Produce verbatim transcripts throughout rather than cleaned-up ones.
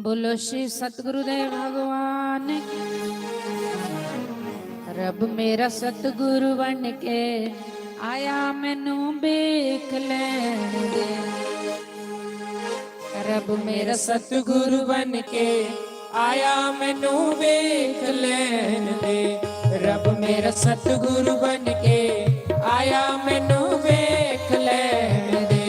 बोलो श्री सतगुरुदेव भगवान की। रब मेरा सतगुरु बन के आया, मैनू देख लेने दे। रब मेरा सतगुरु बन के आया, मैनू देख लेने दे। रब मेरा सतगुरु बन के आया, मैनू देख लेने दे।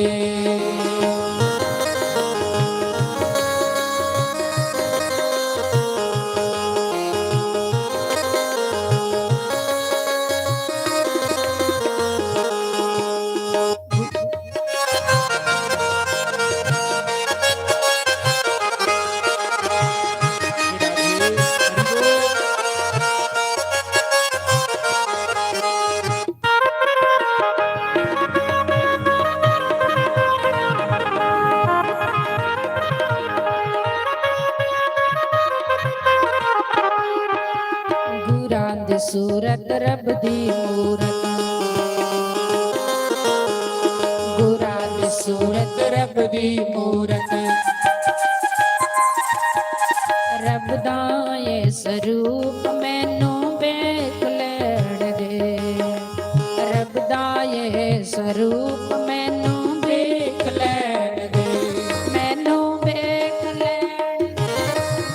गुरां दी सूरत रब दी मूरत, गुरां दी सूरत रब दी मूरत। रब दा ये स्वरूप मैनू देख लेने दे। रब दा ये स्वरूप मैनू देख लेने दे। मैनू देख लेने दे।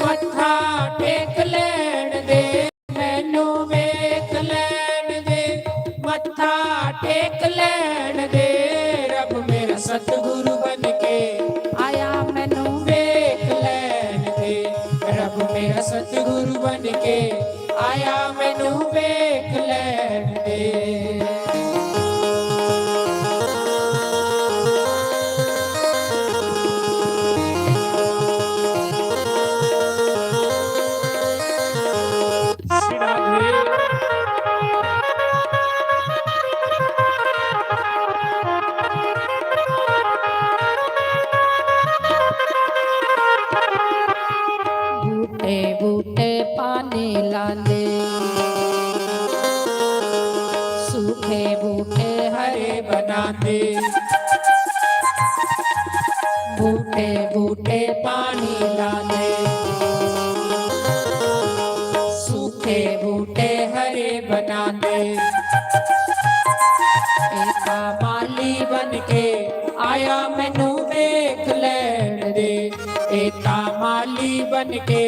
मत्था टेक लेने दे। मैनू देख लेने दे। मत्था टेक लेने दे। रब मेरा सतगुरु बन के आया, मैनू देख लेने दे। रब मेरा सतगुरु बन के आया, मैनू देख लेने दे। बूटे बूटे पानी लांदे, सूखे बूटे हरे बनांदे। बूटे बूटे पानी लांदे, सूखे बूटे हरे बनांदे। एका माली बन के आया, मैनू देख लेने दे। एका माली बन के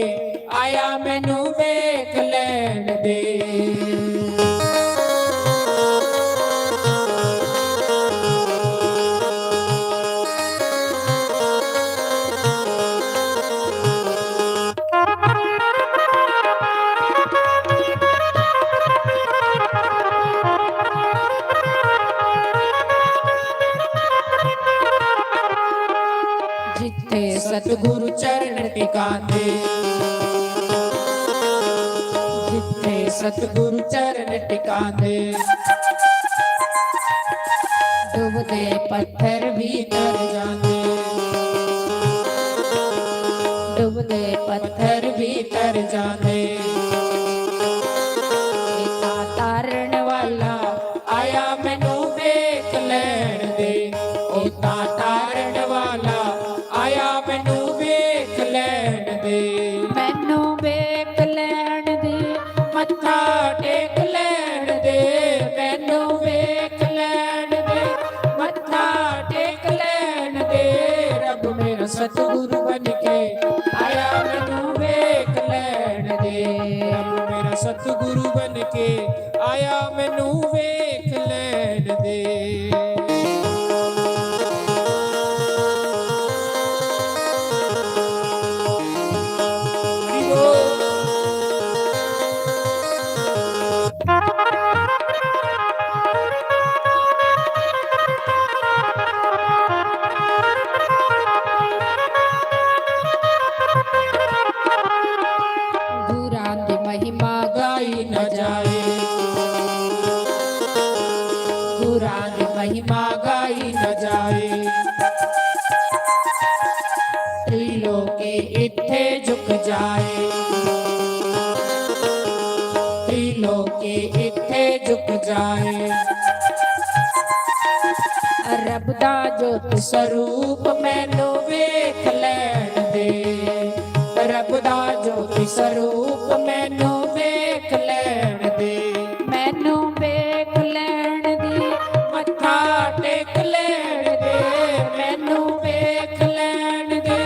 आया, मैनू देख लेने दे। जिथे सतगुरु चरण टिकांदे, जिथे सतगुरु चरण टिकांदे, डुबदे पत्थर भी तर जांदे, डुबदे पत्थर भी तर जांदे। एका तारण वाला आया, मैनू देख लेने दे। एका तारण वाला आया, मैनू देख लेने दे। मैनू देख लेने दे। मत्था टेक लेने दे। मैनू देख लेने दे। मत्था टेक लेने दे। रब मेरा सतगुरु बन के आया, मैनू देख लेने दे। रब मेरा सतगुरु बन के आया, मैनू देख लेने दे। गुरां दी महिमा गाई न जाए, गुरां दी महिमा गाई न जाए। त्रिलोकी इत्थे झुक जाए, त्रिलोकी इत्थे झुक जाए। रब दा जोत स्वरूप मैनू वेख लैण दे। ਸਰੂਪ ਮੈਨੂੰ ਵੇਖ ਲੈਣ ਦੇ। ਮੈਨੂੰ ਵੇਖ ਲੈਣ ਦੇ। ਮੱਥਾ ਟੇਕ ਲੈਣ ਦੇ। ਮੈਨੂੰ ਵੇਖ ਲੈਣ ਦੇ।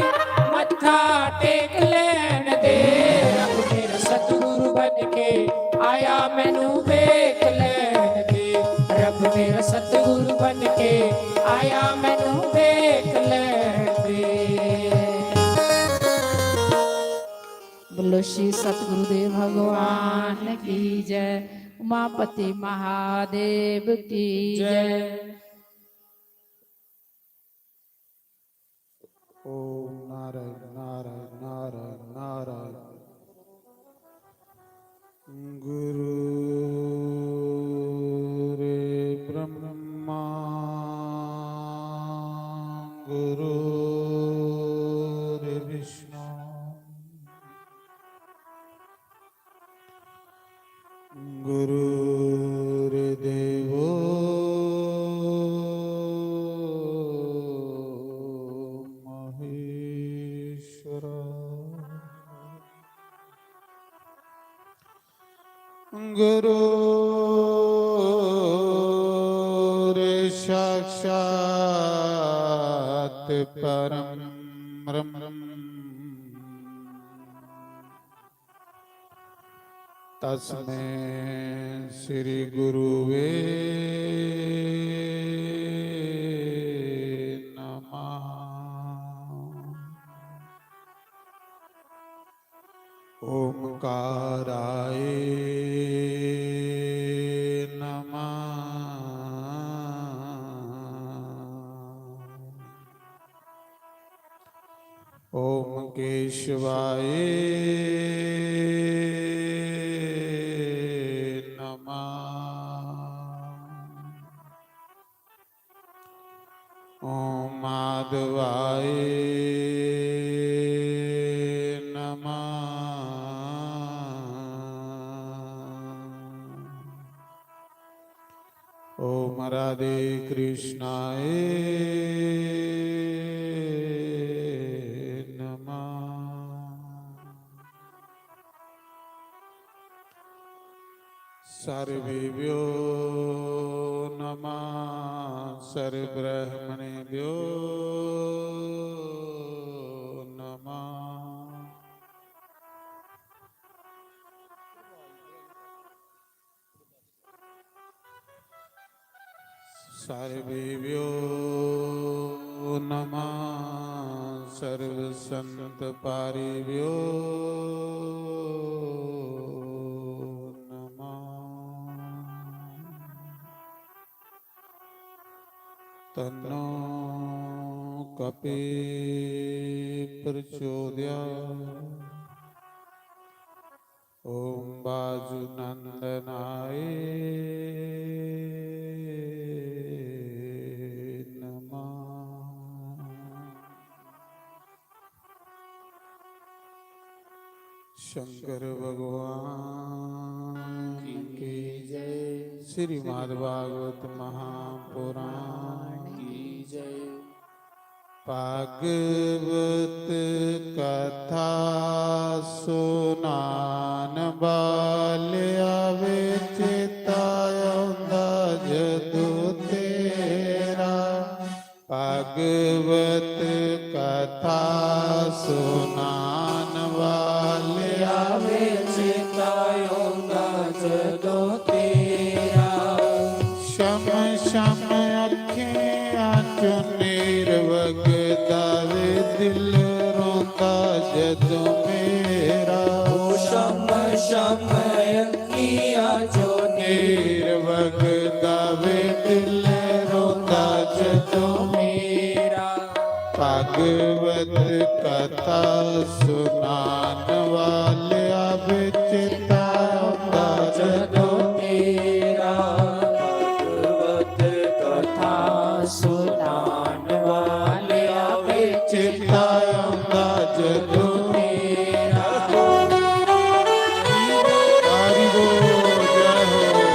ਮੱਥਾ ਟੇਕ ਲੈਣ ਦੇ। ਰੱਬ ਮੇਰਾ ਸਤਿਗੁਰੂ ਬਣ ਕੇ ਆਇਆ, ਮੈਨੂੰ ਵੇਖ ਲੈਣ ਦੇ। ਰੱਬ ਮੇਰਾ ਸਤਿਗੁਰੂ ਬਣ ਕੇ ਆਇਆ, ਮੈਨੂੰ ਵੇਖ ਲੈਣ ਦੇ। बोलो श्री सतगुरुदेव भगवान की जय, उमापति महादेव की जय। ओम नारायण, नारायण, नारायण, नारायण। गुरु रे ब्रह्मा, गुरु रे विष्णु, गुरु रे देवो महेश्वरा। गुरु रे साक्षात परम ब्रह्म। तस्मै श्री गुरुवे नमः। ओमकाराय नमः। ओम केशवाय नमः। ओम माधवाय नमः। ओम राधे कृष्णाय नमः। सर्वेभ्यो नमः, सर्वब्राह्मणेभ्यो नमः। सर्वेभ्यो नमः, सर्वसंत पारिभ्यो नमः। तन्नो कपि प्रचोदयात्। ओम बाजू नंदनाय नमः। शंकर भगवान की जय। श्रीमद् भागवत महापुराण की जय। भागवत कथा सुनान वाले आवे चेता आंदा जदू तेरा। भागवत कथा सुनान वाले आवे चेता आंदा जदू तेरा। शम शम अखियां चों नीर वगदा वे, दिल रोंदा जदों मेरा। ओ शम शम अखियां चों नीर वगदा वे, दिल रोंदा जदों मेरा। भागवत कथा सुनान वाले आवे चेता आंदा जदों तेरा। भागवत कथा सुनान वाले आवे चेता आंदा जदों तेरा। हरि बोल, जय हो।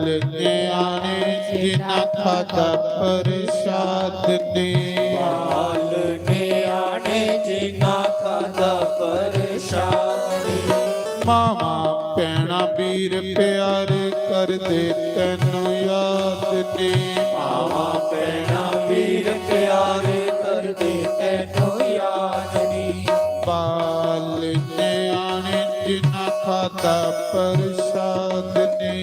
न्याणे जिन्ना खादा प्रसाद ने। बाल न्याणे जिन्ना खादा प्रसाद ने। मावां भैणां वीर प्यारे करदे तैनू याद ने। मावां भैणां वीर प्यारे करदे तैनू याद ने। बाल न्याणे जिन्ना खादा प्रसाद ने।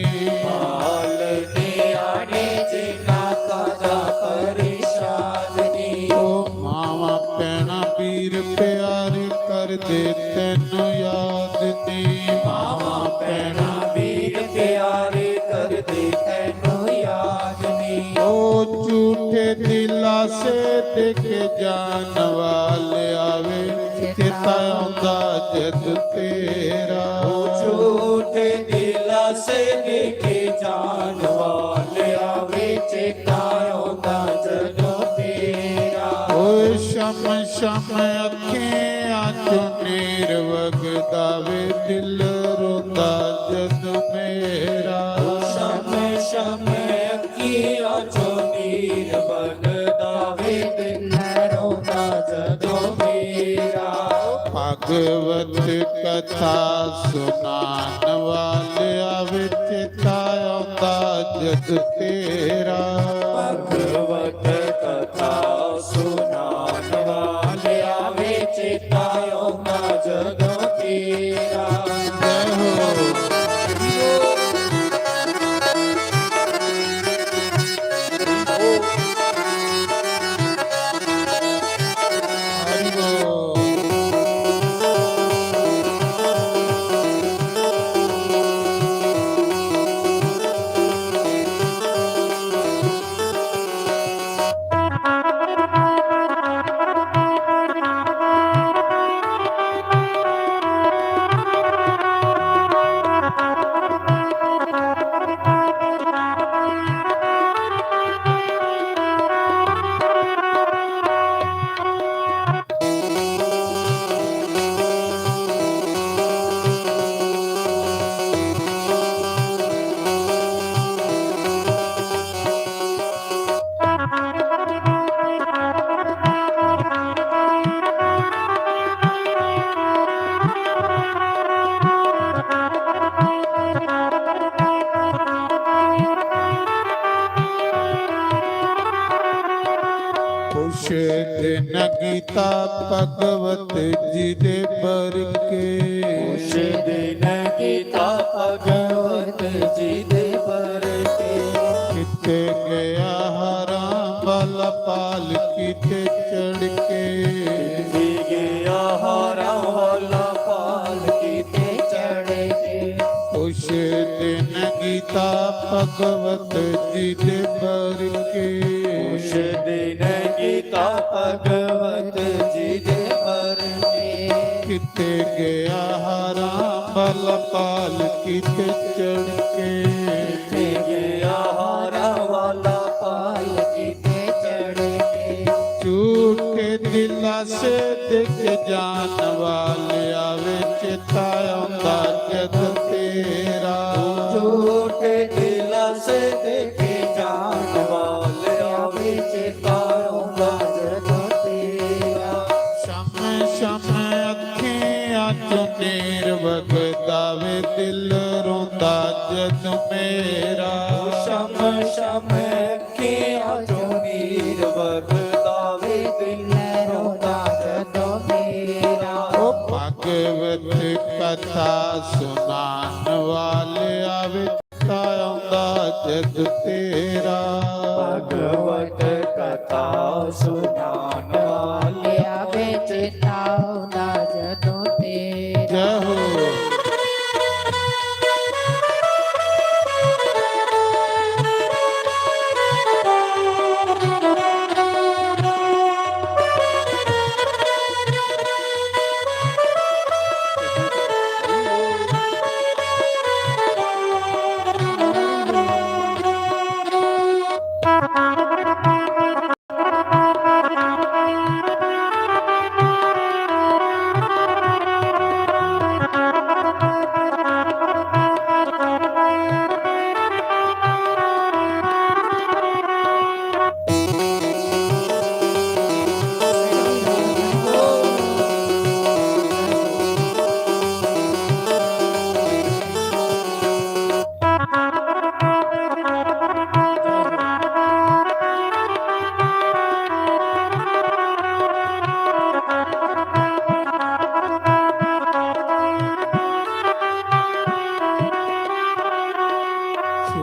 बाल न्याणे जिन्ना खादा प्रसाद ने। ओ मावां भैणां वीर प्यारे करदे तैनू याद ने। मावां भैणां वीर प्यारे करदे तैनू याद ने। ओ झूठे दिलासे दे के जान वाले आवे, चेता आंदा जद तेरा। ओ झूठे दिलासे दे के जान वाले आवे, चेता आंदा जदों तेरा। ओ शम शम अखियां चों नीर वगदा वे, दिल रोंदा जद मेरा। ओ शम शम अखियां चों नीर वगदा वे, दिल रोंदा जदों मेरा। भागवत कथा सुनान वाले आवे, चेता आंदा जद तेरा। भागवत कथा सुनान वाले आवे, चेता आंदा जदों तेरा। जय हो। उस दिन गीता भगवत जी दे बर के। उस दिन गीता भगवत जी दे बर के। किते गया हा राम वाला पालकी ते चढ़ के। किते गया हा राम वाला पालकी ते चढ़ के। उस दिन गीता भगवत जी दे बर के। उस दिन गीता भगवत जी दे बर के। किते गया हा राम वाला पालकी ते चढ़ के। किते गया हा राम वाला पालकी ते चढ़ के। झूठे दिलासे दे के जान वाले आवे, चेता आंदा जद तेरा। झूठे दिलासे दे के जान वाले आवे, चेता आंदा जद तेरा। शम शम अखियां चों नीर वगदा वे, दिल रोंदा जद मेरा। शम शम अखियां चों नीर वगदा वे, दिल रोंदा जद मेरा। ओ भागवत कथा सुनान वाले आवे, चेता आंदा जद तेरा। भागवत कथा सुनान वाले आवे, चेता आंदा जदों तेरा। जय हो।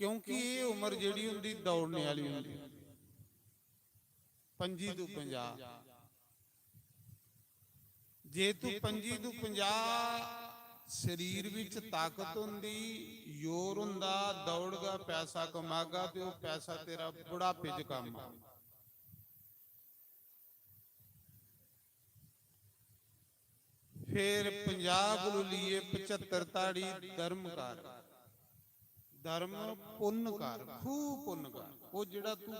क्योंकि एह् उम्र जेह्ड़ी होंदी दौड़ने आह्ली होंदी, पंजी तू पंजाह्। जे तू पंजी तू पंजाह् शरीर विच ताकत होंदी, जोर होंदा, दौड़गा, पैसा कमागा, ते ओह् पैसा तेरा बुढ़ापे च कम्म आ। फिर पंजाह् कोलू लेइयै पचहत्तर ताड़ी धर्म कर, धर्म पुन्न कर, खूब पुन्न कर। ओह् जेह्ड़ा तू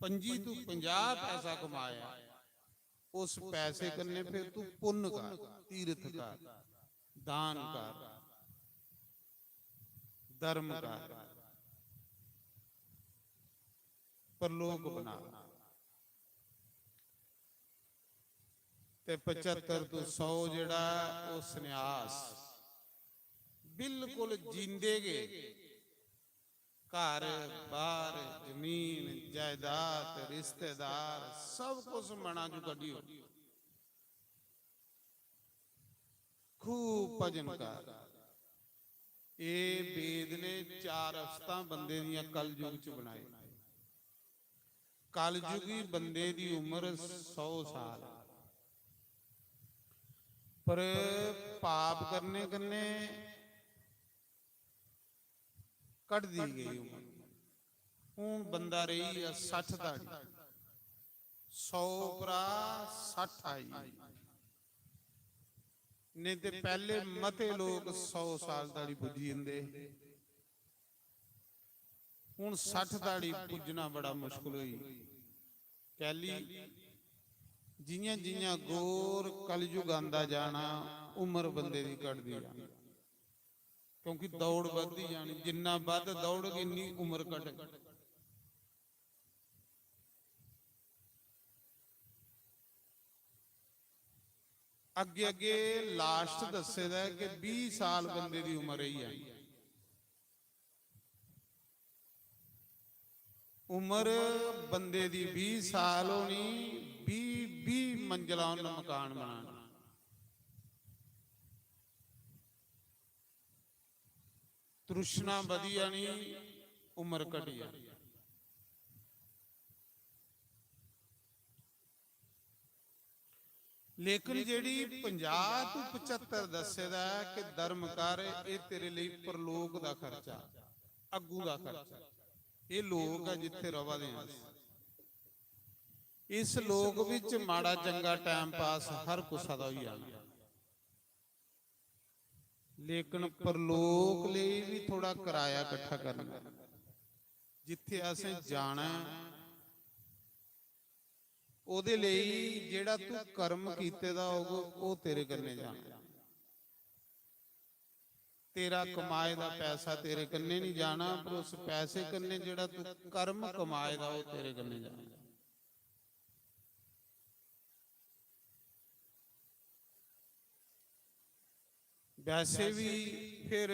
पंजी तू पंजाह् पैसा कमाया, उस पैसे कन्नै फिर तू पुन्न कर, तीर्थ कर, दान कर, धर्म कर, परलोक बना। ते पचहत्तर तू सौ जेह्ड़ा ऐ, ओह् संन्यास, बिल्कुल जींदे गै घर बार, जमीन जायदाद, रिश्तेदार, सब कुछ मना चू कड्ढी ओड़ो। खूब भजन कर। एह् वेद ने चार अवस्थां बंदे दियां कलयुग च बनाई। कलयुगी बंदे दी उम्र सौ साल, पर पाप करने कन्नै घटदी गई उम्र। हून बंदा रेही गेआ सट्ठ धोड़ी, सौ उप्परा सट्ठ आई। नेईं ते पैह्ले मते लोक सौ साल धोड़ी पुज्जी जंदे हे। हून सट्ठ धोड़ी पुज्जना बड़ा मुश्कल होई। कैली? जियां जियां घोर कलयुग आंदा जाना, उम्र बंदे दी घटदी जानी, क्योंकि दौड़ बधदी जानी। जिन्ना बद्ध दौड़ग, इन्नी उम्र घटग। अग्गे अग्गे लास्ट दस्से दा ऐ कि बीह् साल बंदे दी उम्र रेही जानी। उम्र बंदे दी बीह् साल होनी, बीह् बीह् मंजिला उन्न मकान बनाना। तृष्णा बधी जानी, उम्र घटी जानी। लेकिन जेह्ड़ी पंजाह् तू पचहत्तर दस्से दा ऐ कि धर्म कर, एह् तेरे लेई परलोक दा खर्चा, अग्गू दा खर्चा। एह् लोक ऐ जित्थै रवा दे आं अस। इस लोक बिच माड़ा चंगा टाइम पास हर कुसा दा होई जाना, लेकिन परलोक लेई भी थोड़ा कराया किट्ठा करना। जित्थै असें जाना ऐ, ओह्दे लेई जेह्ड़ा तू कर्म कीते दा होग, ओह् तेरे कन्नै जाना। तेरा कमाए दा पैसा तेरे कन्नै नहीं जाना, पर उस पैसे कन्नै जेह्ड़ा तू कर्म कमाए दा, ओह् तेरे कन्नै जाना। वैसे भी फिर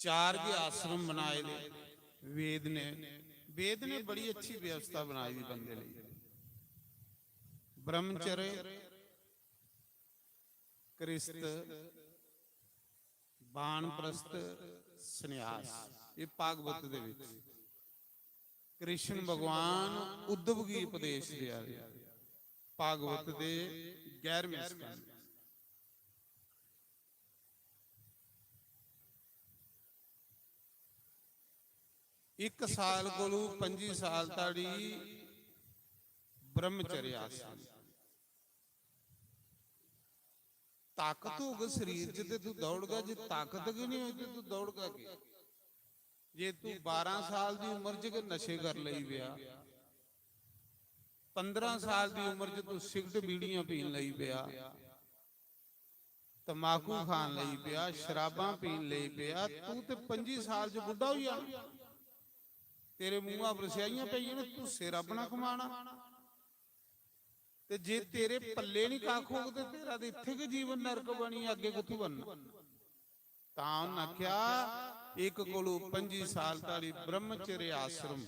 चार गै आश्रम बनाए दे वेद ने। वेद ने बड़ी अच्छी व्यवस्था बनाई दी बंदे लेई। ब्रह्मचर्य, गृहस्थ, बानप्रस्थ, संन्यास, ये भागवत दे विच कृष्ण भगवान उद्धव गी उपदेश देआ दे, भागवत दे ग्यारहवें स्कंद। इक साल कोलू पंजी साल धोड़ी ब्रह्मचर्य आश्रम। ताकत होग शरीर च ते तू दौड़गा, जे ताकत गै नहीं होई ते तू दौड़गा के? जे तू बारां साल दी उम्र च गै नशे कर लई पेआ, पंद्रह साल दी उम्र च तू सिगरेट बीड़ियां पीन लई पेआ, तमाकू खान लई पेआ, शराबां पीन लई पेआ, तू ते पंजी साल च बुड्ढा होई जाना। तेरे मुंहा पर स्याहियां पेई जानियां, तू सिर अपना कमाना। ते जे तेरे पल्ले नहीं कक्ख होग ते तेरा ते इत्थै गै जीवन नरक बनी, अग्गें कुत्थूं बनना? तां उन्न आखेआ, इक कोलू पंजी साल धोड़ी ब्रह्मचर्य आश्रम।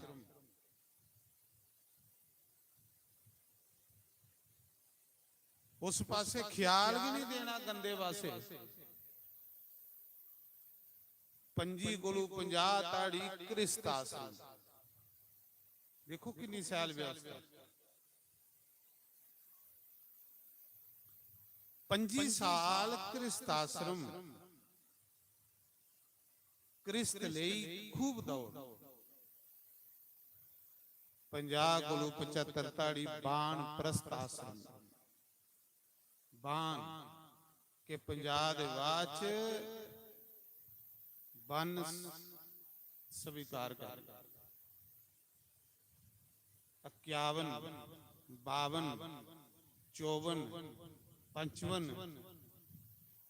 उस पासे ख्याल भी नहीं देना, गंदे पासे। पंजी कोलू पंजाह ताड़ी गृहस्थ आश्रम। देखो किन्नी शैल व्यवस्था। पंजी साल गृहस्थ आश्रम, गृहस्थ लेई खूब दौड़। पंजाह कोलू पचहत्तर ताड़ी बाण प्रस्थ आश्रम। बाण के पंजाह दे बाद च बन स्वीकार कर। इक्यावन, बावन, चौवन, पचपन।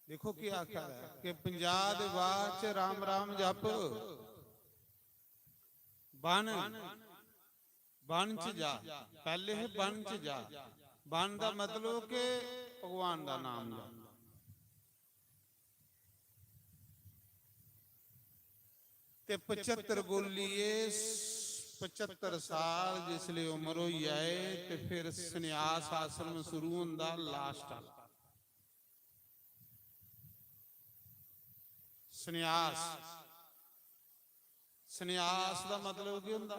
देखो क्या आखा है कि पंजाह दे बाद च राम राम जप। बन, बन च जा। पैह्ले हे बन च जा। बन दा मतलब कि भगवान दा नाम लै। ते पचहत्तर गोलिये, पचहत्तर साल जिसले उम्र होई जाए ते फिर संन्यास आश्रम शुरू होंदा, लास्ट आह्ला। संन्यास, संन्यास दा मतलब केह् होंदा?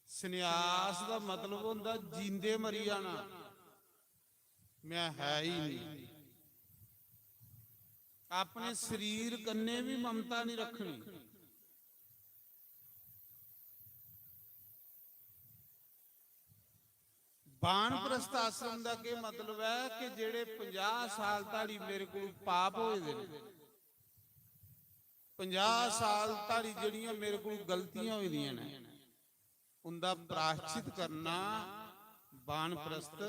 संन्यास दा मतलब होंदा जींदे मरी जाना, मैं है ही नहीं। अपने शरीर कन्नै भी ममता नहीं रखनी। बानप्रस्थ आश्रम दा केह् मतलब ऐ कि जेह्ड़े पंजाह साल धोड़ी मेरे कोल पाप होए दे न, पंजाह साल धोड़ी जेह्ड़ियां मेरे कोल गलतियां होई दियां न, उंदा प्रायश्चित करना। बानप्रस्थ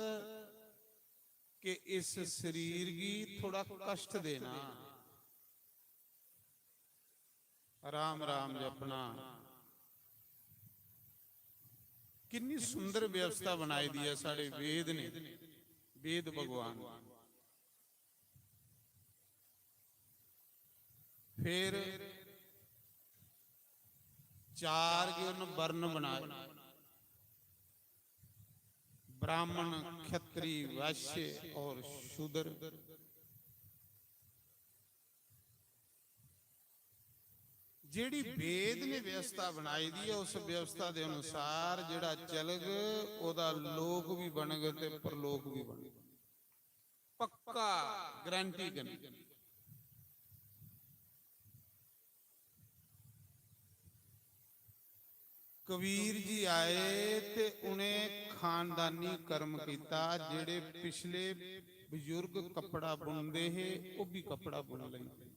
के इस शरीर गी थोड़ा कष्ट देना, राम राम जपना। किन्नी सुंदर व्यवस्था बनाई दी ऐ साढ़े वेद ने, वेद भगवान। फिर चार गे उन्न वर्ण बनाए, ब्राह्मण, खत्री, वैश्य और शूद्र। जेह्ड़ी वेद ने व्यवस्था बनाई दी ऐ, उस व्यवस्था दे अनुसार जेह्ड़ा चलग, ओह्दा लोक भी बनग ते परलोक भी बनग। पक्का, गारंटी कन्नै। कबीर जी आए ते उ'नें खानदानी कर्म कीता। जेह्ड़े पिछले बजुर्ग कपड़ा बुनदे हे, ओह् भी कपड़ा बुन लेंदे।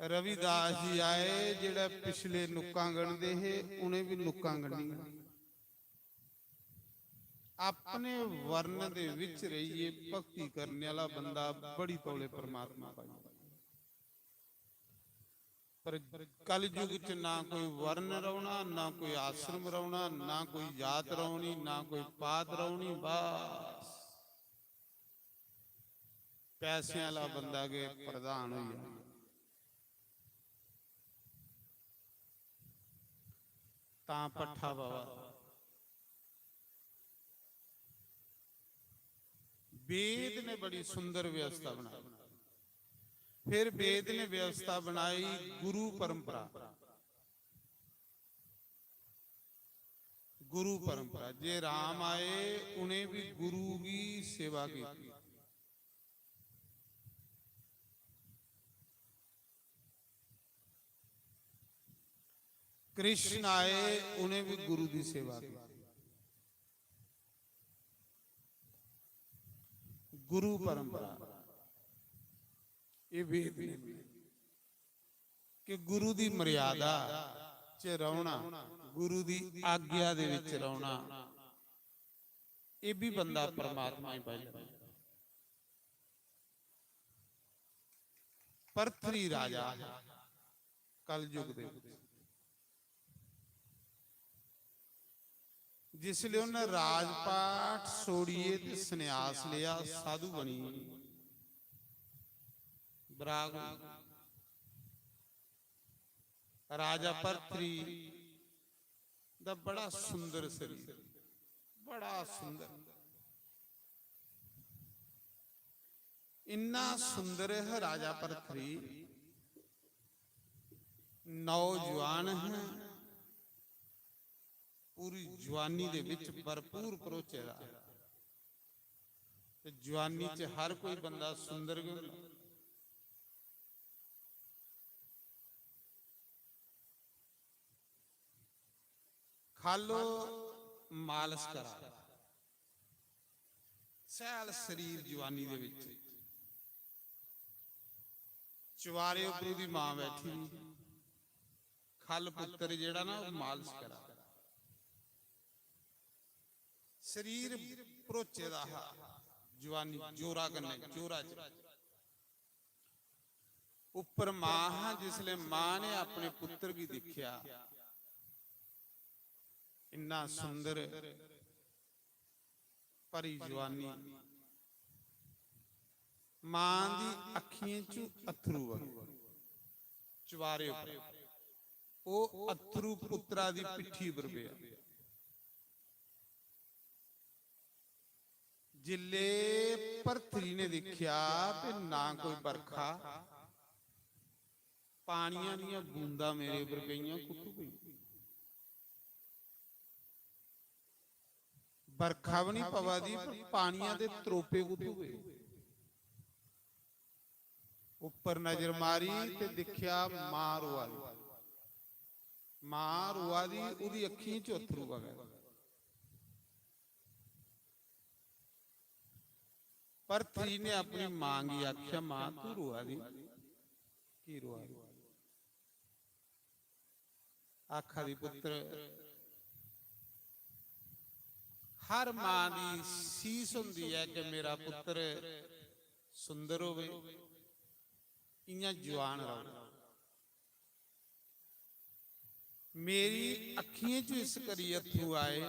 रविदास जी आए, जेह्ड़े पिछले नुक्कां गणदे हे, उ'नें भी नुक्कां गणनियां। अपने वर्ण दे विच रहियै भक्ति करने आह्ला बंदा बड़ी तौले परमात्मा पाई। पर कलयुग च ना कोई वर्ण रौह्ना, ना कोई आश्रम रौह्ना, ना कोई जात रौह्नी, ना कोई पात रौह्नी। बस पैसें आह्ला बंदा गै प्रधान होई जाना। तां भट्ठा बाबा। वेद ने बड़ी सुंदर व्यवस्था बनाई। फिर वेद ने व्यवस्था बनाई गुरु परंपरा। गुरु परंपरा, जे राम आए, उ'नें भी गुरु दी सेवा की। कृष्ण आए, उ'नें भी गुरु दी सेवा की। गुरु परंपरा, ये वेद ने कि गुरु दी मर्यादा च रौह्ना, गुरु दी आज्ञा दे विच रौह्ना, ये भी बंदा परमात्मा ही पाई लैंदा। पृथ्वी राजा है कलयुग दे विच। जिसले उन्हें राजपाट छोड़िए ते संन्यास लिया, साधु बनी, बराग होई। राजा पृथ्वी दा बड़ा सुंदर शरीर, बड़ा सुंदर। इन्ना सुंदर है राजा भरथरी, नौजवान है, पूरी जुआनी दे विच भरपूर भरोचे दा। ते जुआनी च हर कोई बंदा सुंदर गै होंदा। खालो मालश करा, सैल शरीर जुआनी दे विच। चुबारे उप्परू दी मां बैठी दी, खल पुत्तर जेह्ड़ा ना, ओह् मालश करा। शरीर भरोचे दा हा, जुआनी जोरा कन्नै, जोरा च। उप्पर मां हा, जिसलै मां ने अपने पुत्तर गी दिक्खेआ, इन्ना सुंदर, भरी जुआनी, मां दी अक्खियें चू अत्थरू बगे। चुबारे उप्पर ओह् अत्थरू पुत्तरा दी पिट्ठी पर पेआ। जिल्ले भरथरी ने दिक्खेआ ते ना कोई बरखा, पानियां दियां बूंदां मेरे उप्पर पेइयां, कुत्थू पेइयां? बरखा भी नहीं पवा दी, पर पानियां दे त्रोपे कुत्थू पे? उप्पर नजर मारी ते दिक्खेआ, मां रोआ दी। मां रोआ दी, ओह्दी अक्खीं च अत्थरू बगै। भरथरी ने अपनी मां गी आखेआ, "मां, तू रोआ दी, की रोआ दी?" आखा दी, "पुत्र, हर मां दी सीस होंदी ऐ कि मेरा पुत्र सुंदर होवे, इ'यां जुआन रवे। मेरी अक्खियें च इस करी अत्थरू आए,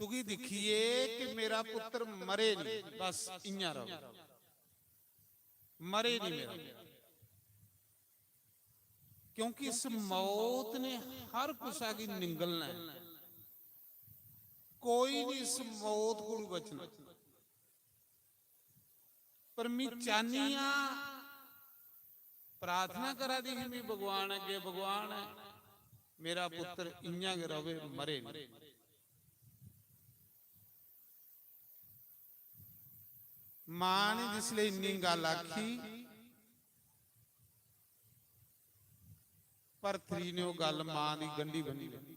तुगी दिक्खिए कि मेरा पुत्र मरे नहीं, बस इ'यां रवे, मरे नहीं मेरा।" क्योंकि इस मौत ने हर कुसा गी निंगलना है, कोई नहीं इस मौत कोलू बचना। पर मी चाहनी आं, प्रार्थना करा दी ही मी भगवान अग्गे, "भगवान, मेरा पुत्र इ'यां गै रवे, मरे नहीं।" मां ने जिसले इन्नी गल्ल आखी, भरथरी ने ओह् गल्ल मां दी गंढी बन्नी लेई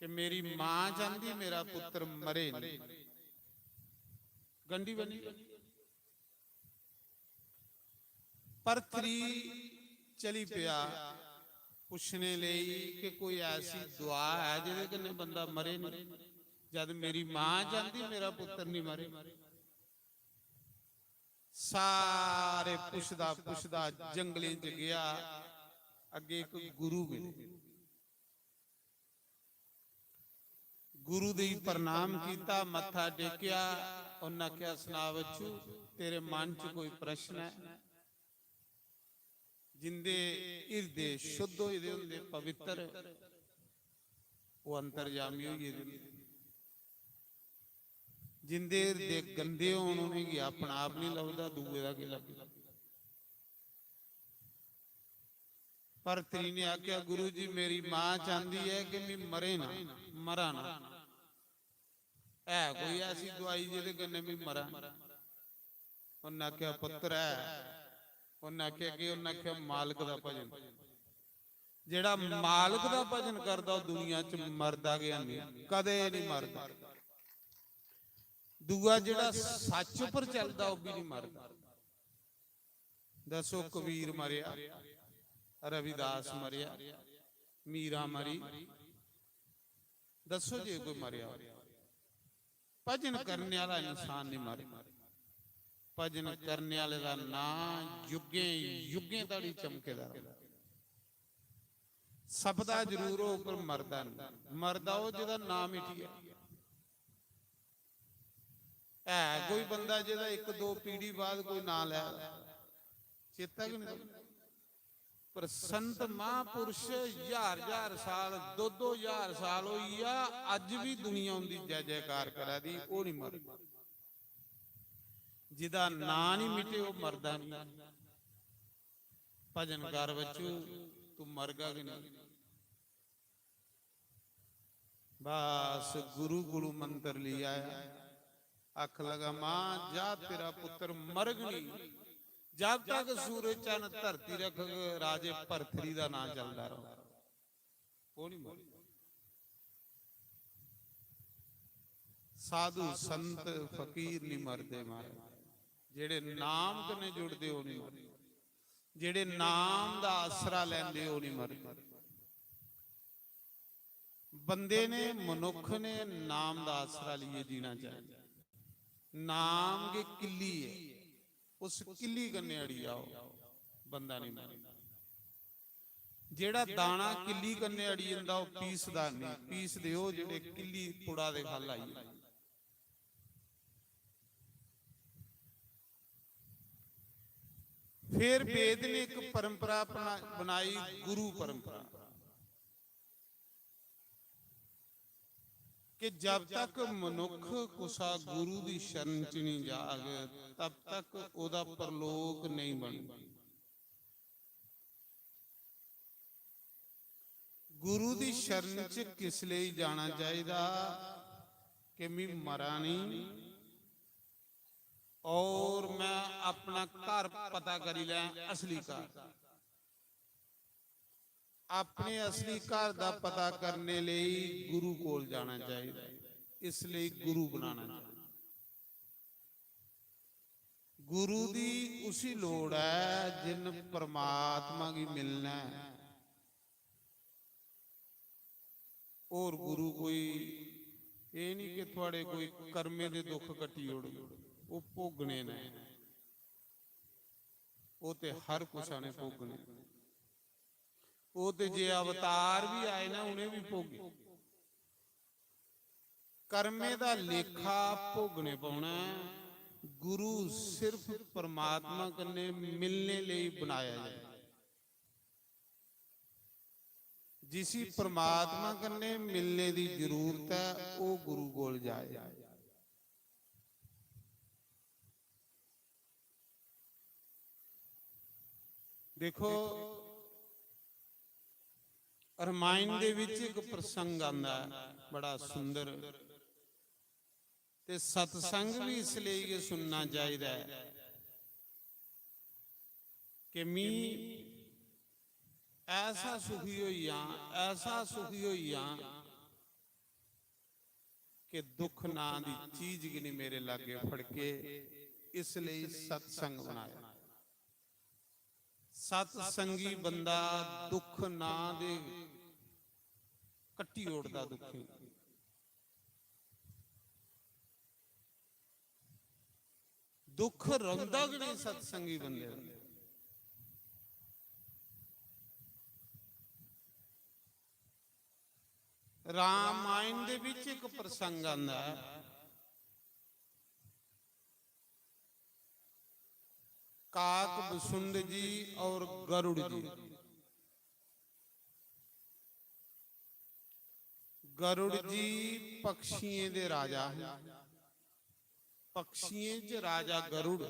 कि मेरी मां चांहदी मेरा पुत्र मरे नहीं। गंढी बन्नी लेई। भरथरी चली पेआ पुच्छने लेई कि कोई ऐसी दुआ है जेह्दे कन्नै बंदा मरे नहीं, जद मेरी मां चांहदी मेरा पुत्र नहीं मरे। सारे पुछदा पुछदा जंगलें च गेआ। अग्गे इक गुरु मिले। गुरु दी प्रणाम कीता, मत्था टेकेआ। उन्नै आखेआ, "सना बच्चू, तेरे मन च कोई प्रश्न है?" जिंदे हिरदे शुद्ध होए दे होंदे, पवित्र, ओह् अंतर्यामी होई गेदे होंदे। जिंदे हिरदे गंदे होन, उ'नेंगी अपना आप नहीं लभदा, दूए दा केह् लभदा? भरतरी ने आखेआ, "गुरु जी, मेरी मां चांहदी ऐ कि मैं मरे ना, मरा ना। है कोई ऐसी दुआई जेह्दे कन्नै मैं मरा?" उन्नै आखेआ, "पुत्तर, ऐ।" उन्नै आखेआ कि, उन्नै आखेआ, "मालक दा भजन। जेह्ड़ा मालक दा भजन करदा, ओह् दुनिया च मरदा गै नहीं, कदे नहीं मरदा। दूआ जेह्ड़ा सच्च उप्पर चलदा, ओह् भी नहीं मरदा।" दस्सो, कबीर मरेआ, रविदास मरेआ, मीरा मरी, दस्सो जे कोई मरेआ होऐ। भजन करने आह्ला इंसान नहीं मरे। भजन करने आह्ले दा नां युगें युगें धोड़ी चमके दा रौंह्दा। सपदा जरूर होग, पर मरदा नहीं। मरदा ओह् जेह्दा नां मिटी गेआ। है कोई बंदा जेह्दा इक दो पीढ़ी बाद कोई नां लै? चेता गै नहीं। पर संत महापुरुष ज्हार ज्हार साल, दो दो ज्हार साल होई गेआ, अज्ज बी दुनिया उंदी जय जयकार करा दी, ओह् निं मरदा। जिदा नांऽ निं मिटे, ओह् मरदा निं। भजन कर बच्चू, तू मरगा कि नेईं? बस गुरु कोलू मंत्र लेई आया, आख लगा, "मां, जा, तेरा पुत्र मरग नहीं, जब तक सूरज चंद धरती रखग, राजे भरथरी दा नां चलदा रहो।" ओह् नहीं मरग। साधु संत फकीर नहीं मरदे महाराज, जेड़े नाम कन्नै जुड़दे, ओह् नहीं मरदे, जेड़े नाम दा आसरा लैंदे, ओह् नहीं मरदे। बंदे ने, मनुख ने नाम दा आसरा लेइयै जीना चाहिए। नाम गै किल्ली ऐ, उस किल्ली कन्नै अड़ी जाओ, बंदा नहीं मरदा। जेड़ा दाना किल्ली कन्नै अड़ी जंदा, ओह् पीसदा नहीं। पीसदे ओह् जेड़े किल्ली पुड़ा दे खल्ल आई जंदे। फिर वेद ने एक परंपरा बना-, बनाई, गुरु परंपरा, कि जब तक मनुख कुसा गुरु दी शरण च नहीं जाग, तब तक ओह्दा परलोक नहीं बनदा। गुरु दी शरण च किस लेई जाना चाहिदा कि मी मरा नहीं और मैं अपना घर पता करी लैं, असली घर। अपने असली घर दा पता करने लेई गुरु कोल जाना चाहिदा, इस लेई गुरु बनाना चाहिदा। गुरु दी उसी लोड़ ऐ जिन परमात्मा गी मिलना ऐ। होर गुरु कोई एह् निं कि थुआढ़े कोई कर्में दे दुख कट्टी ओड़ग, ओह् भोगने न, ओह् ते हर कुसै ने भोगने। ओह् ते जे अवतार बी आए ना, उ'नें बी भोगे। कर्में दा लेखा भोगने पौना ऐ। गुरु सिर्फ परमात्मा कन्नै मिलने लेई बनाया जाए। जिसी परमात्मा कन्नै मिलने दी जरूरत ऐ, ओह् गुरु कोल जाए। देखो, रामायण दे विच इक प्रसंग आंदा ऐ, बड़ा सुंदर। ते सत्संग भी इसलिए गै सुनना चाहिदा ऐ कि मी ऐसा सुखी होई जां, ऐसा सुखी होई जां कि दुख नां दी चीज गै नहीं मेरे लागे फड़के, इसलिए सत्संग बनाया। सत्संगी बंदा दुख नां दे कट्टी ओड़दा दुखें। दुख रौंह्दा गै नहीं सत्संगी बंदे दा। रामायण दे बिच इक प्रसंग आंदा ऐ, काक बसुंद जी और गरुड़ जी। गरुड़ जी पक्षियें दे राजा हैं। पक्षियें च राजा गरुड़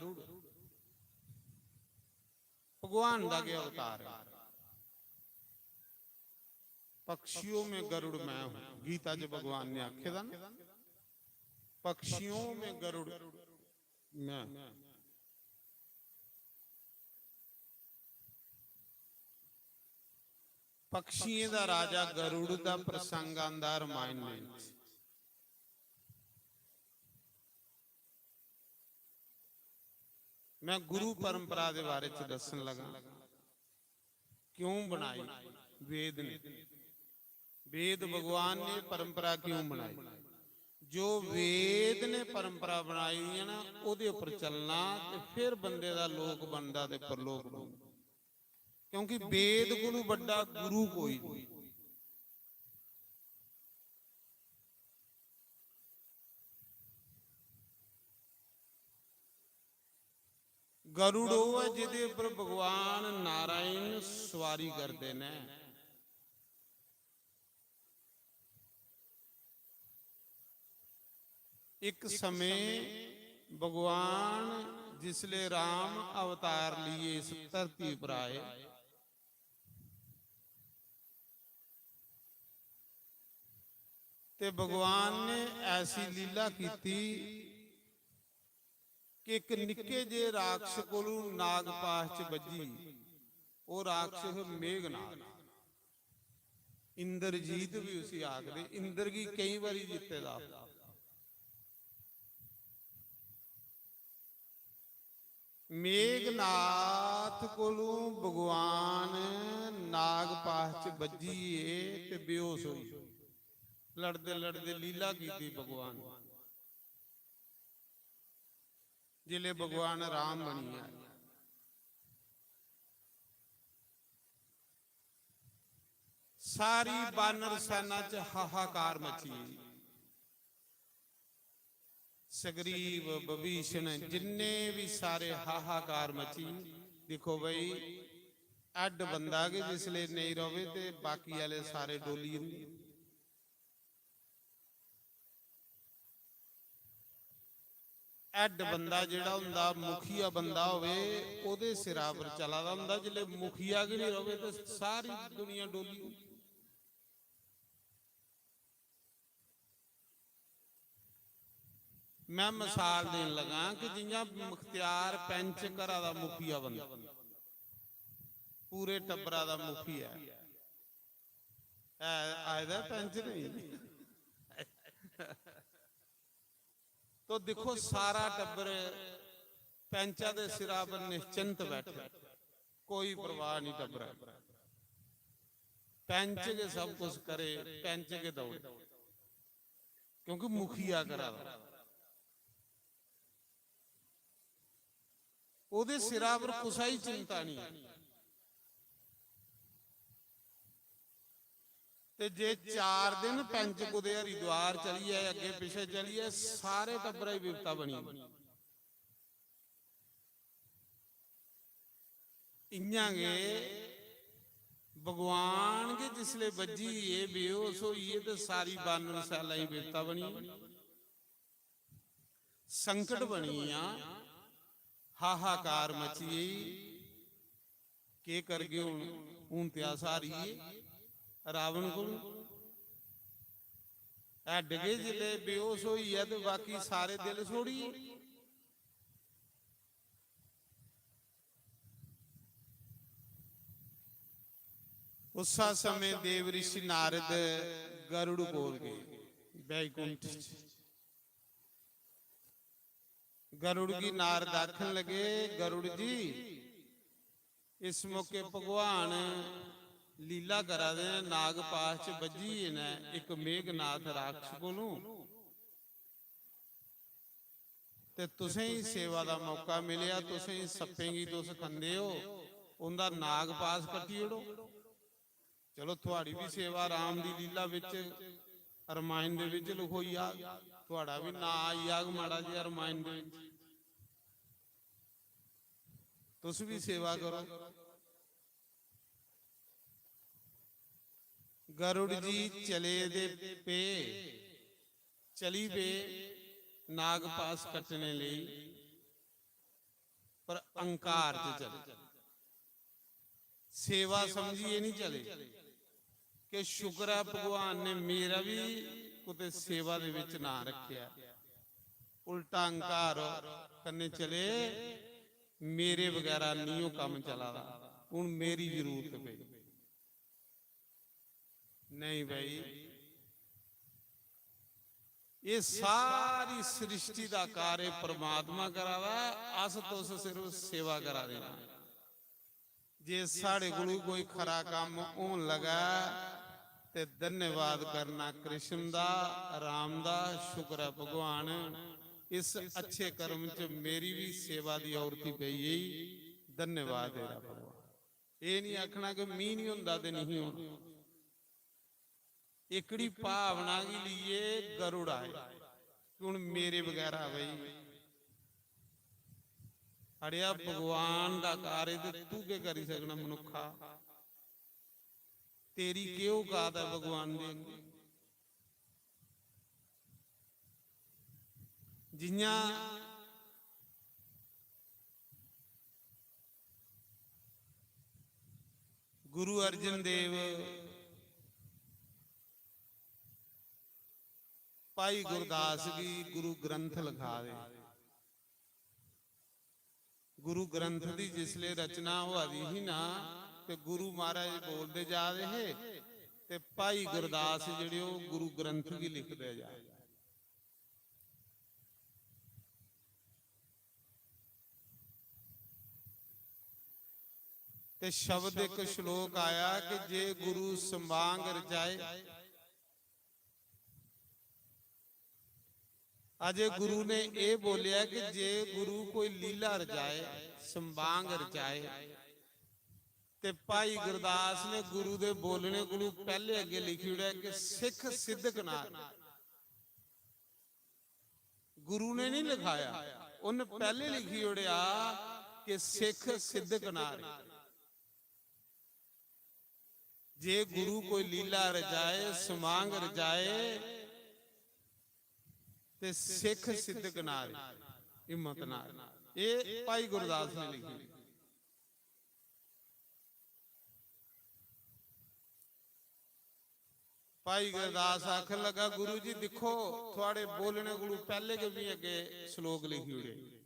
भगवान दा गै अवतार है। पक्षियों में गरुड़ मैं हूं, गीता च भगवान ने आखे दा ना, पक्षियों में गरुड़ मैं। पक्षियें दा राजा गरुड़ दा प्रसंग आंदा रामायण दे विच। मैं गुरु परंपरा दे बारे च दस्सन लगा, क्यों बनाई वेद ने, वेद भगवान ने परंपरा क्यों बनाई। जो वेद ने परंपरा बनाई दी है ना, ओह्दे उप्पर चलना ते फिर बंदे दा लोक बनदा ते परलोक बनदा। क्योंकि वेद कोलू बड्डा गुरु कोई नहीं। गरुड़ ओह् ऐ जेह्दे उप्पर भगवान नारायण सुआरी करदे न। इक समें भगवान जिसले राम अवतार लिए इस धरती पर आए, ते भगवान ने ऐसी लीला कीती कि इक निक्के जे राक्षस कोलू नागपाश च बज्जी। ओह् राक्षस मेघनाथ, इंद्रजीत भी उसी आखदे, इंद्र गी केईं बारी जित्ते दा। मेघनाथ कोलू भगवान नागपाश च बज्जियै ते बेहोश होई गे। लड़दे लड़दे लीला कीती भगवान। जिसलै भगवान राम बनी आए, सारी बानर सेना च हाहाकार मची गेई। सुग्रीव, विभीषण, जिन्ने भी सारे हाहाकार मची। दिक्खो भाई, अड्ड बंदा गै जिसले नेईं रवे ते बाकी आह्ले सारे डोली जंदे। हैड बंदा जेह्ड़ा होंदा, मुखिया बंदा होवे, ओह्दे सिरा पर चला दा होंदा। जिसलै मुखिया गै निं रवे ते सारी दुनिया डोली होंदी। मैं मसाल देन लगा कि जि'यां मुख्तियार पैंच घरा दा मुखिया बनदा, पूरे टब्बरा दा मुखिया ऐ, है आए दा पैंच नहीं। तो दिक्खो, सारा टब्बर पैंचा दे सिरा पर निश्चिंत बैठे, कोई परवाह नहीं टब्बरा। पैंच गै सब कुछ करे, पैंच गै दौड़े, क्योंकि मुखिया करा दा। ओह्दे सिरा पर कुसै गी चिंता नहीं। ते जे चार दिन पैंच कुतै हरिद्वार चली जाए, अग्गें पिच्छें चली जाए, सारे टब्बरा गी बिपता बनी जंदी। इ'यां गै भगवान गै जिसलै बज्जी गे, बेहोश होई गे, ते सारी बानर सैना गी बिपता बनी गेई, संकट बनी गेआ, हाहाकार मची गेई। केह् करगे हुन? हुन ते अस हारी गे रावण कोल। हैड गै जिसलै बेहोश होई गेआ ते बाकी सारे दिल छोड़ी गे। उस्सा समें देव ऋषि नारद गरुड़ कोल गे, बैकुंठ च। गरुड़ गी नारद आखन लगे, "गरुड़ जी, इस मौके भगवान लीला करा दे न, नागपाश च बज्झी गे न इक मेघनाथ राक्षस कोलू, ते तुसें गी सेवा दा मौका मिलेआ, तुसें गी, सप्पें गी तुस खंदे ओ, उं'दा नागपाश कट्टी ओड़ो।" चलो, थुआड़ी बी सेवा राम दी लीला बिच, रमायण दे बिच लखोई जाग, थुआड़ा बी नां आई जाग माड़ा जेहा रमायण दे बिच, तुस बी सेवा करो। गरुड़ जी चले दे पे, चली पे नागपाश कट्टने लेई, पर अहंकार च चले। सेवा समझियै नहीं चले कि शुक्र ऐ भगवान ने मेरा भी कुतै सेवा दे बिच नां रखेआ। उल्टा अहंकार कन्नै चले, "मेरे बगैरा नियो कम्म चला दा, हुन मेरी जरूरत पेई।" नहीं भाई, ये सारी सृष्टि दा कार्य परमात्मा करा दा, अस तुस सिर्फ सेवा करा दे आं। जे साढ़े कोलू कोई खरा कम्म होन लगा ते धन्यवाद करना कृष्ण दा, राम दा, शुक्र ऐ भगवान, इस अच्छे कर्म च मेरी भी सेवा दी औरती पेई गेई, धन्यवाद तेरा भगवान। एह् निं आखना कि मी निं होंदा ते निं होना। एकड़ी भावना गी लेइयै गरुड़ आए कि हुन मेरे बगैरा भाई, अड़ेआ, भगवान दा कार्य ते तू केह् करी सकना मनुक्खा? तेरी केह् औकात ऐ भगवान दे अग्गें? जि'यां गुरु अर्जन देव भाई गुरदास गी गुरु ग्रंथ लखा दे। गुरु ग्रंथ दी जिसले रचना होआ दी ही ना, ते गुरु महाराज बोलदे जा दे हे, ते भाई गुरदास जेह्ड़े ओह् गुरु ग्रंथ गी लिखदे जा दे। ते शब्द इक श्लोक आया कि जे गुरु संभांग रचाए। अजय गुरु ने एह् बोलेआ कि जे गुरु कोई लीला रचाए, संभांग रचाए, ते भाई गुरदास ने गुरु दे बोलने कोलू पैह्ले अग्गे लिखी ओड़ेआ कि सिख सिद्ध कनार। गुरु ने नहीं लिखाया, उन्हें पैह्ले लिखी ओड़ेआ कि सिख सिद्ध कनार। जे गुरु कोई लीला रचाए, समांग रचाए, ते सिख सिद्ध कनारे, हिम्मत नाल। एह् भाई गुरदास ने लिखी। भाई गुरदास आखन लगा, "गुरु जी, दिक्खो, थुआड़े बोलने कोलू पैह्ले गै मी अग्गे श्लोक लिखी ओड़े।"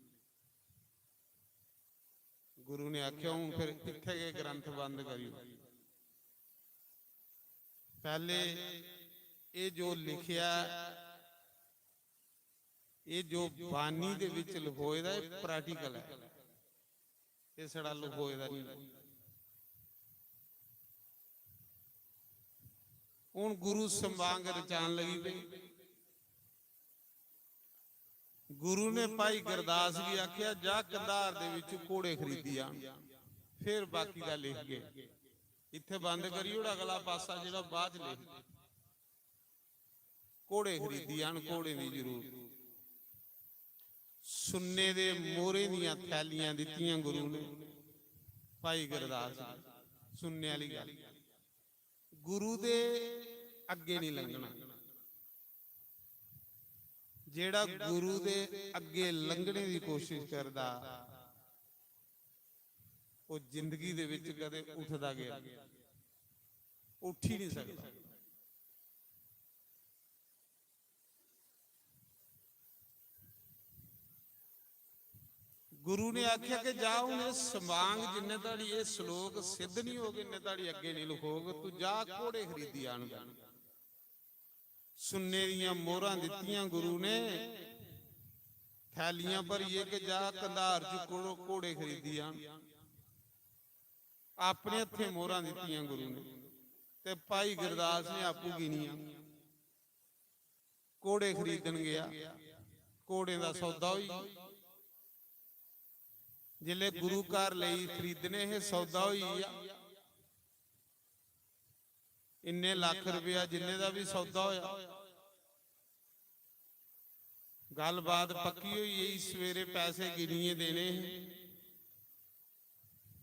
गुरु ने आखेआ, "हून फिर इत्थै गै ग्रंथ बंद करी ओड़। पैह्ले एह् जो लिखेआ, एह् जो बानी दे बिच लखोए दा, एह् practical ऐ, एह् छड़ा लखोए दा निं।" हून गुरु संभांग रचान लगी पे। गुरु ने भाई गुरदास गी आखेआ, "जा कंधार दे विच घोड़े खरीदी आन, फिर बाकी दा लिखगे। इत्थे बंद करी ओड़, अगला पासा जेह्ड़ा बाद च लिख। घोड़े खरीदी आन, घोड़े दी जरूरत।" सुन्ने दे मोहरें दियां थैलियां दित्तियां गुरु ने भाई गुरदास गी, सुन्ने आह्ली गल्ल। गुरु दे अग्गे नहीं लंघना। जेड़ा गुरु दे अग्गे लंघने दी कोशिश करदा, ओह जिंदगी दे विच कदे उठदा गै नहीं, उठी नहीं सकदा। गुरु ने आख्या कि जा, हून एह समांग जिन्ने धड़ी एह श्लोक सिद्ध नहीं होग, इन्ने धड़ी अग्गे नहीं लखोग, तू जा, घोड़े खरीदी आन। सुन्ने दियां मोहरां दित्तियां गुरु ने, थैलियां भरियै कि जा, कंधार च घोड़ो-, घोड़े खरीदी आन। अपने हत्थें मोहरां दित्तियां गुरु ने, ते भाई गुरदास ने आपूं गिनियां। घोड़े खरीदन गया, घोड़े दा सौदा होई गेआ। जिसले गुरु घर लेई खरीदने हे, सौदा होई गेआ। इन्ने लख रुपया जिन्ने दा भी सौदा होया, गल्लबात पक्की होई गेई, सवेरे पैसे गिनियै देने हे।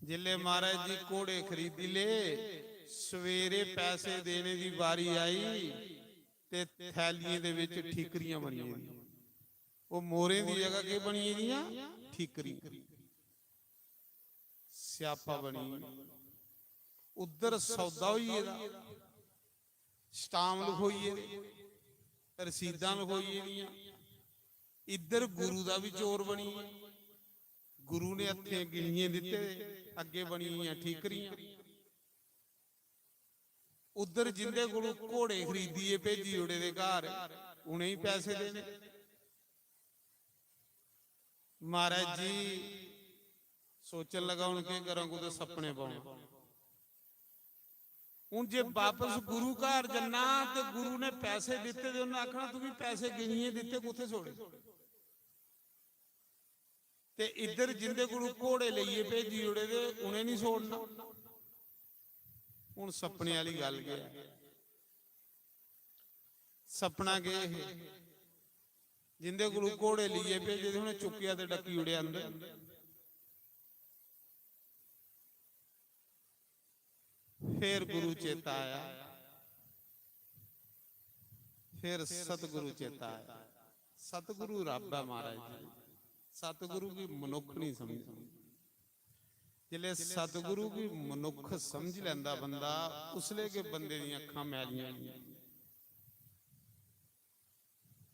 जिसले महाराज जी घोड़े खरीदी ले, सवेरे पैसे देने दी बारी आई ते थैलियें दे विच ठीकरियां बनी गेदियां। ओह मोहरें दी जगह केह बनी गेदियां? ठीकरी। स्यापा बनी गेआ। उधर सौदा होई गेदा, स्टाम लखोई गेदे, रसीदां लखोई गेदियां। इधर गुरु दा भी चोर बनी गेआ। गुरु ने हत्थें गिनियै दित्ते, अग्गे बनी गेइयां ठीकरियां। उधर जिंदे कोलों घोड़े खरीदियै भेजी ओड़े दे घर, उ'नेंगी पैसे देने। महाराज जी सोचन लगा, "हून केह् करां, कुतै सपने पौना।" हून जे बापस गुरु घर जन्ना ते गुरु ने पैसे दित्ते दे, उन्नै आखना, "तुगी पैसे गिनियै दित्ते, कुत्थै छोड़े?" ते इधर जिंदे कोलू घोड़े लेइयै भेजी ओड़े दे, उ'नें नहीं छोड़ना। हून सपने आह्ली गल्ल केह् ऐ? सपना केह् हे? जिंदे कोलू घोड़े लेइयै भेजे दे, उ'नें चुक्केआ ते डक्की ओड़ेआ अंदर। फिर गुरु चेता आया, फिर सतगुरु चेता आया। सतगुरु रब ऐ महाराज जी, सतगुरु गी मनुक्ख नहीं समझदा। जिसलै सतगुरु गी मनुक्ख समझी लैंदा बंदा, उसलै गै बंदे दियां अक्खां मैलियां होंदियां।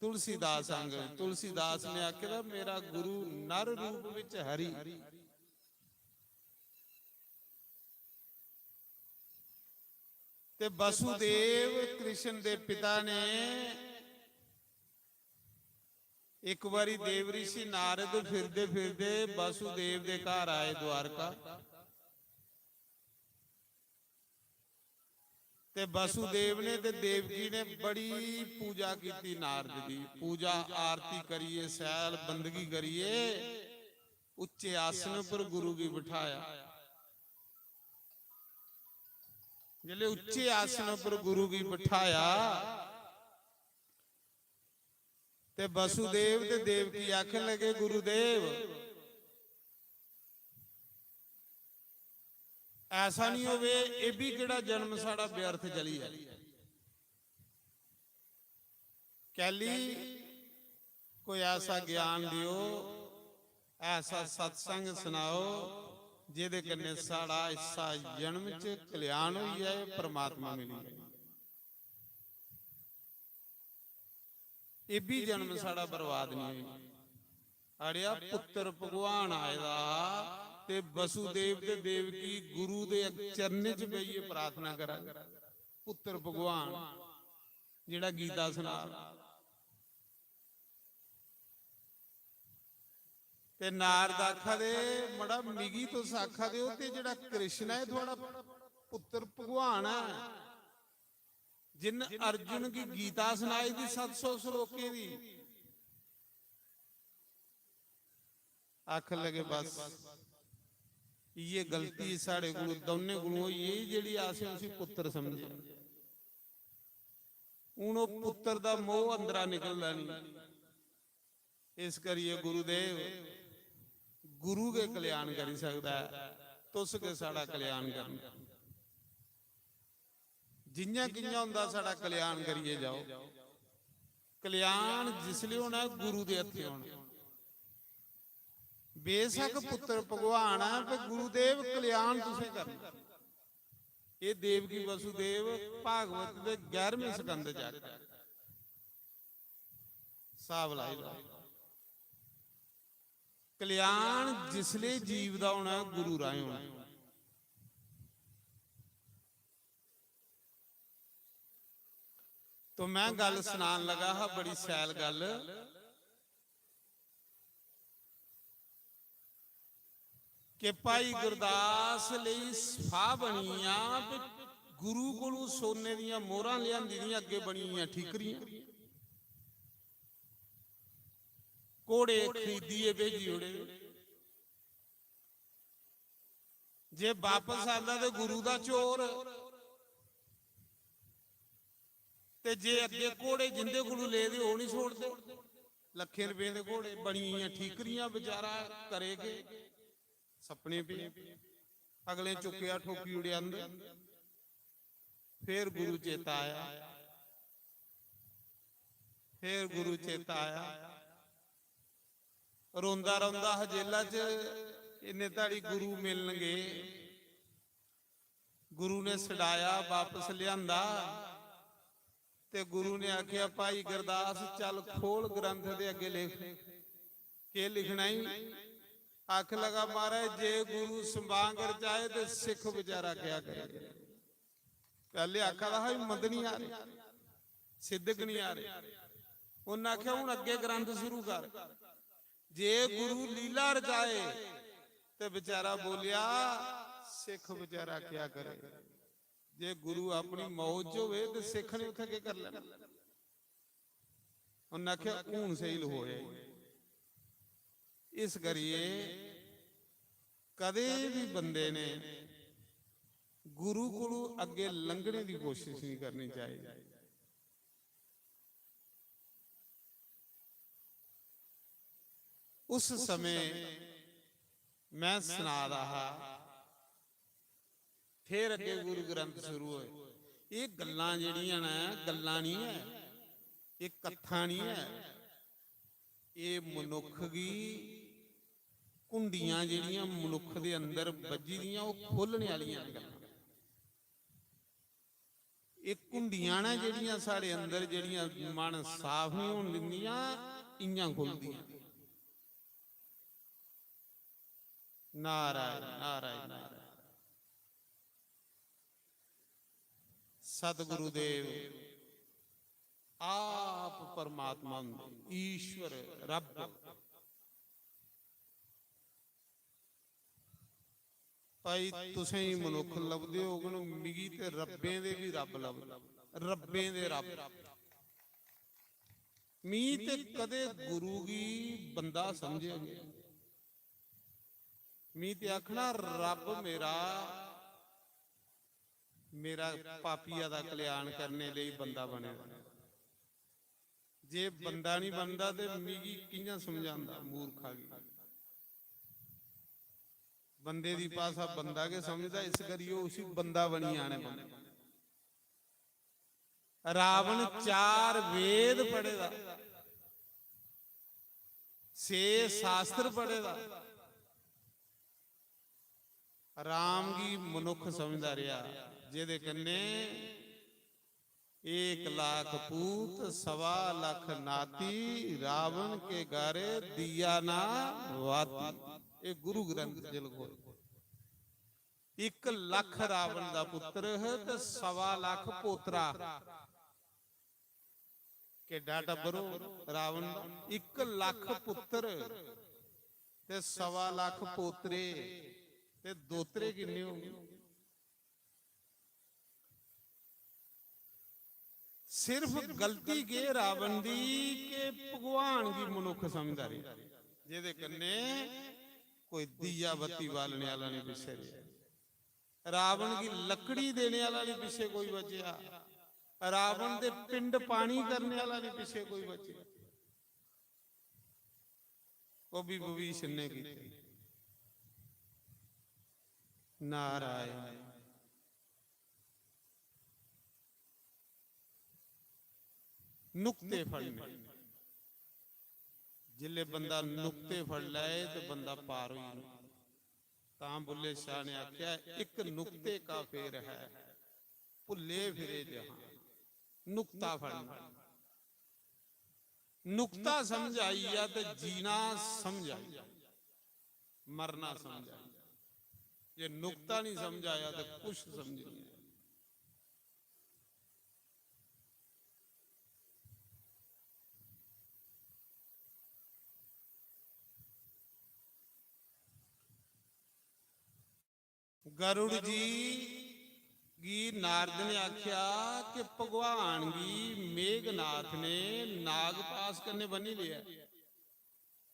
तुलसीदास आंगर, तुलसीदास ने आखे दा, "मेरा गुरु नर रूप विच हरि।" ते वसुदेव कृष्ण दे पिता ने, एक बारी देव ऋषि नारद फिरदे फिरदे वसुदेव दे घर आए द्वारका। ते वसुदेव ने ते देवकी ने बड़ी पूजा कीती नारद दी। पूजा आरती करिए, सैल बंदगी करिए, उच्चे आसन पर गुरु गी बिठाया। जिसले उच्चे आसन पर गुरु गी बिठाया, ते वसुदेव ते देवकी आखन लगे, "गुरुदेव, ऐसा नहीं होवे, एह भी केड़ा जन्म साढ़ा व्यर्थ चली जाए। कैली कोई ऐसा ज्ञान दियो, ऐसा सत्संग सनाओ, जेह्दे कन्नै साढ़ा इस्सा जन्म च कल्याण होई जाए, परमात्मा मिली जाए।" एह भी जन्म साढ़ा बर्बाद नहीं होई। अड़ेआ, पुत्तर भगवान आए दा हा ते वसुदेव ते देवकी गुरु दे चरणें च बेहियै प्रार्थना करा दे। पुत्तर भगवान जेह्ड़ा गीता सना ते नारद आखा दे, "मड़ा, मिगी तुस आखा दे ओ ते जेह्ड़ा कृष्ण ऐ, थुआढ़ा पुत्तर भगवान ऐ, जिन्न अर्जुन गी गीता सनाई दी सत्त सौ श्लोकें दी।" आखन लगे, "बस, इ'यै गलती साढ़े कोलू, दौनें कोलू होई गेई, जेह्ड़ी असें उसी पुत्तर समझेआ। हून ओह् पुत्तर दा मोह अंदरा निकलदा निं। इस करियै गुरुदेव, गुरु गै कल्याण करी सकदा ऐ, तुस गै साढ़ा कल्याण करना।" जियां कियां होंदा, साढ़ा कल्याण करियै जाओ। कल्याण जिसलै होना ऐ, गुरु दे हत्थें होना। बेशक पुत्तर भगवान ऐ, पर गुरुदेव कल्याण तुसें करना। एह् देवकी वसुदेव भागवत दे ग्यारहवें स्कंद च आखदा। स्हाब लाई लैओ। कल्याण जिसले जीव दा होना, गुरु राहें होना। तो मैं गल्ल सनान लगा हा, बड़ी शैल गल्ल, कि भाई गुरदास लेई सफाह बनी गेआ ते गुरु कोलू सोने दियां मोहरां लेआंदी दियां अग्गे बनी गेइयां ठीकरियां। घोड़े खरीदियै भेजी ओड़े। जे बापस आंदा ते गुरु दा चोर, ते जे अग्गे घोड़े जिंदे कोलू ले दे, ओह् निं छोड़दे। लक्खें रपें दे घोड़े, बनी गेइयां ठीकरियां, बेचारा करे केह्? सपने पे। अगले चुक्केआ, ठोकी ओड़ेआ अंदर। फिर गुरु चेता आया, फिर गुरु चेता आया। रोंदा रोंदा हा जेला च, इन्ने धड़ी गुरु मिलन गे। गुरु ने छडाया, वापस लिआंदा ते गुरु ने आखेआ, "भाई गुरदास, चल खोल ग्रंथ दे अग्गे लिख, केह् लिखना ई?" आखन लगा, "महाराज, जे गुरु समांग रचाए ते सिख बेचारा क्या करे?" पैह्ले आखा दा हा, "मत निं आ रहे, सिद्धक निं आ रहे।" उन्न आखेआ, "हून अग्गे ग्रंथ शुरू कर।" जे गुरु लीला रचाए ते बेचारा बोलेआ, "सिख बेचारा क्या करे?" जे गुरु अपनी मौज च होवे ते सिख ने उत्थै केह् करी लैना? उन्नै आखेआ, "हून स्हेई लखोए।" इस करियै कदें बी बंदे ने गुरु कोलू अग्गे लंघने दी कोशिश नहीं करनी चाहिदी। उस समय मैं सना दा हा, फिर अग्गें गुरु ग्रंथ शुरू होए। एह् गल्लां जेह्ड़ियां न, गल्लां निं ऐ, एह् कत्थां निं ऐ। एह् मनुक्ख गी, घुंडियां जेह्ड़ियां मनुक्ख दे अंदर बज्जी दियां, ओह् खोह्लने आह्लियां न गल्लां। एह् घुंडियां न जेह्ड़ियां साढ़े अंदर, जेह्ड़ियां मन साफ निं होन दिंदियां, इ'यां खु'लदियां। नारायण, नारायण, नारायण। सतगुरुदेव आप परमात्मा होंदे, ईश्वर, रब। भाई, तुसें गी मनुक्ख लभदे होङन, मिगी ते रब्बें दे बी रब लभदे, रब्बें दे रब। मी ते कदे गुरु गी बंदा समझेआ नेईं। मी ते आखना, रब मेरा, मेरा पापिया दा कल्याण करने लेई बंदा बने दा। जे बंदा निं बनदा ते मिगी कि'यां समझांदा मूर्खा गी? बंदे दी भाशा बंदा गै समझदा, इस करियै उसी बंदा बनियै आने पौंदा। रावण चार वेद पढ़े दा, छे शास्त्र पढ़े दा, राम गी मनुक्ख समझदा रेहा, जेह्दे कन्नै एक लाख पूत, सवा लख नाती, रावण के गारे दिया ना वाती। एह् गुरु ग्रंथ च लखोए। इक लख रावण दा पुत्तर हा ते सवा लख पोतरा। केड्डा टब्बर हो रावण दा? इक लख पुत्तर ते सवा लख पोतरे ते दोतरे किन्ने होंगे? सिर्फ गलती केह् रावण दी कि भगवान गी मनुक्ख समझदा रेहा, जेह्दे कन्नै कोई दीया बत्ती बालने आह्ला निं पिच्छे रेहा। रावण गी लकड़ी देने आह्ला निं पिच्छे कोई बचेआ। रावण दे पिंड पानी करने आह्ला निं पिच्छे कोई बचेआ। ओह् बी विभीषण ने कीते। नारायण। नुक्ते फड़ने। जिसलै बंदा नुक्ते फड़ लै ते बंदा पार होई जंदा। तां बुल्ले शाह ने आख्या, "एक नुक्ते का फेर है, भुल्ले फिरे जहां।" नुक्ता फड़ना। नुक्ता समझ आई गेआ ते जीना समझ आई गेआ, मरना समझ आई गेआ। जे नुक्ता नहीं समझ आया तो कुछ समझ नहीं आया। गरुड़ जी गी नारद ने आख्या कि भगवान गी मेघनाथ ने नाग पास कन्नै बन्नी लेआ,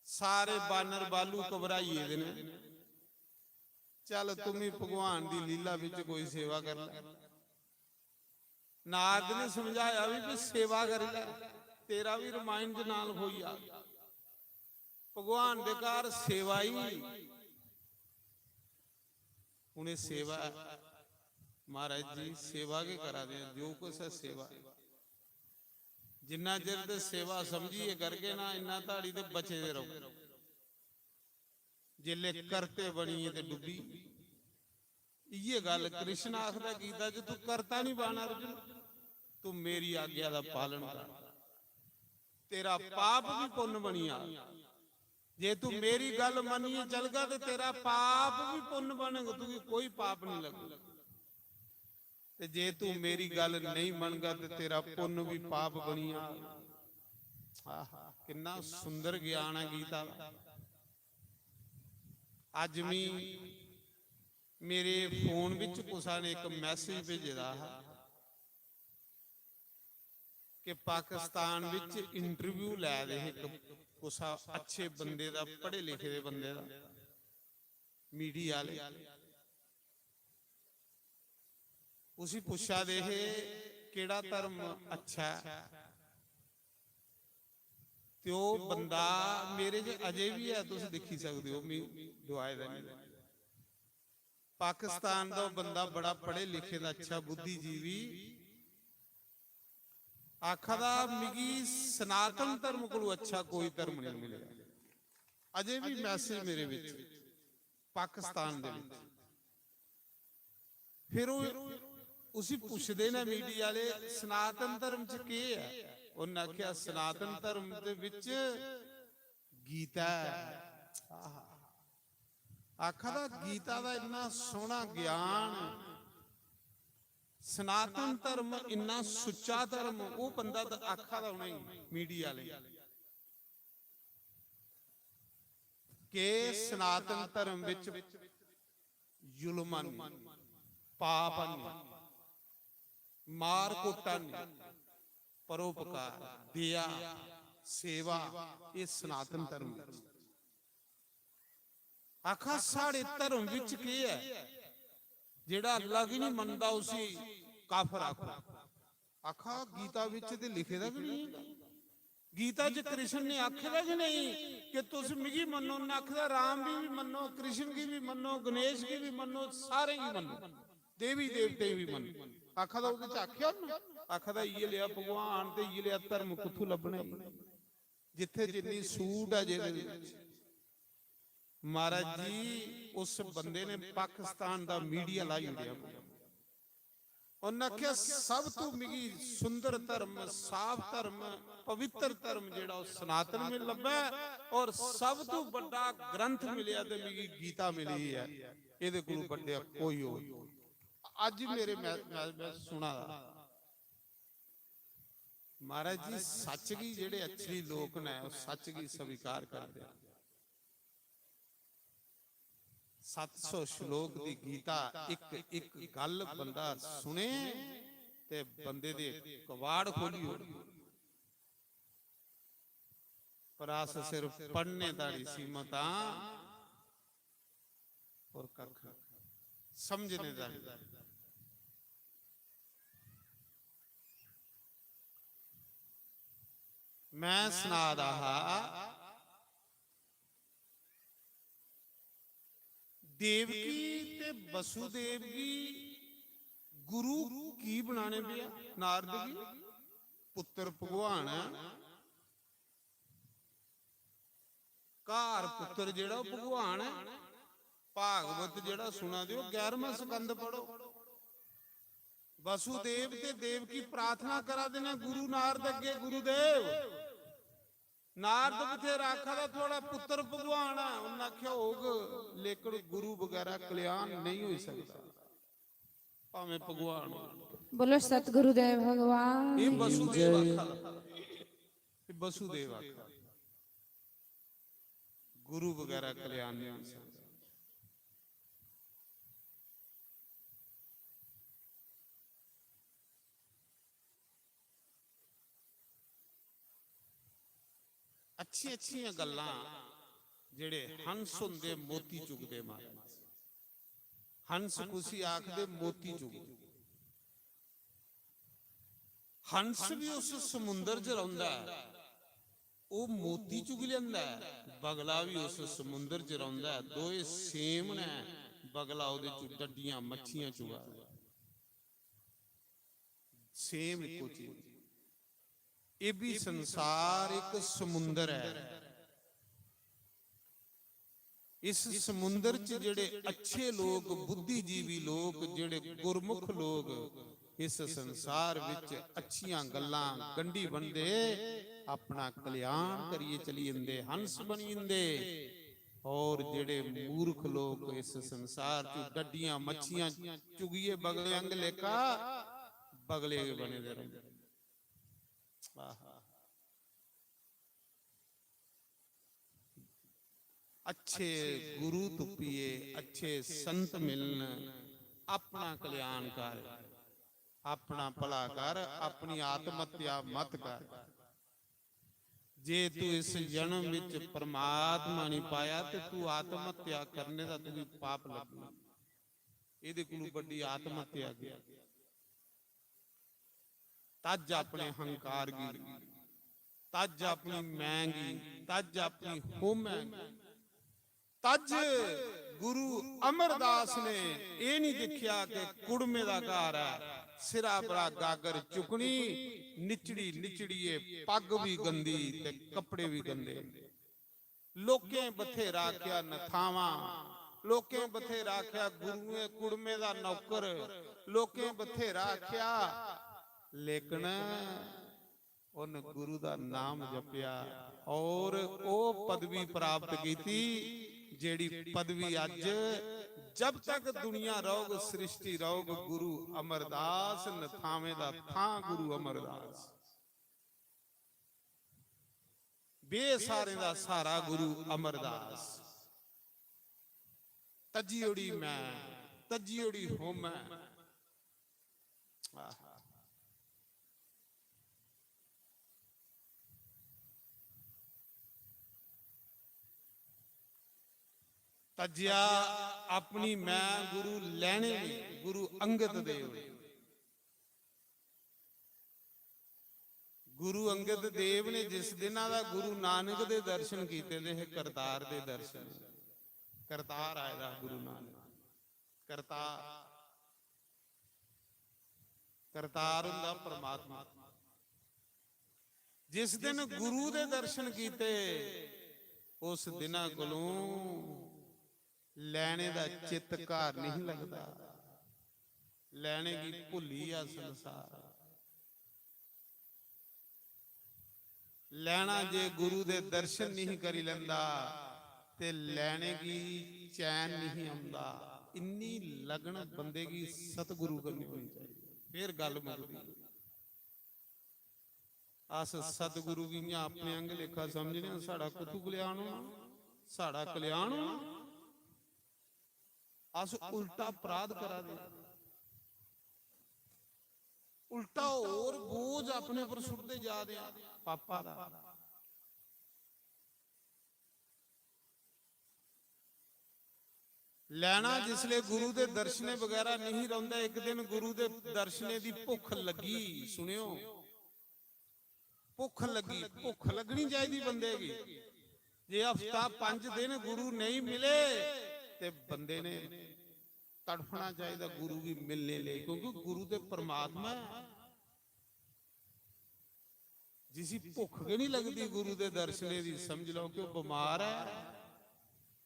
सारे बानर बालू घबराई गेदे न, चल तुम ही भगवान दी लीला बिच कोई सेवा कर ले। नारद ने समझाया भी, भी सेवा करी लै, तेरा भी रामायण च नां लखोई जाग। भगवान दे घर सेवा ही, उ'नें सेवा, महाराज जी सेवा गै करा दे, जो कुछ है सेवा। जिन्ना चिर ते सेवा समझियै करगे ना, इन्ना धाड़ी ते बचे दे रहो। जिसलै करते बनियै ते डुब्बी। इ'यै गल्ल कृष्ण आखदा गीता च, "तू करता नहीं बन अर्जुन, तू मेरी आज्ञा दा पालन कर, तेरा पाप भी पुन्न बनी जा। जे तू मेरी गल्ल मनियै चलगा ते तेरा पाप भी पुन्न बनग, तुगी कोई पाप नहीं लगग। ते जे तू मेरी गल्ल नहीं मनगा ते तेरा पुन्न भी पाप बनी जा।" आहा, किन्ना सुंदर ज्ञान है गीता दा। अज्ज मी मेरे फोन बिच कुसा ने इक मैसेज भेजे दा हा कि पाकिस्तान बिच इंटरव्यू लै दे हे इक कुसा अच्छे बंदे दा, पढ़े लिखे दे बंदे दा, मीडिया आह्ले। उसी पुच्छा दे हे, "केह्ड़ा धर्म अच्छा ऐ?" ते ओह् बंदा मेरे च अजें बी ऐ, तुस दिक्खी सकदे ओ, मी डुआए दा निं। पाकिस्तान दा ओह् बंदा बड़ा पढ़े लिखे दा, अच्छा बुद्धिजीवी, आखा दा, "मिगी सनातन धर्म कोलू अच्छा कोई धर्म नेईं मिलेआ।" अजे बी मैसेज मेरे बिच, पाकिस्तान दे बिच। फिर ओह्, उसी पुछदे न मीडिया आह्ले, "सनातन धर्म च केह् ऐ?" उन्नै आखेआ, "सनातन धर्म दे बिच गीता ऐ।" आहा। आखा दा, "गीता दा इन्ना सोह्ना ज्ञान, सनातन धर्म इन्ना सुच्चा धर्म।" ओह् बंदा द-, आखा दा उ'नेंगी, मीडिया आह्ले, कि सनातन धर्म बिच जुल्म निं, पाप निं, मार कुट्टा निं, परोपकार, दया, सेवा, एह् सनातन धर्म बिच। आखा, "साढ़े धर्म बिच केह् ऐ? जेह्ड़ा अल्लाह गी निं मनदा, उसी काफर आखो।" आखा, "गीता बिच ते लिखे दा गै निं ऐ। गीता च कृष्ण ने आखे दा गै नेईं कि तुस मिगी मन्नो।" उन्नै आखे दा, "राम गी बी मन्नो, कृष्ण गी बी मन्नो, गणेश गी बी मन्नो, सारें गी मन्नो, देवी देवतें गी बी मन्नो।" आखा दा, "ओह्दे च आखेआ ना?" आखा दा, "इ'यै लेआ भगवान ते इ'यै लेआ धर्म कुत्थूं लब्भना ई? जित्थै जिन्नी सूट ऐ जेह्दे बिच।" महाराज जी, उस बंदे ने पाकिस्तान दा मीडिया लाई ओड़ेआ। उन्नै आखेआ, "सब तू मिगी सुंदर धर्म, साफ धर्म, पवित्र धर्म जेह्ड़ा ओह् सनातन में लब्भा ऐ, और सब तू बड्डा ग्रंथ मिलेआ ते मिगी गीता मिली ऐ, एह्दे कोलू बड्डे कोई होर।" अज्ज मेरे मैं, मैं, मैं सुना दा, महाराज जी, सच गी जेह्ड़े अच्छे लोक न, ओह् सच गी स्वीकार करदे। सत्त सौ श्लोक दी गीता, इक, इक गल्ल बंदा सुने ते बंदे दे कवाड़ खोली ओड़े। पर अस सिर्फ पढ़ने धोड़ी सीमत आं, और कक्ख समझने धोड़ी। मैं सना दा हा, देवकी ते वसुदेव गी गुरु की बनाने पेआ? नारद गी पुत्र भगवान ऐ, घर पुत्र जेह्ड़ा ओह् भगवान ऐ। भागवत जेह्ड़ा सुना दे ओ, ग्यारहवां स्कंद पढ़ो। वसुदेव ते देवकी प्रार्थना करा दे न गुरु नारद अग्गे, "गुरुदेव, नारद बथेरा आखा दा थुआढ़ा पुत्र भगवान ऐ।" उन्नै आखेआ, "होग, लेकिन गुरु बगैरा कल्याण नेईं होई सकदा, भामें भगवान हो।" बोलो सतगुरुदेव भगवान एह् वसुदेव आखा दा। एह् वसुदेव आखा दा। गुरु बगैरा कल्याण नहीं हो सकता। अच्छियां अच्छियां गल्लां, जेह्ड़े हंस होंदे मोती चुगदे महाराज। हंस कुसी आखदे? मोती चुगदे। हंस भी उस समुंदर च रौंह्दा ऐ, ओह् मोती चुगी लैंदा ऐ, बगला भी उस समुंदर च रौंह्दा ऐ। दोए सेम न, बगला ओह्दे च डड्डियां मच्छियां चुगा दा। सेम इक्को चीज। एह् भी संसार इक समुंदर ऐ। इस समुंदर च जेह्ड़े अच्छे लोक, बुद्धिजीवी लोक, जेह्ड़े गुरमुख लोक इस संसार विच अच्छियां गल्लां गंढी बनदे, अपना कल्याण करियै चली जंदे, हंस बनी जंदे। और जेह्ड़े मूर्ख लोक इस संसार च डड्डियां मच्छियां चुगियै बगले आंग लेखा बगले गै बने दे रौंह्दे। आहा। अच्छे गुरु तुप्पिए, अच्छे संत मिलन, अपना कल्याण कर, अपना भला कर, अपनी आत्महत्या मत कर। जे तू इस जन्म विच परमात्मा नहीं पाया ते तू आत्महत्या करने दा तुगी पाप लगना। एह्दे कोलू बड्डी आत्महत्या केह्? तज अपने हंकार गी, तज अपनी मैं गी, तज अपनी होमै गी, तज गुरु अमरदास ने एह् नहीं दिक्खेआ कि कुड़मे दा घर ऐ, सिरा परा गागर चुकनी, निचड़ी निचड़ियै पग्ग भी गंदी ते कपड़े भी गंदे। लोकें बथेरा आखेआ नथावां, लोकें बथेरा आखेआ गुरुएं कुड़मे दा नौकर, लोकें बथेरा आखेआ, लेकिन उन गुरु दा नाम जपेआ और ओह् पदवी प्राप्त कीती, जेह्ड़ी पदवी अज्ज जब तक दुनिया रौह्ग, सृष्टि रौह्ग, गुरु अमरदास नथावें दा थां गुरु अमरदास। बेसारें दा सहारा गुरु अमरदास। तज्जी ओड़ी मैं, तज्जी ओड़ी होमै। आहा। तज्जेआ अपनी मैं गुरु लैने में, गुरु अंगद देव। गुरु अंगद देव ने जिस दिना दा गुरु नानक दे दर्शन कीते दे हे, करतार दे दर्शन, करतार आए दा गुरु नानक, करतार, करतार हुंदा परमात्मा। जिस दिन गुरु दे दर्शन कीते, उस दिना कोलों लैने दा चित्त घर नहीं लगदा, लैने गी भुल्ली आ संसार। लैना जे गुरु दे दर्शन नहीं करी लैंदा ते लैने गी चैन नहीं आंदा। इन्नी लगन बंदे गी सतगुरु कन्नै होनी चाहिदी, फिर गल्ल मुकदी। अस सतगुरु गी इ'यां अपने आंग लेखा समझने आं, साढ़ा कुत्थू कल्याण होना, साढ़ा कल्याण होना। अस उल्टा अपराध करा दे, उल्टा होर बोझ अपने पर सुट्टदे जा दे आं पापा दा। लैना जिसले गुरु दे दर्शने बगैरा नहीं रौंदा, इक दिन गुरु दे दर्शने दी भुख लगी। सुनियो, भुख लगी, भुख लगनी चाहिदी बंदे गी। जे हफ्ता पंज दिन गुरु नहीं मिले ते बंदे ने तड़फना चाहिदा गुरु गी मिलने लेई, क्योंकि गुरु ते परमात्मा ऐ। जिसी भुख गै नहीं लगदी गुरु दे दर्शने दी, समझ लो कि ओह् बमार ऐ।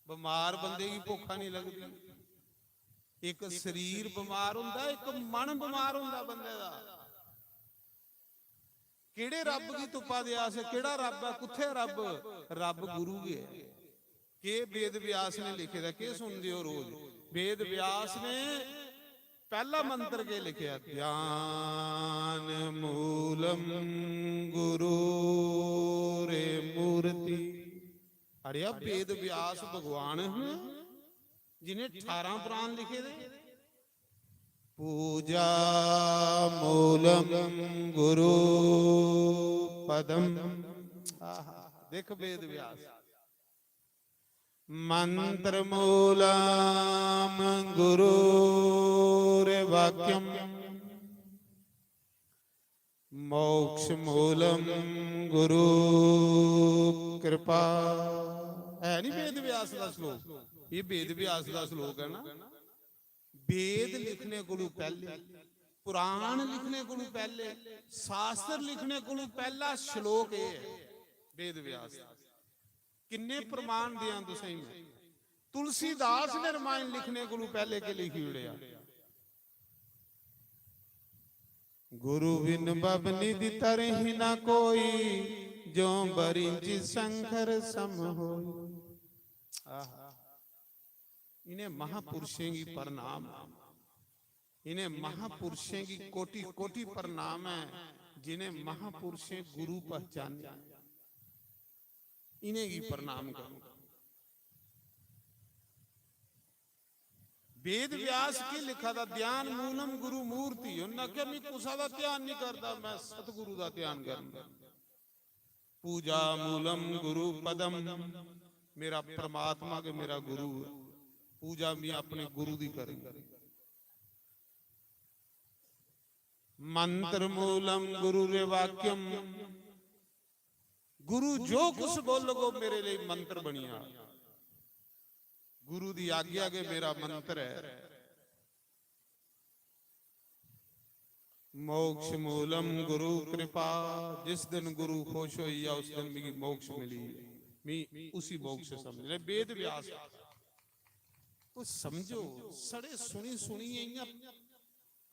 बमार बंदे गी भुक्खा नहीं लगदी। इक शरीर बमार होंदा, इक मन बमार होंदा बंदे दा। केड़े रब गी तुप्पा दे अस? केड़ा रब ऐ? कुत्थै रब? रब गुरु गै ऐ। केह् वेद व्यास ने लिखे दा, केह् सुनदे ओ रोज? वेद व्यास ने पैह्ला मंत्र केह् लिखेआ? ध्यान मूलम गुरु रे मूर्ति। अड़ेआ, वेद व्यास भगवान हन, जिन्हें ठारां पुराण लिखे दे। पूजा मूलम गुरु पदम। आहा, देख वेद व्यास। मंत्र मूलम गुरु वाक्यम। मोक्ष मूलम गुरु कृपा। है नहीं वेद व्यास का श्लोक? ये वेद व्यास का श्लोक है ना। वेद लिखने कोलू पैह्ले, पुराण लिखने कोलू पैह्ले, शास्त्र लिखने कोलू पैह्ला श्लोक एह् ऐ वेद व्यास दा। किन्ने प्रमाण देआं तुसें गी मैं? तुलसीदास ने रामायण लिखने कोलू पैह्ले के लिखी ओड़ेआ? गुरु बिन भव निधि तरहि न कोई, जो बरिंच शंकर सम होई। आहा। इन्हें महापुरुषें गी प्रणाम, इन्हें महापुरुषें गी कोटि कोटि प्रणाम है, जिन्हें महापुरुषें गुरु पहचाने, इन्हें गी प्रणाम करो। वेद व्यास की लिखा था, "ध्यान मूलम गुरु मूर्ति।" उन्हें आखेआ, "मैं कुसा दा ध्यान नहीं करता, मैं सतगुरु दा ध्यान करना।" पूजा मूलम गुरु पदम, मेरा परमात्मा के मेरा गुरु है, पूजा मैं अपने गुरु दी करूं। मंत्र मूलम गुरु रे वाक्यम, गुरु जो कुछ बोलगो मेरे लिए मंत्र बनिया। गुरु दी आज्ञा गै मेरा मंत्र ऐ। मोक्ष मूलम गुरु कृपा। जिस दिन गुरु खुश होई जा, उस दिन मिगी मोक्ष मिली। मी उसी मोक्ष समझ ले। वेद व्यास, कुछ समझो। सड़े सुनी सुनियै इ'यां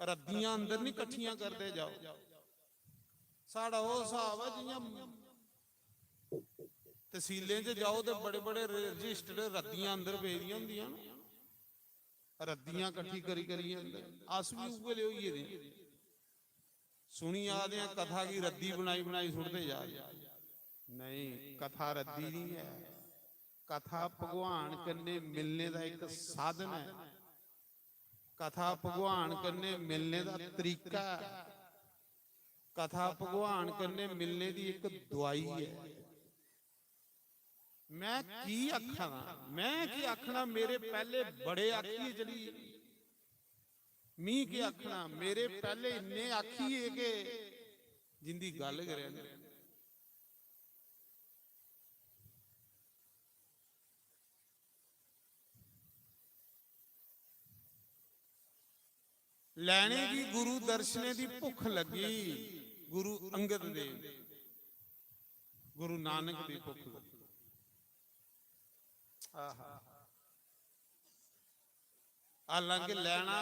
रद्दियां अंदर नहीं कट्ठियां करदे जाओ। साढ़ा ओह् स्हाब ऐ जि'यां तसीलें च जाओ ते बड़े बड़े रजिस्टर्ड रद्दियां अंदर पेदियां होंदियां न। रद्दियां कट्ठी करी करियै अंदर। अस बी उ'ऐ ले होई गेदे आं। सुनी आ दे आं, कथा गी रद्दी बनाई बनाई सुट्टदे जा दे। नहीं, कथा रद्दी नहीं ऐ। कथा भगवान कन्नै मिलने दा इक साधन ऐ। कथा भगवान कन्नै मिलने दा तरीका ऐ। कथा भगवान कन्नै मिलने दी इक दुआई ऐ। मैं की आखना, मैं की आखना, मेरे पैह्ले बड़े आखियै चली गे। मी की आखना, मेरे पैह्ले इन्ने आखियै के जिंदी गल्ल गै रैह्नी। लैने गी गुरु दर्शने दी भुख लगी, गुरु अंगद देव, गुरु नानक दी भुख लगी। आहा। हालांकि लैना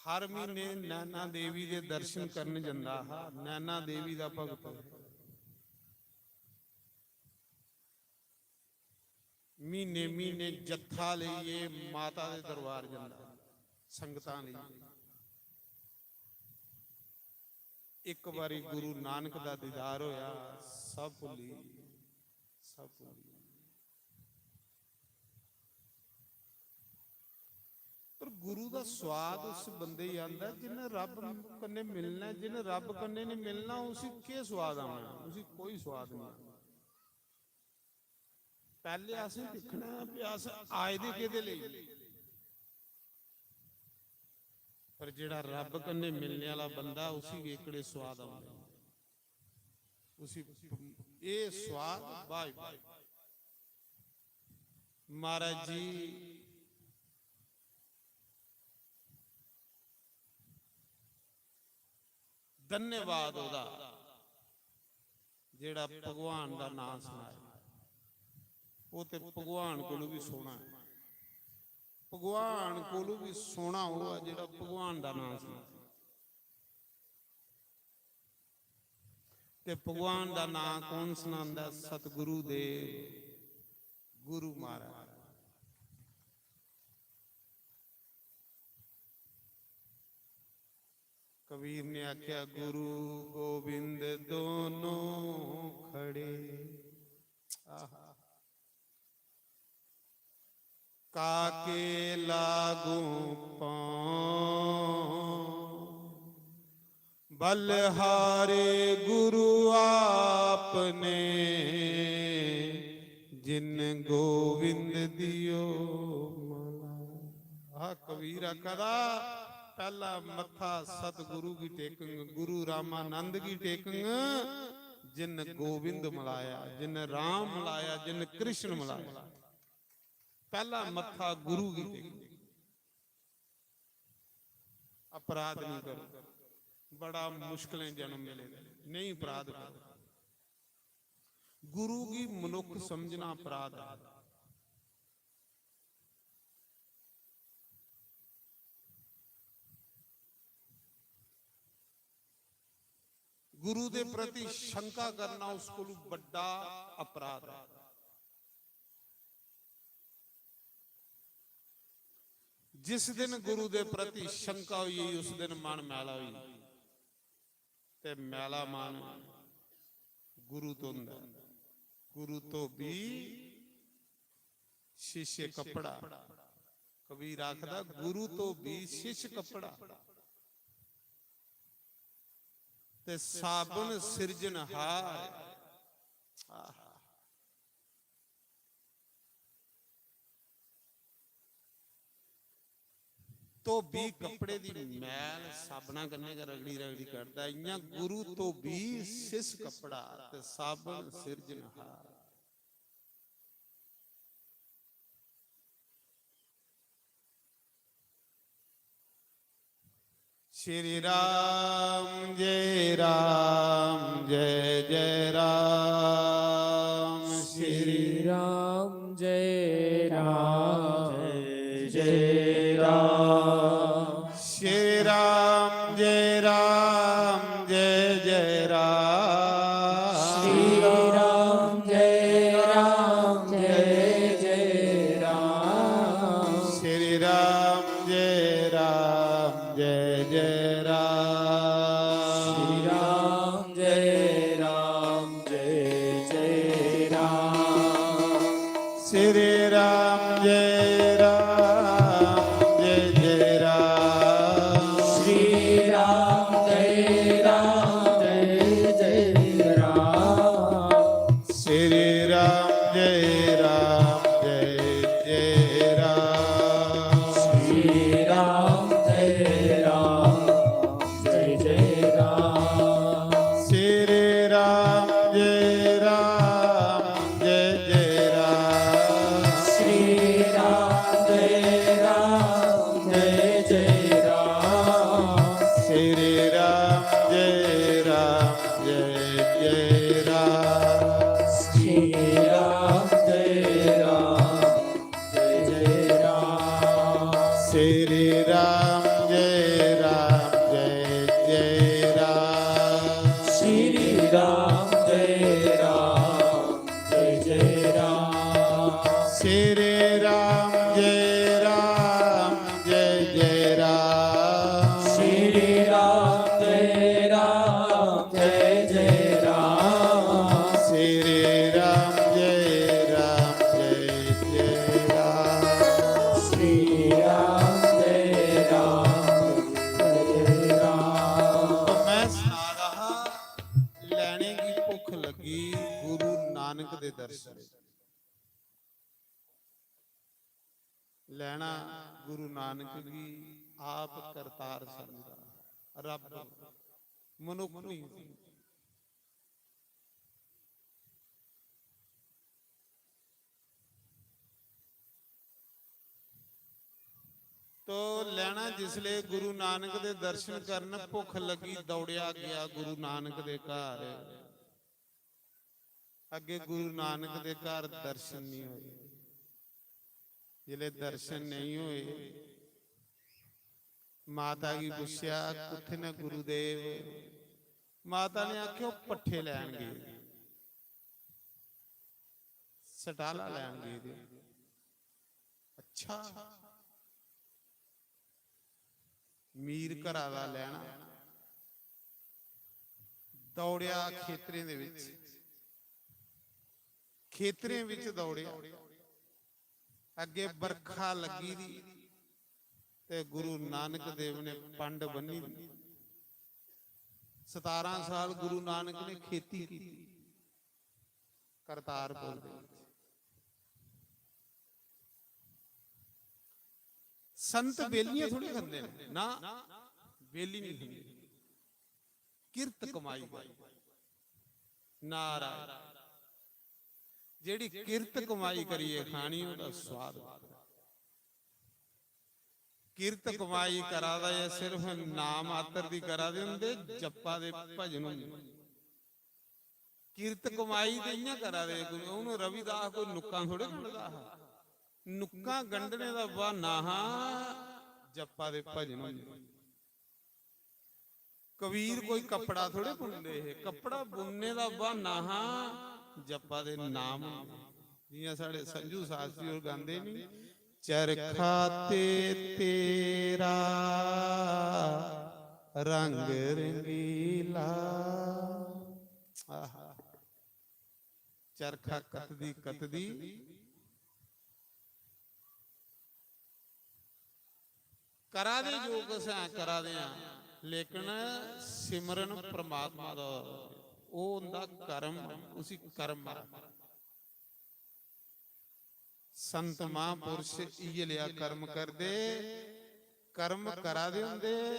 हर महीने नैना देवी दे दर्शन करन जंदा हा। नैना देवी दा भगत, महीने महीने जत्था लेइयै माता दे दरबार जंदा, संगतां लेइयै। इक बारी गुरु नानक दा दीदार होया, सब भुल्ली, सब भुल्ली। पर गुरु दा स्वाद उस बंदे गी आंदा, जिन्ने रब कन्नै मिलना ऐ। जिन्ने रब कन्नै नहीं मिलना, उसी केह् स्वाद आना? उसी कोई स्वाद नहीं। पैह्ले असें दिक्खना ऐ कि अस आए दे केह्दे लेई। पर जेह्ड़ा रब कन्नै मिलने आह्ला बंदा, उसी बी एह्कड़े स्वाद औंदे। उसी एह् स्वाद, भाई, भाई। महाराज जी, धन्यवाद ओह्दा, जेह्ड़ा भगवान दा नांऽ सनाए। ओह् ते भगवान कोलू बी सोह्ना ऐ। भगवान कोलू बी सोह्ना ओह् ऐ जेह्ड़ा भगवान दा नांऽ सनाए। ते भगवान दा नांऽ कौन सनांदा? सतगुरु देव, गुरु महाराज। कबीर ने आख्या, "गुरु गोविंद दोनों खड़े।" आहा। "काके लागू पांव, बलहारे गुरु आपने, जिन गोविंद दियो मला।" आह, कबीर आखदा, "पहला मत्था सतगुरु गी टेकंग, गुरु रामानंद गी टेकंग, जिन गोविंद मलाया, जिन राम मलाया, जिन कृष्ण मलाया।" पहला मत्था गुरु गी टेकंग। अपराध नहीं करो, बड़ा मुश्किलें जन्म मिले, नहीं अपराध करो। गुरु गी मनुख समझना अपराध है। गुरु दे प्रति शंका करना उस कोलू बड्डा अपराध है। जिस दिन गुरु दे प्रति शंका होई गेई, उस दिन मन मैला होई गेआ। ते मैला मन गुरु तो होंदा ऐ। गुरु धोबी, शिष्य कपड़ा। कबीर आखदा, "गुरु धोबी, शिष्य कपड़ा, ते साबन सिरजनहार।" आहा। धोबी कपड़े दी मैल साबना कन्नै गै रगड़ी रगड़ी कढदा, इ'यां गुरु धोबी सिस कपड़ा ते साबन सिरजनहार। श्री राम जय राम जय जय राम। श्री श्री राम जय राम जय जय राम। श्री राम जय राम जय जय राम। श्री राम जय राम जय जय राम। श्री राम जय राम जय जय राम। श्री राम जय राम जय जय राम। श्री राम जय राम जय जय राम। श्री राम जय राम जय जय राम। श्री राम जय राम जय जय राम। श्री राम जय राम जय जय राम। श्री राम जय राम जय जय राम। श्री राम जय राम जय जय राम। श्री राम जय राम जय जय राम। श्री राम जय राम जय जय राम। श्री राम जय राम जय जय राम। श्री राम जय राम जय जय राम। श्री राम जय राम जय जय राम। श्री राम जय राम जय जय राम। श्री राम जय राम जय जय राम। श्री राम जय राम जय जय राम। तो मैं सुना रहा, लैने की भुख लगी गुरु नानक दे दर्शन। लैना गुरु नानक गी आप करतार समझदा, रब, मनुख नहीं। तो लैना जिसले गुरु नानक दे दर्शन करन, भुख लगी, दौड़िया गया गुरु नानक दे घर। अग्गे गुरु नानक दे घर दर्शन नहीं होए। जिसले दर्शन नहीं होए, माता गी पुच्छेआ, "कुत्थे न गुरुदेव?" माता ने आखेआ, "ओह् पट्ठे लैन गे, सटाला लैन गे।" अच्छा, मीर घरा दा लैना, दौड़ेआ खेतरें दे विच, खेतरें विच दौड़ेआ, अग्गे बरखा लग्गी दी ते गुरु नानक देव ने पंड बन्नी दी। सतारां साल गुरु नानक ने खेती की, करतारपुर दे विच। संत बेलियां थोड़ी खंदे ने ना, बेली नहीं खंदे। किरत कमाई करी। नारायण। जेह्ड़ी किरत कमाई करियै खानी, ओह्दा स्वाद। किरत कमाई करा दा ऐ, सिर्फ नाम मात्र दी करा दे होंदे, जप्पा दे भजन होंदे। किरत कमाई ते इ'यां करा दे, कोई हून रविदास कोई नुक्कां थोड़े गंढदा हा। नुक्कां गंढने दा ब्हाना हा, जप्पा दे भजन होंदे। कबीर कोई कपड़ा थोड़े बुनदे हे, कपड़ा बुनने दा ब्हाना हा, जप्पा दे नाम होंदे। जि'यां साढ़े संजू शास्त्री होर गांदे नी, "चरखा ते तेरा रंग रंगीला।" आहा। चरखा कतदी कतदी करा दे जो कुछ ऐ करा दे आं, लेकिन सिमरन परमात्मा दा, ओह् होंदा कर्म, उसी कर्म आखदे। संत महापुरुष इयै लेआ कर्म करदे, कर्म करा दे होंदे,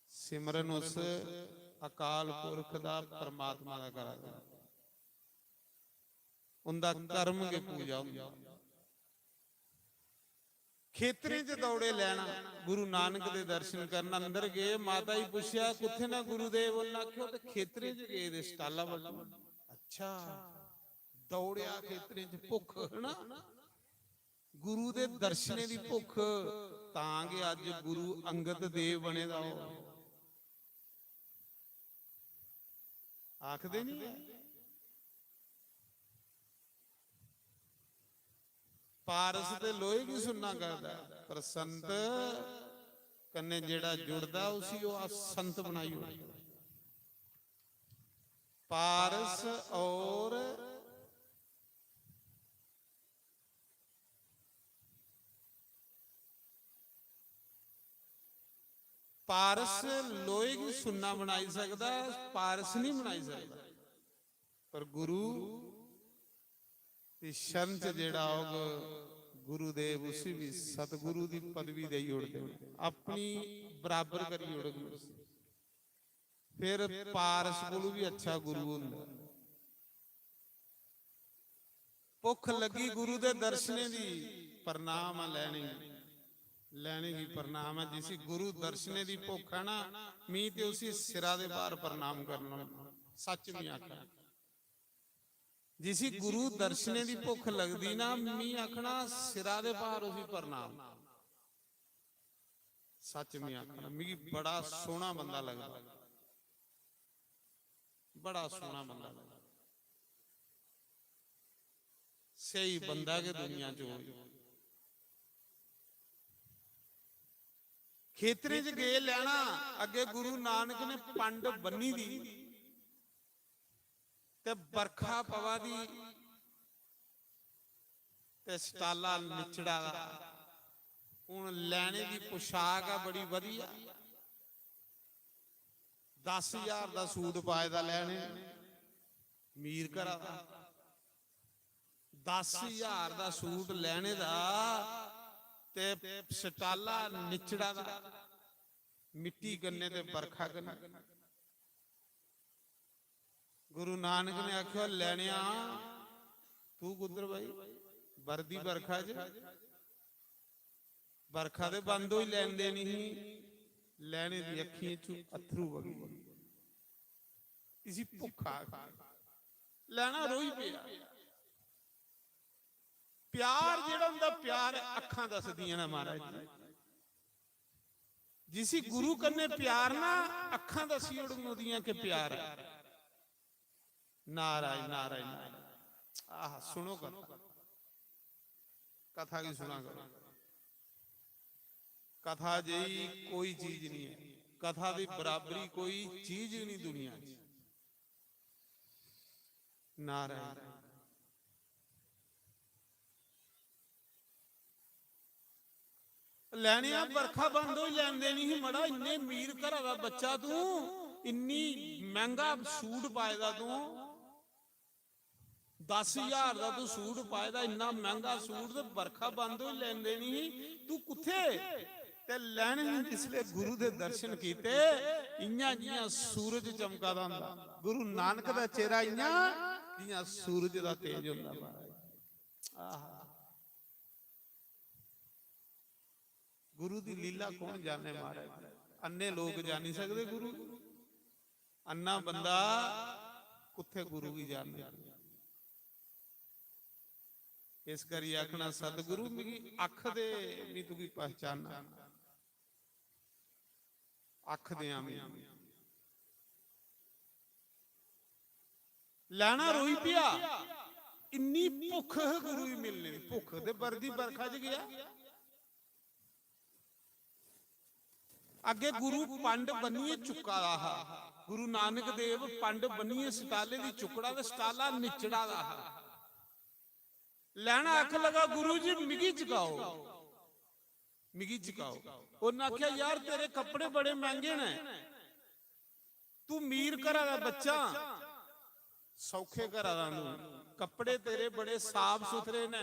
सिमरन उस अकाल पुरख दा, परमात्मा दा करा दे। उंदा कर्म गै पूजा होंदा। खेतरें च दौड़े लैना, गुरु नानक दे दर्शन करना। अंदर गए, माता जी पुच्छेआ, "कुत्थै न गुरुदेव?" उन्नै आखेआ, "ते खेतरें च गे दे, स्टाला बल्ल।" अच्छा, दौड़ेआ खेतरें च, भुक्ख है ना, गुरु दे दर्शनें दी भुक्ख, तां गै अज्ज गुरु अंगद देव बने दा। ओह् आखदे नहीं है, पारस ते लोहे गी सुन्ना करदा ऐ, पर संत कन्नै जेह्ड़ा जुड़दा, उसी ओह् संत बनाई ओड़दा। पारस और पारस लोहे गी सुन्ना बनाई सकदा, पारस नहीं बनाई सकदा, पर गुरु दी शरण च जेह्ड़ा औग, गुरुदेव उसी भी सतगुरु दी पदवी देई ओड़दे, अपनी बराबर करी ओड़ग उसी। फिर पारस कोलू भी अच्छा गुरु होंदा। भुख लगी गुरु दे दर्शने दी, प्रणाम ऐ लैने गी, लैने गी प्रणाम ऐ। जिसी गुरु दर्शने दी भुख है ना, मी ते उसी सिरा दे भार प्रणाम करना, सच मी आखना। जिसी गुरु दर्शने दी भुख लगदी ना, मी आखना सिरा दे भार उसी प्रणाम। सच मी आखना, मिगी बड़ा सोहना बंदा लगदा, बड़ा सोहना बंदा लगदा। स्हेई बंदा गै दुनिया च होए। खेतरें च गे लैना, अग्गे गुरु नानक ने पंड बन्नी दी ते बरखा पवा दी ते स्टाला निचड़ा दा। हून लैने दी पोशाक ऐ बड़ी बधिया, दस हजार दा सूट पाए दा लैने, मीर घरा दा। दस हजार दा सूट लैने दा ते स्टाला निचड़ा दा, मिट्टी कन्नै ते बरखा कन्नै। गुरु नानक ने आखेआ, "लैनेआ, तू कुद्धर भाई? बरदी बरखा च बरखा ते बंद होई लैन देनी ही, लैने दी अक्खियें चों अत्थरू बगी गे।" इसी भुक्खा आखदे। लैना रोई पेआ। प्यार जेह्ड़ा होंदा, प्यार अक्खां दसदियां न महाराज जी। जिसी गुरु कन्नै प्यार ना, अक्खां दस्सी ओड़न ओह्दियां कि प्यार ऐ। नाराज, नाराज, नाराज। आह, सुनो कथा, कथा गी सुना करो। कथा जेही कोई चीज नहीं है, कथा दी बराबरी कोई चीज नहीं दुनिया च। नाराज। लैने आ, बरखा बंद होई लैन देनी ही मड़ा, इन्ने मीर घरा दा बच्चा तूं, इन्नी मैंह्गा सूट पाए दा तूं, दस हजार दा तूं सूट पाए दा, इन्ना मैंह्गा सूट, ते बरखा बंद होई लैन देनी ही, तूं कुत्थे? ते लैने ने जिसले गुरु दे दर्शन कीते, इयां जियां सूरज चमका दा होंदा, गुरु नानक दा चेहरा इयां जियां सूरज दा तेज होंदा महाराज। आहा। गुरु दी लीला कौन जाने महाराज? अन्ने लोक जानी सकदे गुरु गी। अन्ना बंदा कुत्थे गुरु गी जाने? इस करी आखना, "सतगुरु मिगी अख दे, मी तुगी पहचाना।" अख देआं मी। लैना रोई पेआ, इन्नी भुक्ख ही गुरु गी मिलने दी, भुक्ख ते बरदी बरखा च गेआ। अग्गे गुरु पंड बन्नियै चुक्का दा हा, गुरु नानक देव पंड बन्नियै स्टाले दी चुक्कड़ा ते स्टाला निचड़ा दा हा। लैना आखन लगा, "गुरु जी, मिगी चकाओ, मिगी चकाओ।" उन्नै आखेआ, "यार, तेरे कपड़े बड़े मैंह्गे न, तू मीर घरा दा बच्चा, सौखे घरा दा तू, कपड़े तेरे बड़े साफ सुथरे न,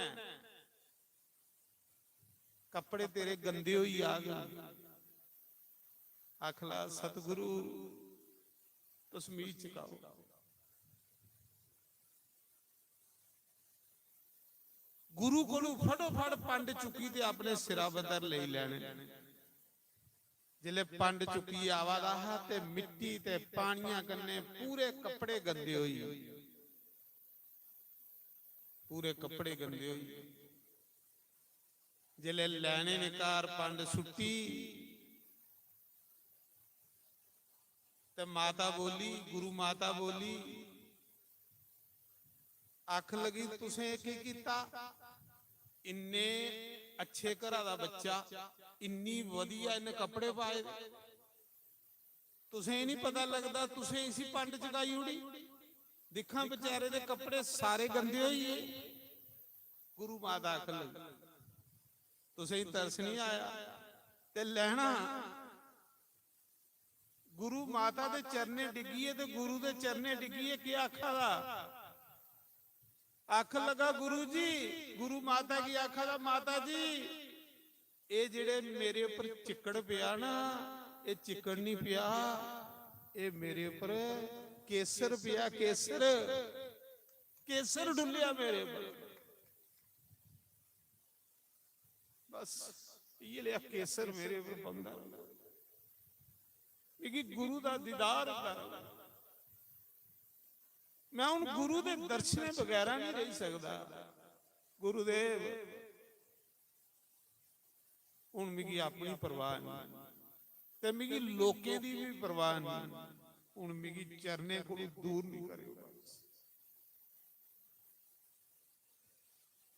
कपड़े तेरे गंदे होई जाग।" आखला, "सतगुरु, तुस मिगी चकाओ।" गुरु कोलू फटोफट पंड चुक्की ते अपने सिरा बदर लेई लैने। जिसलै पंड चुक्की आवा दा हा ते मिट्टी ते पानियां कन्नै पूरे कपड़े गंदे होई, पूरे कपड़े गंदे होई। जिसलै लैने ने कार पंड सुट्टी ते माता बोली, गुरु माता बोली, आखन लगी, "तुसें एह् केह् कीता? इन्ने अच्छे घरा दा बच्चा, इन्नी वधिया इन्ने कपड़े पाए दे, तुसें एह् निं पता लगदा, तुसें इसी पंड चकाई ओड़ी। दिक्खां, बेचारे दे कपड़े सारे गंदे होई गे।" गुरु माता आखन लगी, "तुसें गी तरस निं आया?" ते लैना गुरु माता दे चरणें डिग्गियै ते गुरु दे चरणें डिग्गियै केह् आखा दा? आखन लगा, "गुरु जी," गुरु माता गी आखा दा, "माता जी, एह् जेह्ड़े मेरे उप्पर चिक्कड़ पेआ ना, एह् चिक्कड़ निं पेआ, एह् मेरे उप्पर केसर पेआ, केसर, केसर डुल्लेआ मेरे उप्पर।" बस इ'यै लेआ केसर मेरे उप्पर पौंदा। मिगी गुरु दा दीदार होंदा। मैं हुन गुरु दे दर्शनें बगैरा निं रेही सकदा। गुरुदेव, हुन मिगी अपनी परवाह निं ते मिगी लोकें दी बी परवाह निं। हुन मिगी चरणें कोलू दूर निं करेओ।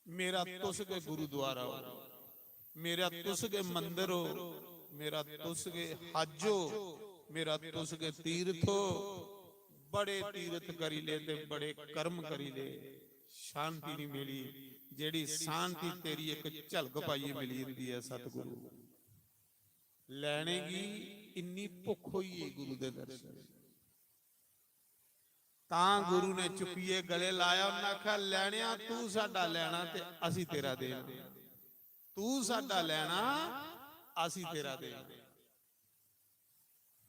मेरा तुस गै गुरुद्वारा हो, मेरा तुस गै मंदर हो, मेरा तुस गै हज हो, मेरा तुस गै तीर्थ हो। बड़े तीर्थ करी ले ते बड़े कर्म करी ले, शांति नहीं मिली। जेड़ी शांति तेरी एक झलक पाइयै मिली जंदी है सतगुरु। लैने गी इन्नी भुख होई है गुरु दे दर्शन। तां गुरु ने चुक्कियै गले लाया, उन्हें आख्या, "लैणिया, तू साडा लैना ते असी तेरा देना, तू साडा लैना, असी तेरा देना।"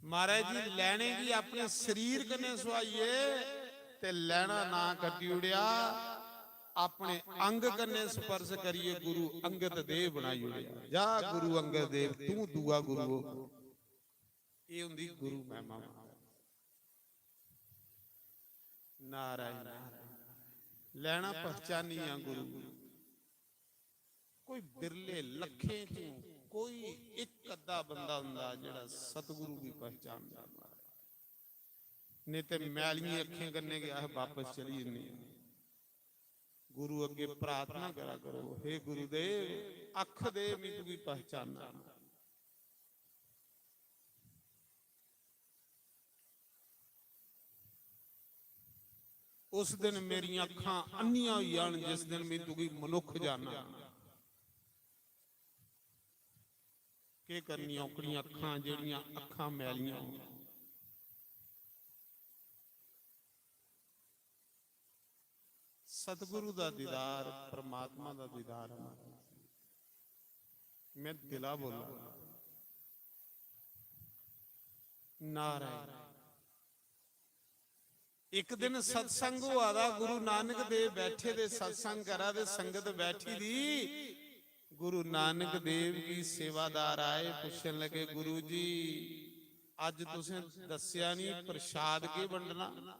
महाराज जी, लैने गी अपने शरीर कन्नै सुहाइयै ते लैना नां कट्टी ओड़ेआ, अपने अंग कन्नै स्पर्श करियै गुरु अंगद देव बनाई ओड़ेआ। जा गुरु अंगद देव, तू दूआ गुरु हो। एह् होंदी गुरु महिमा। नारायण, नारायण। लैना पहचानियां गुरु। कोई बिरले लक्खें चों कोई इक अद्धा बंदा होंदा जेह्ड़ा सतगुरु गी पहचानदा, महाराज। नेईं ते मैलियें अक्खें कन्नै गै अस बापस चली जन्ने आं। गुरु अग्गे प्रार्थना करा करो, "हे गुरुदेव, अख दे, मैं तुगी पहचानना।" उस दिन मेरियां अक्खां अन्नियां होई जान जिस दिन मैं तुगी मनुख जानना। केह् करनियां ओकड़ियां अक्खां जेह्ड़ियां अक्खां मैलियां होन। सतगुरु दा दीदार, परमात्मा दा दीदार है। मैं दिला बोला, नारायण। एक दिन सत्संग हुआ दा, गुरु नानक देव बैठे दे, सत्संग करा दे, संगत बैठी दी। गुरु नानक देव गी सेवादार आए, पुच्छन लगे, "गुरु जी, अज्ज तुसें दस्सेआ निं, प्रसाद केह् बंडना?"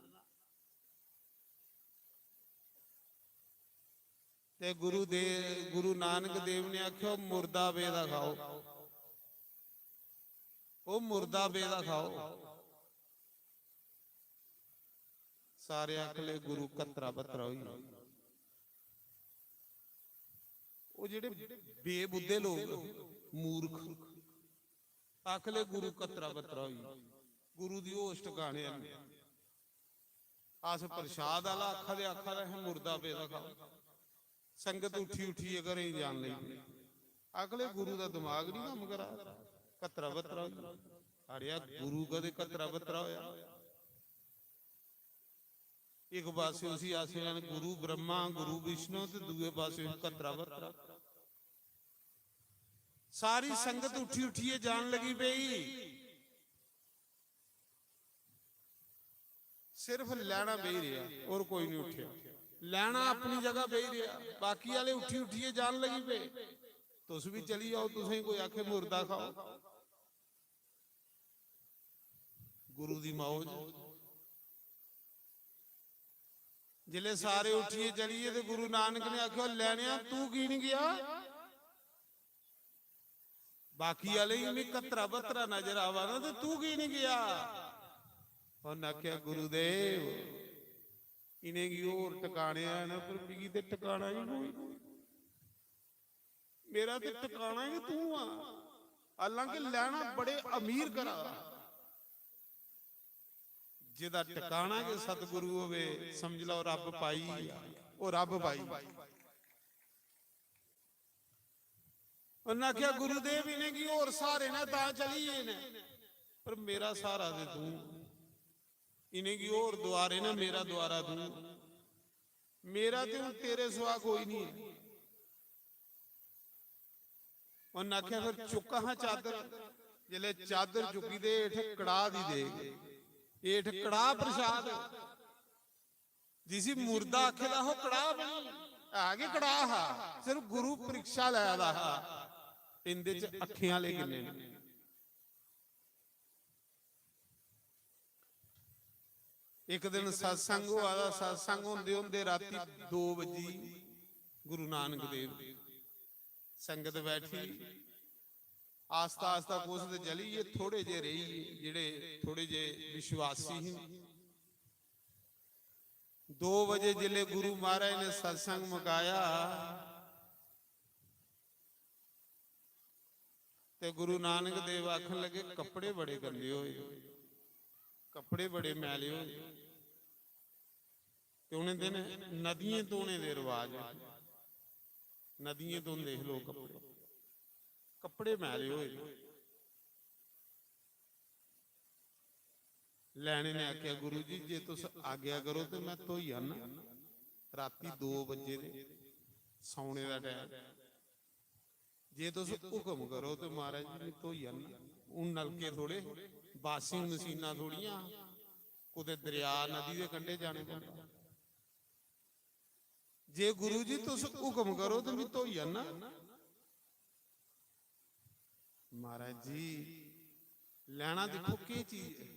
ते गुरु दे-, गुरु नानक देव ने आखेआ, "ओह् मुर्दा पेदा खाओ, ओह् मुर्दा पेदा खाओ।" सारे आखले गुरु कतरा बतरा होई गेआ। ओह् जेह्ड़े बेबुद्धे लोक, मूर्ख, आखले गुरु कतरा बतरा होई गेआ, गुरु दी होश ठकाने आह्ली। अस प्रसाद आह्ला आखा दे, आखा दे असें मुर्दा पेदा खाओ। संगत उठी उठियै घरें गी जान लगी पेई। अगले गुरु दा दिमाग निं कम्म करा दा, कतरा बतरा होई गेआ। अड़ेआ, गुरु कदें कतरा बतरा होया? इक पासे उसी आखदे न गुरु ब्रह्मा, गुरु विष्णु, ते दूए पासे कतरा बतरा। सारी संगत उठी उठियै जान लगी पेई। सिर्फ लैना बेही रेहा, होर कोई नहीं उठेआ। लैना अपनी जगह बेही रेहा, बाकी आह्ले उट्ठी उट्ठियै जान लगी पे। तुस बी चली जाओ, तुसें कोई आखे मुर्दा खाओ। गुरु दी मौज। जिसलै सारे उट्ठियै चली गे ते गुरु नानक ने आखेआ, "लैनेआ, तू की निं गेआ? बाकी आह्ले गी मी कतरा बतरा नजर आवा ना, ते तू की निं गेआ?" उन्न आखेआ, "गुरुदेव, इ'नेंगी होर टकाने हैन, पर मिगी ते टकाना गै कोई निं। मेरा ते टकाना गै तूं आ।" हालांकि लैना बड़े अमीर घरा दा। जेह्दा टकाना गै सतगुरु होवे, समझ लैओ, रब्ब पाई गेआ, ओह् रब्ब पाई। उन्नै आखेआ, "गुरुदेव, इ'नेंगी होर स्हारे न, तां चली गे न, पर मेरा स्हारा ते तूं। इ'नेंगी होर दुआरे न, मेरा दुआरा तूं। मेरा ते हून तेरे सिवा कोई निं ऐ।" उन्न आखेआ, "फिर चुक्क हां चादर।" जिसलै चादर चुक्की ते हेठ कड़ाह दी देग, हेठ कड़ाह प्रसाद, जिसी मुर्दा आखे दा हा, ओह् कड़ाह बनी, है गै कड़ाह हा, सिर्फ गुरु परीक्षा लै दा हा, इंदे च अक्खें आह्ले किन्ने न। इक दिन सत्संग होआ दा, सत्संग होंदे होंदे राती दो बजी। गुरु नानक देव, संगत बैठी, आस्ता आस्ता कुछ ते चली गे, थोड़े जे रेही गे, जेह्ड़े थोड़े जे विश्वासी हे। दो बजे जिसलै गुरु महाराज ने सत्संग मकाया, ते गुरु नानक देव आखन लगे, "कपड़े बड़े गंदे होए, कपड़े बड़े मैले होए।" ते उ'नें दिन नदियें धोने दे रवाज हे, नदियें धोंदे हे लोक कपड़े, कपड़े मैले होए। लैने ने आखेआ, "गुरु जी, जे तुस आज्ञा करो ते में धोई आना। राती दो बजे दे, सौने दा टैम। जे तुस हुकम करो ते महाराज जी, में धोई आना।" हून नलके थोड़े, बासिंग मशीनां थोड़ियां, कुतै दरेआ नदी दे कंढे जाने पौंदा। "जे गुरु जी तुस हुकम करो ते में धोई आना।" महाराज जी, लैना दिक्खो केह् चीज ऐ,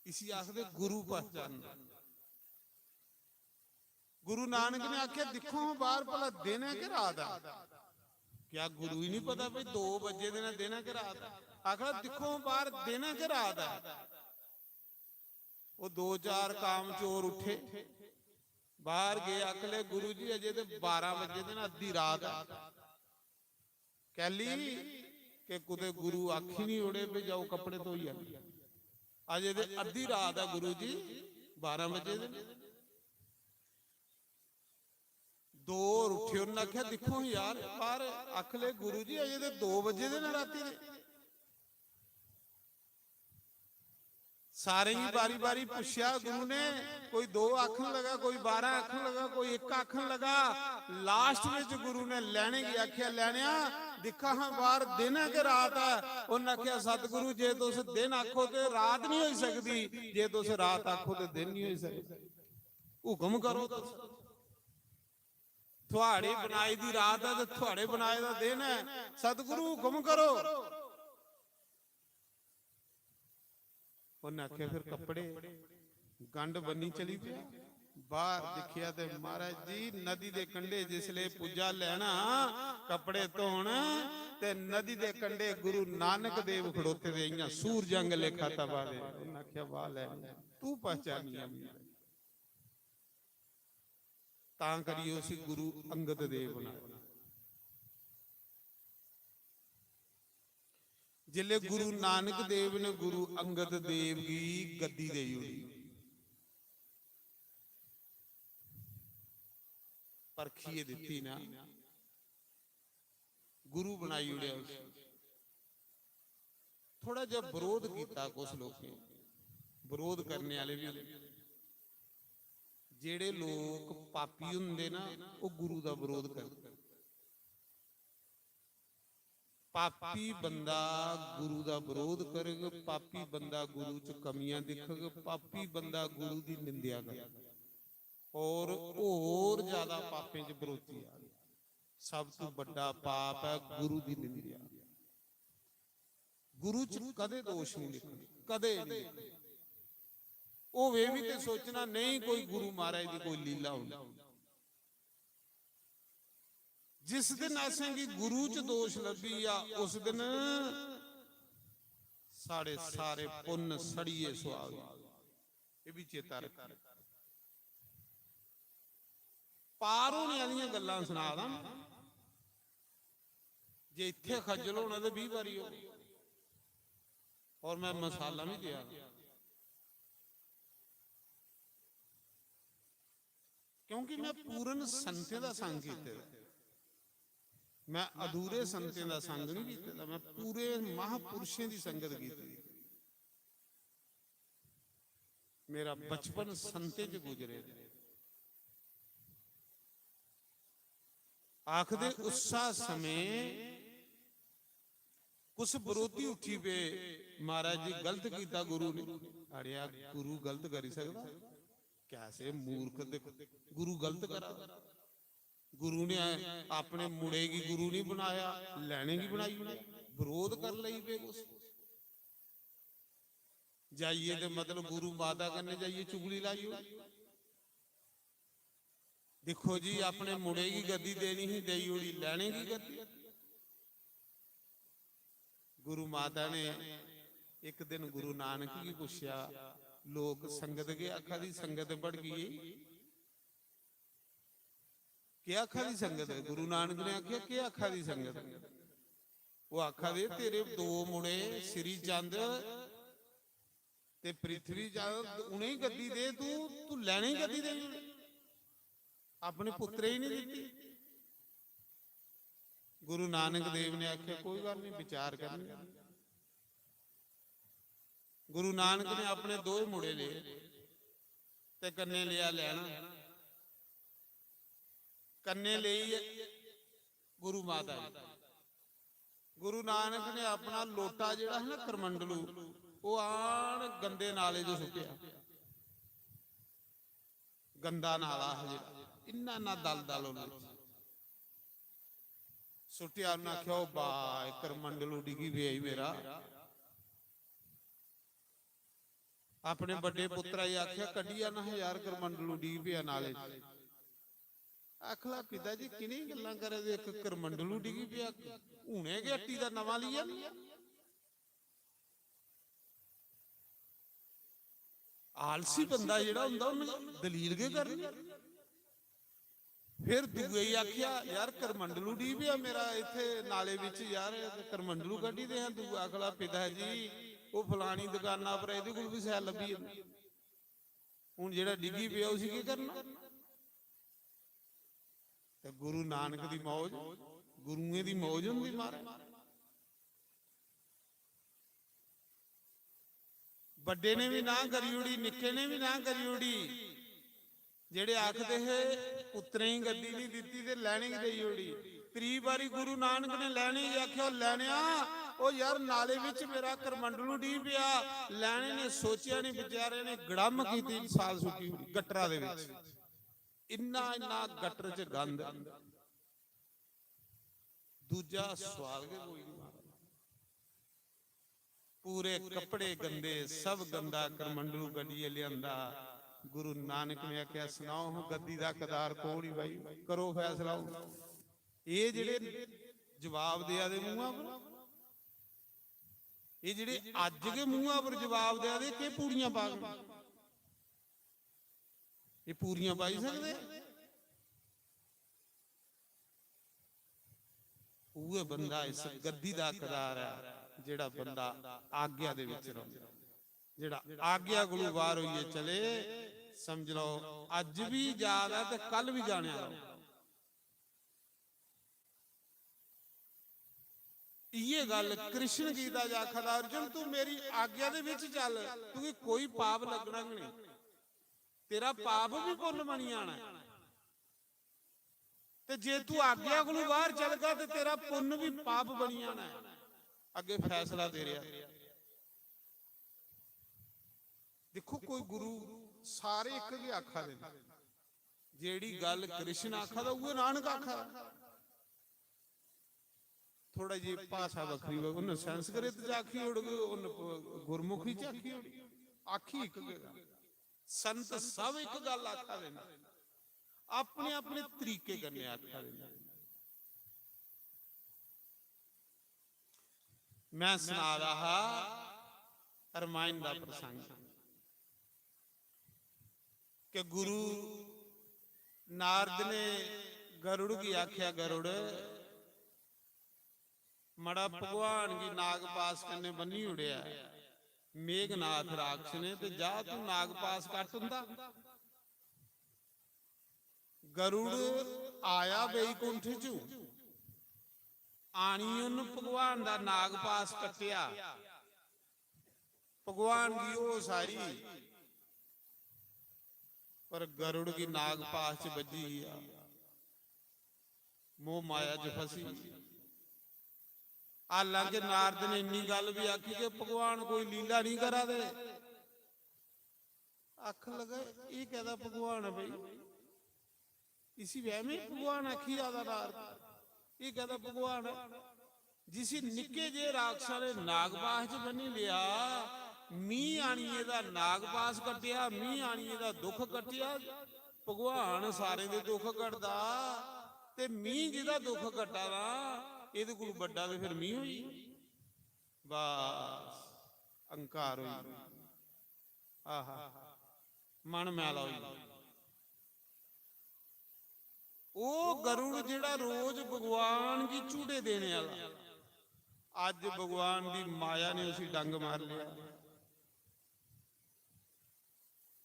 इसी आखदे गुरु पहचानना। गुरु नानक ने आखेआ, "दिक्खो हां बाहर, भला दिन ऐ कि रात ऐ?" क्या गुरु गी नहीं पता भाई दो बजे दे न, दिन ऐ कि रात ऐ? आखदा, "दिक्खो हां बाहर, दिन ऐ कि रात ऐ?" ओह् दो चार कामचोर उट्ठे, बाहर गे, आखले, "गुरु जी, अजे ते बारां बजे दे न, अद्धी रात ऐ।" कैली के कुतै गुरु आखी नहीं ओड़े, "भाई जाओ, कपड़े धोई आओ।" अजे ते अद्धी रात ऐ गुरु जी, बारां बजे दे। दो होर उट्ठे, उन्नै आखेआ, "दिक्खो यार, बाहर आखले, गुरु जी, अजे ते दो बजे दे न राती दे।" सारें गी बारी-बारी पुच्छेआ गुरु ने, कोई दो आखन लगा, कोई बारां आखन लगा, कोई इक आखन लगा। लास्ट बिच गुरु ने लैने गी आखेआ, "लैनेआ, दिक्खा हां बाहर दिन ऐ कि रात ऐ?" उन्नै आखेआ, "सतगुरु, जे तुस दिन आखो ते रात नहीं होई सकदी, जे तुस रात आखो ते दिन नहीं होई सकदा। हुक्म करो तुस। थुआड़ी बनाई दी रात ऐ ते थुआड़े बनाए दा दिन ऐ। सतगुरु, हुक्म करो।" उन्नै आखेआ, "फिर कपड़े।" गंढ बन्नी चली पेआ। बाहर दिक्खेआ ते महाराज जी नदी दे कंढे जिसले पुज्जा लैना, कपड़े धोन, ते नदी दे कंढे गुरु नानक देव खड़ोते दे, इयां सूरज आंगर लेखा तपा दे। उन्नै आखेआ, "वाह, लै, तू पहचानी आ मिगी।" तां करियै उसी गुरु अंगद देव बनाया। जिसले गुरु नानक देव ने गुरु अंगद देव गी गद्दी देई ओड़ी, परखियै दित्ती ना, गुरु बनाई ओड़ेआ उसी। थोड़ा जिहा बरोध कीता कुछ लोकें, बरोध करने आह्ले बी होंदे। जेह्ड़े लोक पापी होंदे ना, ओह् गुरु दा बरोध करदे। पापी बंदा गुरु दा बरोध करग, पापी बंदा गुरु च कमियां दिक्खग, पापी बंदा गुरु दी निंदेआ करग। और होर ज्यादा पापें च बरोती आ। सब तू बड्डा पाप ऐ गुरु दी निंदेआ। गुरु च कदें दोष नहीं लिखना, कदें नहीं लिखना। होवे भी ते सोचना नहीं कोई गुरु महाराज दी कोई लीला होनी। जिस दिन असेंगी गुरु च दोष लब्भी जा, उस दिन साढ़े सारे पुन्न सड़ियै सुआह होई। एह् बी चेता रक्खना। पार होने आह्लियां गल्लां सना दा। जे इत्थै खज्जल होना ते बीह् बारी हो। और मैं मसाला भी देआ, क्योंकि मैं पूर्ण संतें दा संग कीते दा, मैं अधूरे संतें दा संग नहीं कीते दा, मैं पूरे महापुरुषें दी संगत कीती। मेरा बचपन संतें च गुजरे। आखदे उस्सा समें कुछ बरोधी उठी पे, "महाराज जी, गलत कीता गुरु ने।" अड़ेआ, गुरु गलत करी सकदा? कैसे मूर्ख दे, गुरु गलत करा दा। गुरु ने अपने मुड़े गी गुरु नहीं बनाया, लैने गी बनाई ओड़ेआ। विरोध कर लेई पे कुछ। जाइए ते मतलब गुरु माता कन्नै जाइए चुगली लाई ओड़ी। दिक्खो जी, अपने मुड़े गी गद्दी देनी ही, देई ओड़ी लैने गी गद्दी। गुरु माता ने इक दिन गुरु नानक गी पुच्छेआ, "लोक संगत के आखा दी, संगत भड़की गेई।" "केह् आखा दी संगत?" गुरु नानक ने आखेआ, "केह् आखा दी संगत?" ओह् आखा दे, "तेरे दो मुड़े श्री चंद ते पृथ्वी चंद, उ'नेंगी गद्दी दे, तू, तू लैने गी गद्दी देई ओड़ी, अपने पुत्तरे गी नहीं दित्ती।" गुरु नानक देव ने आखेआ, "कोई गल्ल नहीं, विचार करने।" गुरु नानक ने अपने दो मुड़े ले ते कन्ने लिया लैना, कन्ने लेइयै गुरु माता जी, गुरु नानक ने अपना लोटा जेह्ड़ा है ना करमंडलू, ओह् आन गंदे नाले च सुट्टेआ। गंदा नाला हा जेह्ड़ा, इन्ना इन्ना दल दल होना। सुट्टेआ, उन्नै आखेआ, "ओ बा, एह् करमंडलू डिग्गी पेआ ई मेरा।" अपने बड्डे पुत्तरा गी आखेआ, "कड्ढी आना हा यार, करमंडलू डिग्गी पेआ नाले च।" आखला, "पिता जी, किनें गल्लां करा दे, इक करमंडलू डिग्गी पेआ, हुने गै हट्टी दा नमां लेई आनी।" आलसी बंदा जेह्ड़ा होंदा, उन्नै दलील गै करनी। फिर दूए गी आखेआ, "यार, करमंडलू डिग्गी पेआ मेरा इत्थै नाले बिच, यार, करमंडलू कड्ढी दे हां।" दूआ आखला, "पिता जी, ओह् फलानी दकाना पर, एह्दे कोल बी शैल लब्भी जंदी। हून जेह्ड़ा डिग्गी पेआ, उसी केह् करना?" ते गुरु नानक दी मौज, गुरुएं दी मौज होंदी, महाराज। बड्डे ने भी ना करी ओड़ी, निक्के ने भी ना करी ओड़ी। जेह्ड़े आखदे हे पुत्तरें गी गद्दी नहीं दित्ती ते लैने गी देई ओड़ी। त्री बारी गुरु नानक ने लैने गी आखेआ, "ओ लैनेआ, ओ यार, नाले बिच मेरा करमंडलू डिग्गी पेआ।" लैने ने सोचेआ नहीं, बेचारे ने गड़म कीती, साल सुट्टी ओड़ी गट्टरा दे बिच। इन्ना इन्ना गटर च गंद। दूजा सुआल गै कोई नहीं। पूरे कपड़े गंदे, सब गंदा, करमंडलू कड्ढियै लेआंदा। गुरु नानक ने आखेआ, "सनाओ हां, गद्दी दा हकदार कौन ही भाई? करो फैसला हून।" एह् जेह्ड़े जवाब देआ दे मूंहा पर, एह् जेह्ड़े अज्ज गै मूंहा पर जवाब देआ दे, केह् पूड़ियां पाङन? एह् पूरियां पाई सकदे? उ'ऐ बंदा इस गद्दी दा हकदार ऐ, जेह्ड़ा बंदा आज्ञा दे बिच रौंह्दा, जेह्ड़ा आज्ञा कोलू बाहर होइयै चले। समझ लैओ, अज्ज बी जा दा ते कल बी जाने आह्ला। इ'यै गल्ल कृष्ण गीता च आखा दा, "अर्जुन, तू मेरी आज्ञा दे बिच चल, तुगी कोई पाप लग्गना गै नहीं, तेरा पाप भी पुन्न बनी जाना ऐ। ते जे तू आज्ञा कोलू बाहर चलगा ते तेरा पुन्न भी पाप बनी जाना ऐ।" अग्गे फैसला दे रेहा। दिक्खो, कोई गुरु, सारे इक गै आखा दे न, जेह्ड़ी गल्ल कृष्ण आखा दा, उ'ऐ नानक आखा दा। थोड़ा जेही भाशा बक्खरी होग, उन्न संस्कृत च आखी ओड़ग, उन्न प-, गुरमुखी च आखी ओड़ी, आखी इक गै गल्ल। संत सब इक गल्ल आखा दे न, अपने अपने तरीके कन्नै आखा दे न। मैं सना दा हा रमायण दा प्रसंग कि गुरु नारद ने गरुड़ गी आखेआ, "गरुड़, मड़ा भगवान गी नागपास कन्नै बन्नी ओड़ेआ, मेघनाथ राक्षस ने, ते जा तू नागपास कट्ट उंदा।" गरुड़ आया बैकुंठ चू, आनियै उन्न भगवान दा नागपास कट्टेआ। भगवान गी होश आई, पर गरुड़ गी नागपास च बज्जी गेआ, मोह माया च फसी। हालांकि नारद ने इन्नी गल्ल बी आखी कि भगवान कोई लीला नहीं करा दे। आखन लगा, "एह् कैह्दा भगवान ऐ भाई? इसी वैह्मे भगवान आखी जा दा नारद, एह् कैह्दा भगवान ऐ? जिसी निक्के जे राक्षसा ने नागपास च बन्नी लेआ, मी आनियै दा नागपास कट्टेआ, मी आनियै दा दुख कट्टेआ, भगवान सारें दे दुख कटदा, ते मी जेह्दा दुख कट्टा दा, एह्दे कोल बड्डा ते फिर मी होई।" बस, अहंकार होई गेआ। आहा, मन मैला होई गेआ। ओह् गरुड़ जेह्ड़ा रोज भगवान गी झूटे देने आह्ला, अज्ज भगवान दी माया ने उसी डंग मार लेआ।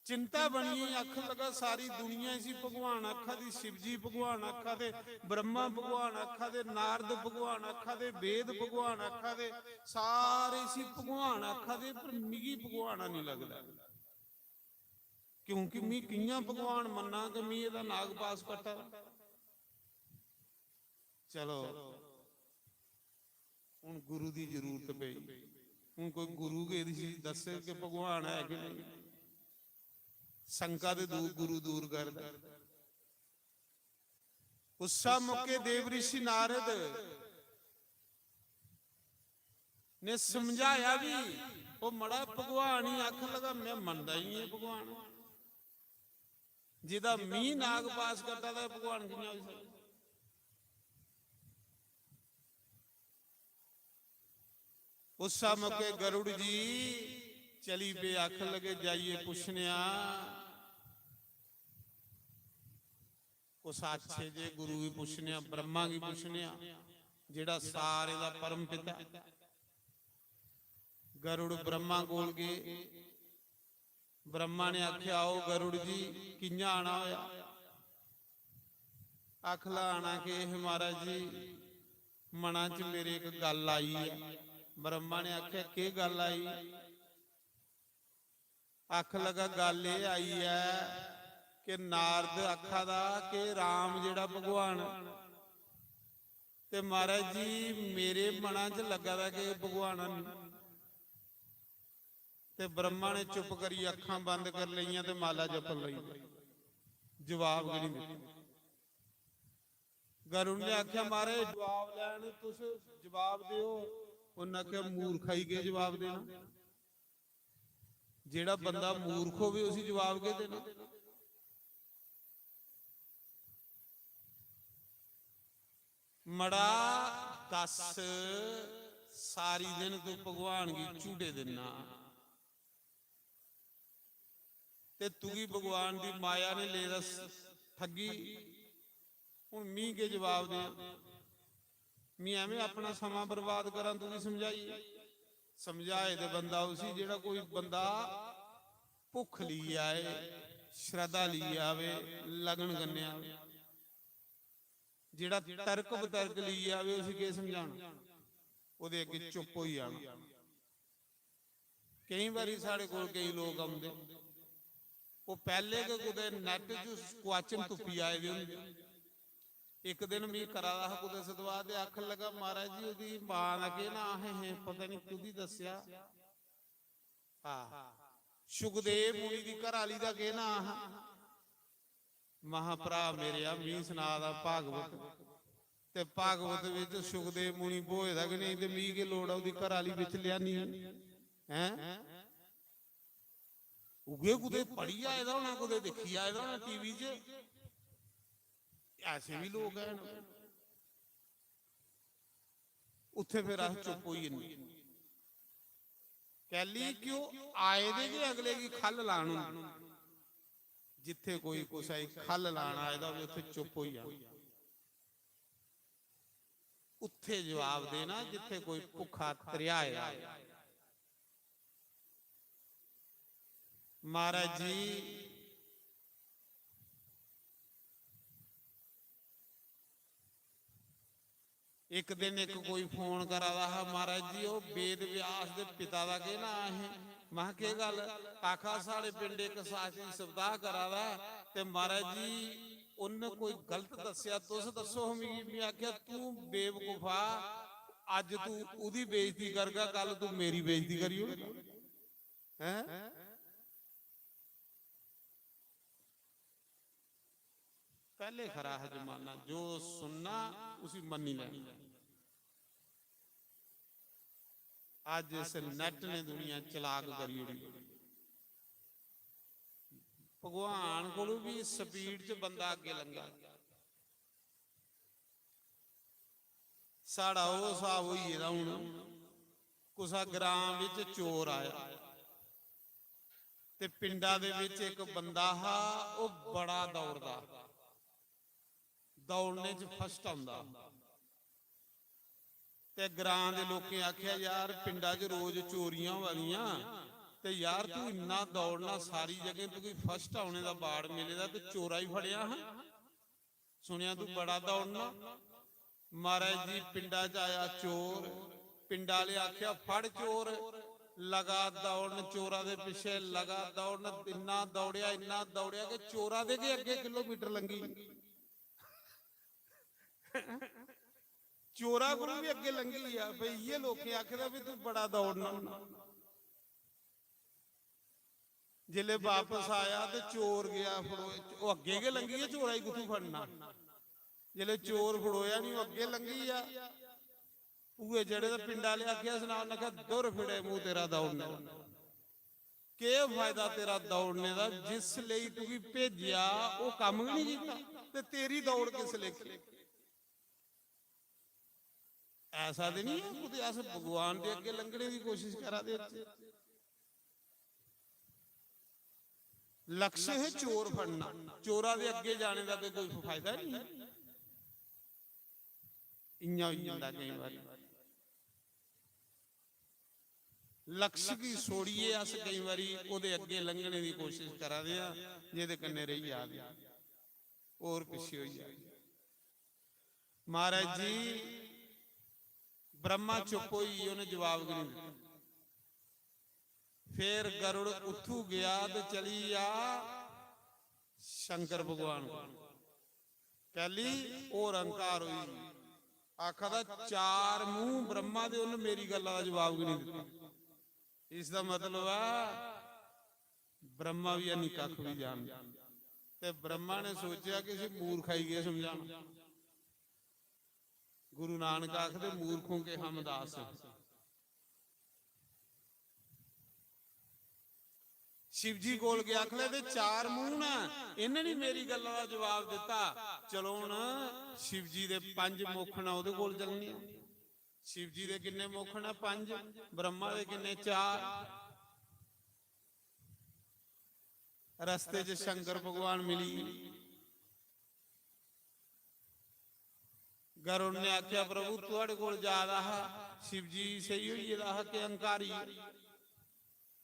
चिंता बनी गेई, आखन लगा, "सारी दुनिया इसी भगवान आखा दी, शिव जी भगवान आखा दे, ब्रह्मा भगवान आखा दे, नारद भगवान आखा दे, वेद भगवान आखा दे, सारे इसी भगवान आखा दे, पर मिगी भगवान नहीं लगदा, क्योंकि मी कि'यां भगवान मन्ना कि मी एह्दा नागपास कट्टा?" चलो, हुन गुरु दी जरूरत पेई। हुन कोई गुरु गै इसी दस्से कि भगवान है कि नहीं। शंका दे दू-, गुरु दूर करदा। उस्सा मौके देव ऋषि नारद ने समझाया भी, "ओ मड़ा, भगवान ही आखन लगा, मैं मनदा ही नहीं भगवान।" जेह्दा मी नाग पास करदा, ते भगवान कि'यां होई सकदा? उस्सा मौके गरुड़ जी चली पे, आखन लगे, "जाइए पुच्छने आं, कुस अच्छे जे गुरु गी पुच्छने आं, ब्रह्मा गी पुच्छने आं, जेह्ड़ा सारे दा परम पिता ऐ।" गरुड़ ब्रह्मा कोल गे। ब्रह्मा ने आखेआ, "आओ गरुड़ जी, कि'यां आना होया?" आखला, "आना केह् हे महाराज जी, मना च मेरे इक गल्ल आई ऐ।" ब्रह्मा ने आखेआ, "केह् गल्ल आई?" आख लगा, "गल्ल एह् आई ऐ कि नारद आखा दा कि राम जेह्ड़ा भगवान, ते महाराज जी, मेरे मना च लग्गा दा कि भगवान है।" ते ब्रह्मा ने चुप करियै अक्खां बंद कर लेइयां ते माला जपन लगी पे। जवाब गै नहीं दित्ता। गरुड़ ने आखेआ, "महाराज, जवाब लैन, तुस जवाब देओ।" उन्नै आखेआ, "मूर्ख आई केह् जवाब देना? जेह्ड़ा बंदा मूर्ख होवे, उसी जवाब केह् देना?" मड़ा, दस, सारी दिन तू भगवान गी झूटे दिन्ना, ते तुगी भगवान दी माया ने लेदा स-, ठग्गी। हुन मी केह् जवाब देआं? मी एवें अपना समां बर्बाद करां तुगी समझाइयै? समझाए ते बंदा उसी, जेह्ड़ा कोई बंदा भुक्ख लेइयै आए, श्रद्धा लेइयै आवे, लगन कन्नै आवे। जेह्ड़ा तर्क बतर्क लेइयै आवे, उसी केह् समझाना? ओह्दे अग्गें चुप होई जाना। केईं बारी साढ़े कोल केईं लोक औंदे, ओह् पैह्ले गै कुतै नैट च question तुप्पी आए दे होंदे। इक दिन मी करा दा हा कुतै सदवाऽ ते आखन लगा, "महाराज जी, ओह्दी मां दा केह् नांऽ हा? हे, पता निं कु'दी दस्सेआ।" आह, सुखदेव मुनि दी घरै आह्ली दा केह् नांऽ हा? महाभ्रा मेरेआ, मी सना दा भागवत, ते भागवत बिच सुखदेव मुनि ब्होए दा गै नेईं, ते मी केह् लोड़ ऐ ओह्दी घरै आह्ली बिच लेआनी? हैं? उ'ऐ कुतै पढ़ी आए दा होना, कुतै दिक्खी आए दा होना टीवी च। ऐसे बी लोक हैन। उत्थै फिर अस चुप होई जन्ने। कैली? कि ओह् आए दे गै अगले गी खल्ल लान होंदे। जित्थै कोई कुसै गी खल्ल लान आए दा होवे, उत्थै चुप होई जाना। उत्थै जवाब देना जित्थै कोई भुक्खा त्रेहा आए दा होवे। महाराज जी, इक दिन इक कोई फोन करा दा हा, "महाराज जी, ओह् वेद व्यास दे पिता दा केह् नांऽ हे?" महां, "केह् गल्ल?" आखा, "साढ़े पिंड इक शास्त्री सप्ताह करा दा ऐ, ते महाराज जी, उन्न कोई गलत दस्सेआ, तुस दस्सो हां मिगी।" में आखेआ, "तूं बेवकूफा, अज्ज तूं ओह्दी बेइज्जती करगा, कल तूं मेरी बेइज्जती करी ओड़गा।" हैं? पैह्ले खरा हा जमाना, जो सुनना उसी मन्नी लैना। अज्ज इस नैट ने दुनिया चलाक करी ओड़ी। भगवान कोलू बी स्पीड च बंदा अग्गें लंघा। साढ़ा ओह् स्हाब होई गेदा हून, कुसै ग्रां बिच चोर आया ते पिंडा दे बिच इक बंदा हा, ओह् बड़ा दौड़दा, दौड़ने च फर्स्ट औंदा। ते ग्रां दे लोकें आखेआ, "यार, पिंडा च रोज चोरियां होआ दियां, ते यार, तूं इन्ना दौड़ना, सारी जगह तुगी फर्स्ट औने दा बाड़ मिले दा, ते चोरा ही फड़ेआ हां।" सुनेआ तू बड़ा दौड़ना। महाराज जी, पिंडा च आया चोर, पिंडा आह्ले आखेआ, "फड़ चोर।" लगा दौड़न चोरा दे पिच्छे, लगा दौड़न, इन्ना दौड़ेआ, इन्ना दौड़ेआ कि चोरा दे गै अग्गें किलोमीटर लंघी। चोरा कोलू बी अग्गें लंघी गेआ। भई इ'यै लोकें आखे दा, "भी तू बड़ा दौड़ना होन्ना।" जिसलै बापस आया ते चोर गेआ फड़ोए, ओह् अग्गें गै लंघी गेआ, चोरा गी कुत्थूं फड़ना? जिसलै चोर फड़ोया निं, ओह् अग्गें लंघी गेआ। उ'ऐ जेह्ड़े ते पिंड आह्ले आखेआ, "सना," उ'न्नै आखेआ, "दुर फिड़े मूंह तेरा दौड़ने दा। केह् फायदा तेरा दौड़ने दा? जिस लेई तुगी भेजेआ, ओह् कम्म गै निं कीता, ते तेरी दौड़ किस लेखी?" ऐसा ते निं ऐ कुतै अस भगवान दे अग्गें लंघने दी कोशिश करा दे होचै। लक्ष्य है चोर फड़ना, चोरा दे अग्गें जाने दा ते कोई फायदा निं ऐ। इ'यां होई जंदा केईं बारी। लक्ष्य गी छोड़ियै अस केईं बारी ओह्दे अग्गें लंघने दी कोशिश करा दे आं, जेह्दे कन्नै रेही जा दे आं, होर पिच्छे होई जा दे आं। महाराज जी, ब्रह्मा चुप होई गे, उ'नें जवाब गै निं दित्ता। फिर गरुड़ उत्थू गेआ ते चली गेआ शंकर भगवान कोल। कैली? होर अहंकार होई गेई। आखा दा, "चार मूंह ब्रह्मा दे, उन्न मेरी गल्ला दा जवाब गै निं दित्ता।" इसदा मतलब ऐ, ब्रह्मा बी हैनी, कक्ख बी जानदा। ते ब्रह्मा ने सोचेआ कि इसी मूर्खाई केह् समझाना। गुरु नानक आखदे, "मूर्खों के हम दास हैं।" शिव जी कोल गेआ, आखन लगे, "चार मूंह न, इ'नें निं मेरी गल्ला दा जवाब दित्ता।" चलो, हून शिव जी दे पंज मुख न, ओह्दे कोल चलने आं। शिव जी दे किन्ने मुख न? पंज। ब्रह्मा दे किन्ने? चार। रस्ते च शंकर भगवान मिली गे। गरुड़ ने आखेआ, "प्रभु, थुआढ़े कोल जा दा हा, शिव जी स्हेई होई गेदा हा कि अहंकारी?"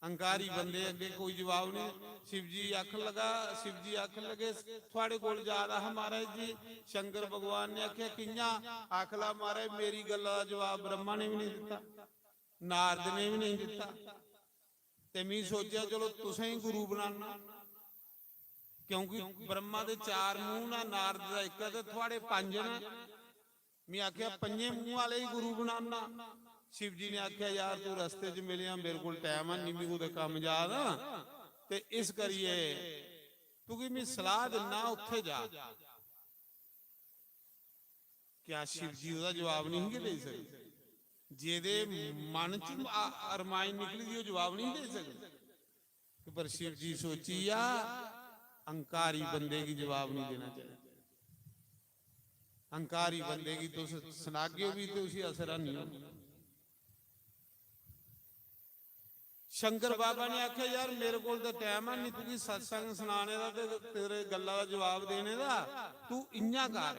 अहंकारी बंदे अग्गें कोई जवाब नहीं। शिव जी आखन लगा, शिव जी आखन लगे, "थुआढ़े कोल जा दा हा महाराज जी।" शंकर भगवान ने आखेआ, "कि'यां?" आखला, "महाराज, मेरी गल्ला दा जवाब ब्रह्मा ने बी नहीं दित्ता, नारद ने बी नहीं दित्ता, ते मी सोचेआ चलो तुसें ही गुरु बनाना, क्योंकि ब्रह्मा दे चार मूंह न, नारद दा इक ऐ, ते थुआढ़े पंज न।" में आखेआ, "पंजे मूंह आह्ले ही गुरु बनाना।" शिव जी ने आखेआ, "यार, तू रस्ते च मिलेआ, मेरे कोल टैम है निं, में कुतै कम्म जा दा, ते इस करियै तुगी में सलाह दिन्ना, उत्थे जा। क्या शिव जी ओह्दा जवाब नहीं गै देई सकदे? जेह्दे मन च आ-, अरमाइन निकली दी, ओह् जवाब नहीं देई सकदे। पर शिव जी सोचिया, अहंकारी बंदे गी जवाब नहीं देना चाहिए। अहंकारी बंदे गी तुस सनागे भी ते उसी असर नहीं होना। शंकर बाबा ने आखेआ, "यार, मेरे कोल ते टैम है नहीं तुगी सत्संग सनाने दा ते तेरे गल्ला दा जवाब देने दा। तू इ'यां कर,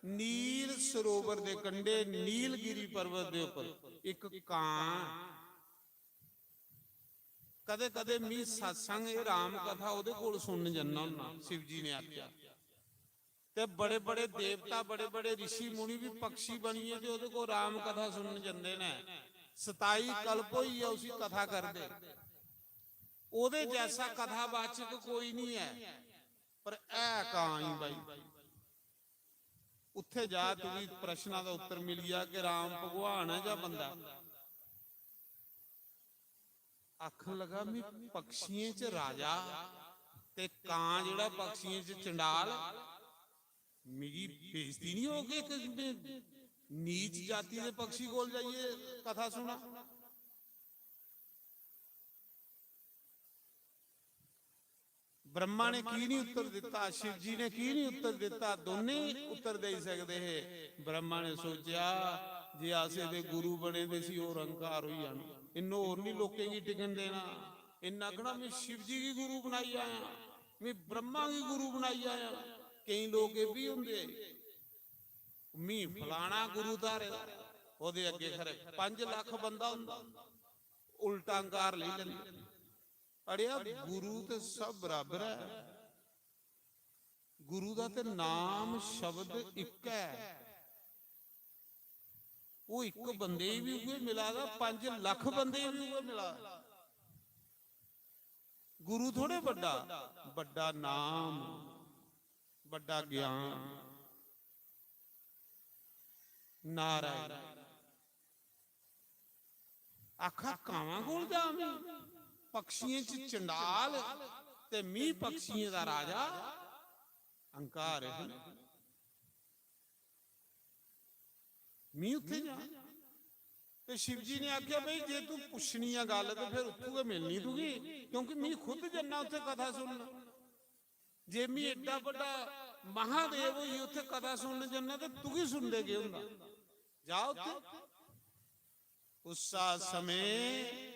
नील सरोवर दे कंढे, नीलगिरी पर्वत दे उप्पर इक कां, कदे-कदे मी सत्संग, एह् राम कथा ओह्दे कोल सुनन जन्ना होन्ना," शिव जी ने आखेआ। ते बड़े-बड़े देवता, बड़े-बड़े ऋषि मुनि भी पक्षी बनियै ते ओह्दे कोल राम कथा सुनन जंदे न। सताई कल्प होई गे उसी कथा करदे। ओह्दे जैसा कथावाचक कोई नहीं है, पर है कां ही भाई। उत्थे जा, तुगी प्रश्ना दा उत्तर मिली जा कि राम भगवान है जां बंदा। आखन लगा, "मैं पक्षियें च राजा ते कां जेह्ड़ा पक्षियें च चंडाल, मिगी बेइज्जती नहीं होग कि मैं नीच जाति दे पक्षी कोल जाइयै कथा सुना?" ब्रह्मा ने की नहीं उत्तर दिता, शिव जी ने की नहीं उत्तर दिता? दोने ही उत्तर देई सकदे हे। ब्रह्मा ने सोचेआ, "जे अस एह्दे गुरु बने ते इसी होर अहंकार होई जाना, इन्न होर नहीं लोकें गी टिकन देना।" इन्न आखना, "मैं शिव जी गी गुरु बनाई आया, मैं ब्रह्मा गी गुरु बनाई आया।" केई लोक एह् बी होंदे, "मी फलाना गुरु धारे दा," ओह्दे अग्गे खरे पंज लक्ख बंदा होंदा, उल्टा अहंकार लेई लैंदे। अड़ेआ, गुरु ते सब बराबर ऐ। गुरु दा ते नाम शब्द इक ऐ। ओह् इक बंदे गी बी उ'ऐ मिला दा, पंज लक्ख बंदे गी बी उ'ऐ मिला दा। गुरु थोड़े बड्डा, बड्डा नाम, बड्डा ज्ञान। नारायण। आखा, "कावां कोल जां में? पक्षियें च चंडाल ते मी पक्षियें दा राजा।" अहंकार है ना। मी उत्थे जां। ते शिव जी ने आखेआ, "भाई, जे तू पुच्छनी ऐ गल्ल ते फिर उत्थू गै मिलनी तुगी, क्योंकि मी खुद जन्ना उत्थे कथा सुनना।" जे मी एड्डा बड्डा महादेव होई उत्थे कथा सुनन जन्ना ते तुगी सुनदे केह् होंदा? जा उत्थे। उस्सा समें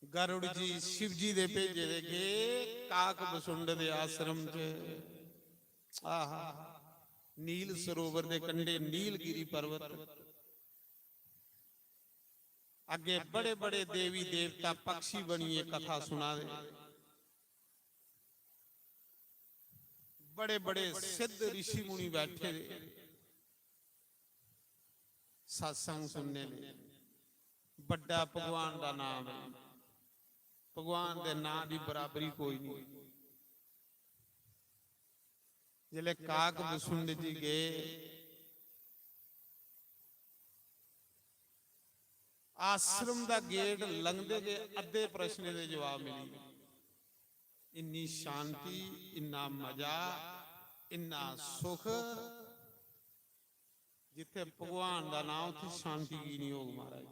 गरुड़ जी शिव जी दे भेजे दे गे काक बसुंड दे आश्रम च। आहा, नील सरोवर दे कंढे नीलगिरी पर्वत। अग्गे बड़े बड़े देवी देवता पक्षी बनिए कथा सुना दे, बड़े बड़े सिद्ध ऋषि मुनि बैठे दे सत्संग सुनने लेई। बड्डा भगवान दा नाम है, भगवान दे नाम दी बराबरी कोई नहीं। जिसले काक बसुंड जी गए, आश्रम दा गेट लंघदे गै अद्धे प्रश्नें दे जवाब मिली गे। इन्नी शांति, इन्ना मजा, इन्ना सुख, जित्थे भगवान दा नाम, उत्थे शांति की नहीं होग महाराज?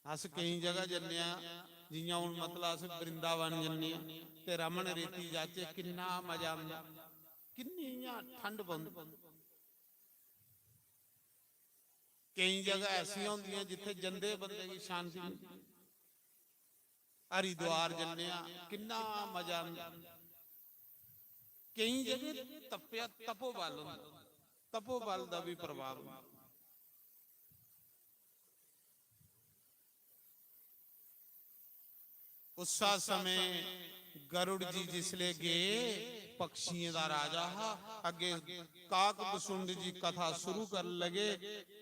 अस केई जगह जन्ने आं, जियां हुन मतलब अस वृंदावन जन्ने आं ते रमन रेती जाचे, किन्ना मजा आंदा, किन्नी इयां ठंड पौंदी। केई जगह ऐसियां होंदियां जित्थे जंदे बंदे गी शांति मिलदी। हरिद्वार जन्ने आं, किन्ना मजा आंदा। केई जगह तप्पेआ तपोबल होंदा, तपोबल दा भी प्रभाव होंदा। उस्सा समें गरुड़ जी जिसले गे, पक्षियें दा राजा हा, अग्गे काक बसुंड जी कथा शुरू कर लगे।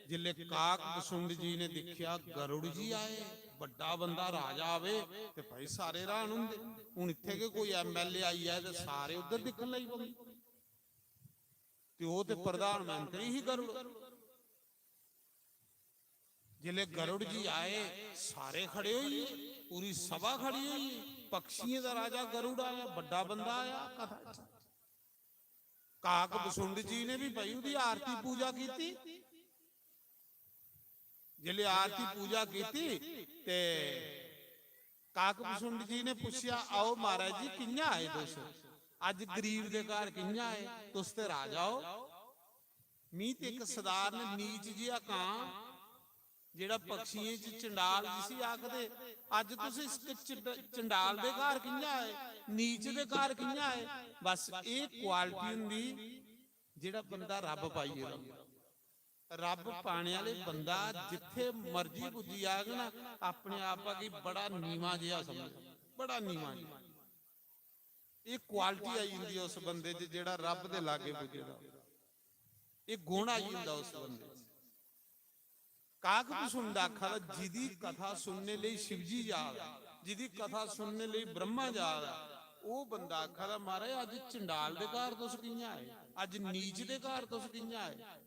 जिसले काक बसुंड जी ने दिक्खेआ गरुड़ जी आए, बड्डा बंदा राजा आवे ते भाई सारे हैरान होंदे। हुन इत्थे गै कोई एमएलए आई जाए ते सारे उद्धर दिक्खन लगी पौंदे। ते ओह् ते प्रधानमंत्री ही गरुड़। जिसले गरुड़ जी आए, सारे खड़े होई गे, पूरी सभा खड़ी होई गेई। पक्षियें दा राजा गरुड़ आया, बड्डा बंदा आया कथा च। काक बसुंड जी ने भी भाई ओह्दी आरती पूजा कीती। जिसलै आरती पूजा कीती ते काक बसुंड जी ने पुच्छेआ, "आओ महाराज जी, कि'यां आए तुस? अज्ज गरीब दे घर कि'यां आए? तुस ते राजा ओ। मी ते इक सधारण नीच जेहा कां, जेह्ड़ा पक्षियें च चंडाल जिसी आखदे, अज्ज तुस इस च-, चंडाल दे घर कि'यां आए? नीच दे घर कि'यां आए?" बस एह् क्वालिटी होंदी, जेह्ड़ा बंदा रब्ब पाइयै रौंह्दा। रब्ब पाने आह्ले बंदा जित्थै मर्जी पुज्जी जाग ना, अपने आपा गी बड़ा नीमां जेहा समझदा, बड़ा नीमां जेहा। एह् क्वालिटी आई जंदी ऐ उस बंदे च, जेह्ड़ा रब्ब दे लागे पुज्जे दा। एह् गुण आई जंदा उस बंदे च। काक बसुंड आखा दा, जिदी कथा सुनने लेई शिवजी जा दा, जिदी कथा सुनने लेई ब्रह्मा जा दा, ओह् बंदा आखा दा, "महाराज, अज्ज चंडाल दे घर तुस कि'यां आए? अज्ज नीच दे घर तुस कि'यां आए?"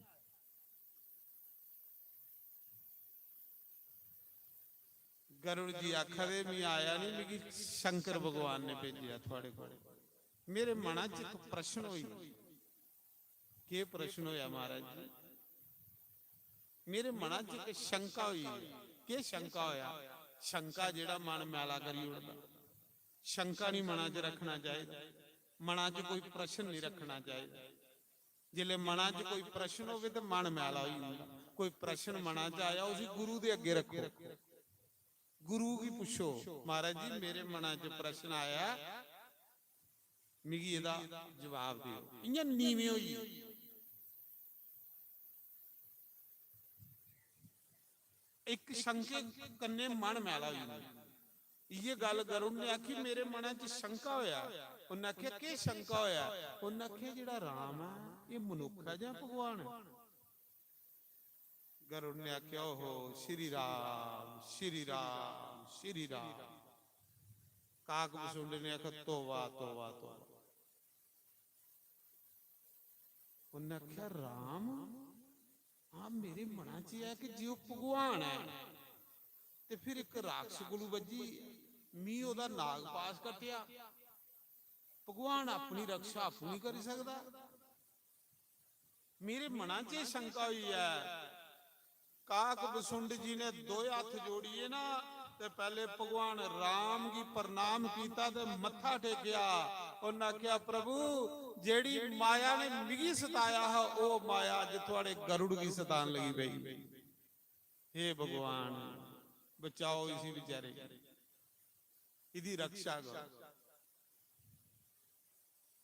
गरुड़ जी आखा दे, "मी आया नहीं, मिगी शंकर भगवान ने भेजेआ थुआड़े कोल।" मेरे मना च इक प्रश्न होई, केह् प्रश्न होया महाराज जी? मेरे मना च इक शंका होई। केह् शंका होया? शंका जेह्ड़ा मन मैला करी ओड़दा। शंका नहीं मना च रखना चाहिदा, मना च कोई प्रश्न नहीं रखना चाहिदा। जिसलै मना च कोई प्रश्न होवे ते मन मैला होई जंदा। कोई प्रश्न मना च आया, उसी गुरु दे अग्गे रखो, गुरु गी पुच्छो, "महाराज जी, मेरे मना च प्रश्न आया, मिगी एह्दा जवाब देओ।" इ'यां नीवें होइयै। इक शंके कन्नै मन मैला होई जंदा। इ'यै गल्ल गरुड़ ने आखी, "मेरे मना च शंका होया।" उन्नै आखेआ, "केह् शंका होया?" उन्नै आखेआ, "जेह्ड़ा राम ऐ, एह् मनुक्ख ऐ जां भगवान ऐ?" गरुड़ ने आखेआ, "ओहो, श्री राम, श्री राम, श्री राम।" काक बसुंड ने आखेआ, "तौबा, तौबा, तौबा।" उन्नै आखेआ, "राम, हां, मेरे मना च ऐ कि जे ओह् भगवान ऐ, ते फिर इक राक्षस कोलू बज्झी, मी ओह्दा नाग पाश कट्टेआ। भगवान अपनी रक्षा आपूं नहीं करी सकदा। मेरे मना च एह् शंका होई ऐ।" काक बसुंड जी ने दोए हत्थ जोड़ियै ना, ते पैह्ले भगवान राम गी प्रणाम कीता ते मत्था टेकेआ। उन्नै आखेआ, "प्रभु, जेह्ड़ी माया ने मिगी सताया हा, ओह् माया अज्ज थुआड़े गरुड़ गी सतान लगी पेई। हे भगवान, बचाओ इसी बेचारे गी, इदी रक्षा करो।"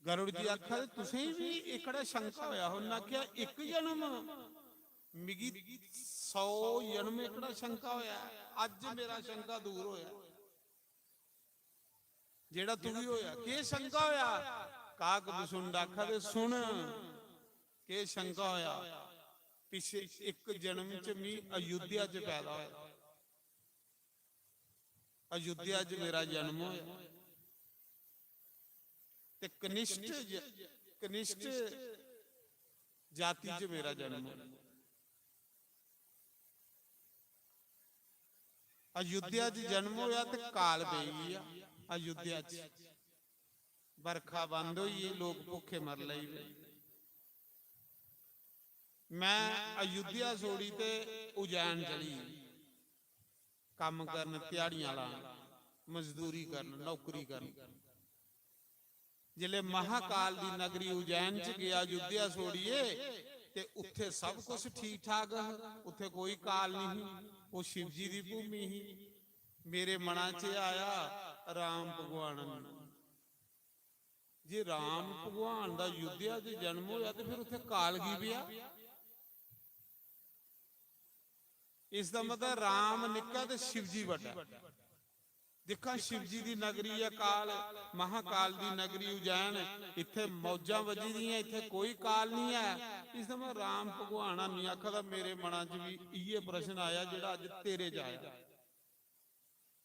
गरुड़ जी आखा दे, "तुसें बी एह्कड़ा शंका होया?" उन्नै आखेआ, "इक जन्म, मिगी सौ जन्म एह्कड़ा शंका होया ऐ, अज्ज मेरा शंका दूर होया, जेह्ड़ा तुगी होया।" "केह् शंका होया?" काक बसुंड आखा दे, "सुन, केह् शंका होया? पिछे इक जन्म च मी अयोध्या च पैदा होया, अयोध्या च मेरा जन्म होया, ते कनिष्ठ ज-, कनिष्ठ जाति च मेरा जन्म होया। अयोध्या च जन्म होया ते काल पेई गेआ अयोध्या च, बरखा बंद होई गेई, लोक भुक्खे मर लगी पे। मैं अयोध्या छोड़ी ते उज्जैन चली गेई, कम्म करन, ध्याड़ियां लान, मजदूरी करन, नौकरी करन।" जिसलै महाकाल दी नगरी उज्जैन च गेआ अयोध्या छोड़ियै, ते उत्थे सब कुछ ठीक ठाक हा, उत्थे कोई काल नहीं ही, ओह् शिव जी दी भूमि ही। मेरे मना च आया, राम भगवान, जे राम भगवान दा अयोध्या च जन्म होया ते फिर उत्थे काल की पेआ? इसदा मतलब राम निक्का ते शिव जी बड्डा। दिक्खां, शिव जी दी नगरी ऐ काल, महाकाल दी नगरी उज्जैन, इत्थे मौजां बजी दियां, इत्थे कोई काल नहीं ऐ। इसदा मतलब राम भगवान हां मी आखा दा, मेरे मना च भी इ'यै प्रश्न आया जेह्ड़ा अज्ज तेरे च आया।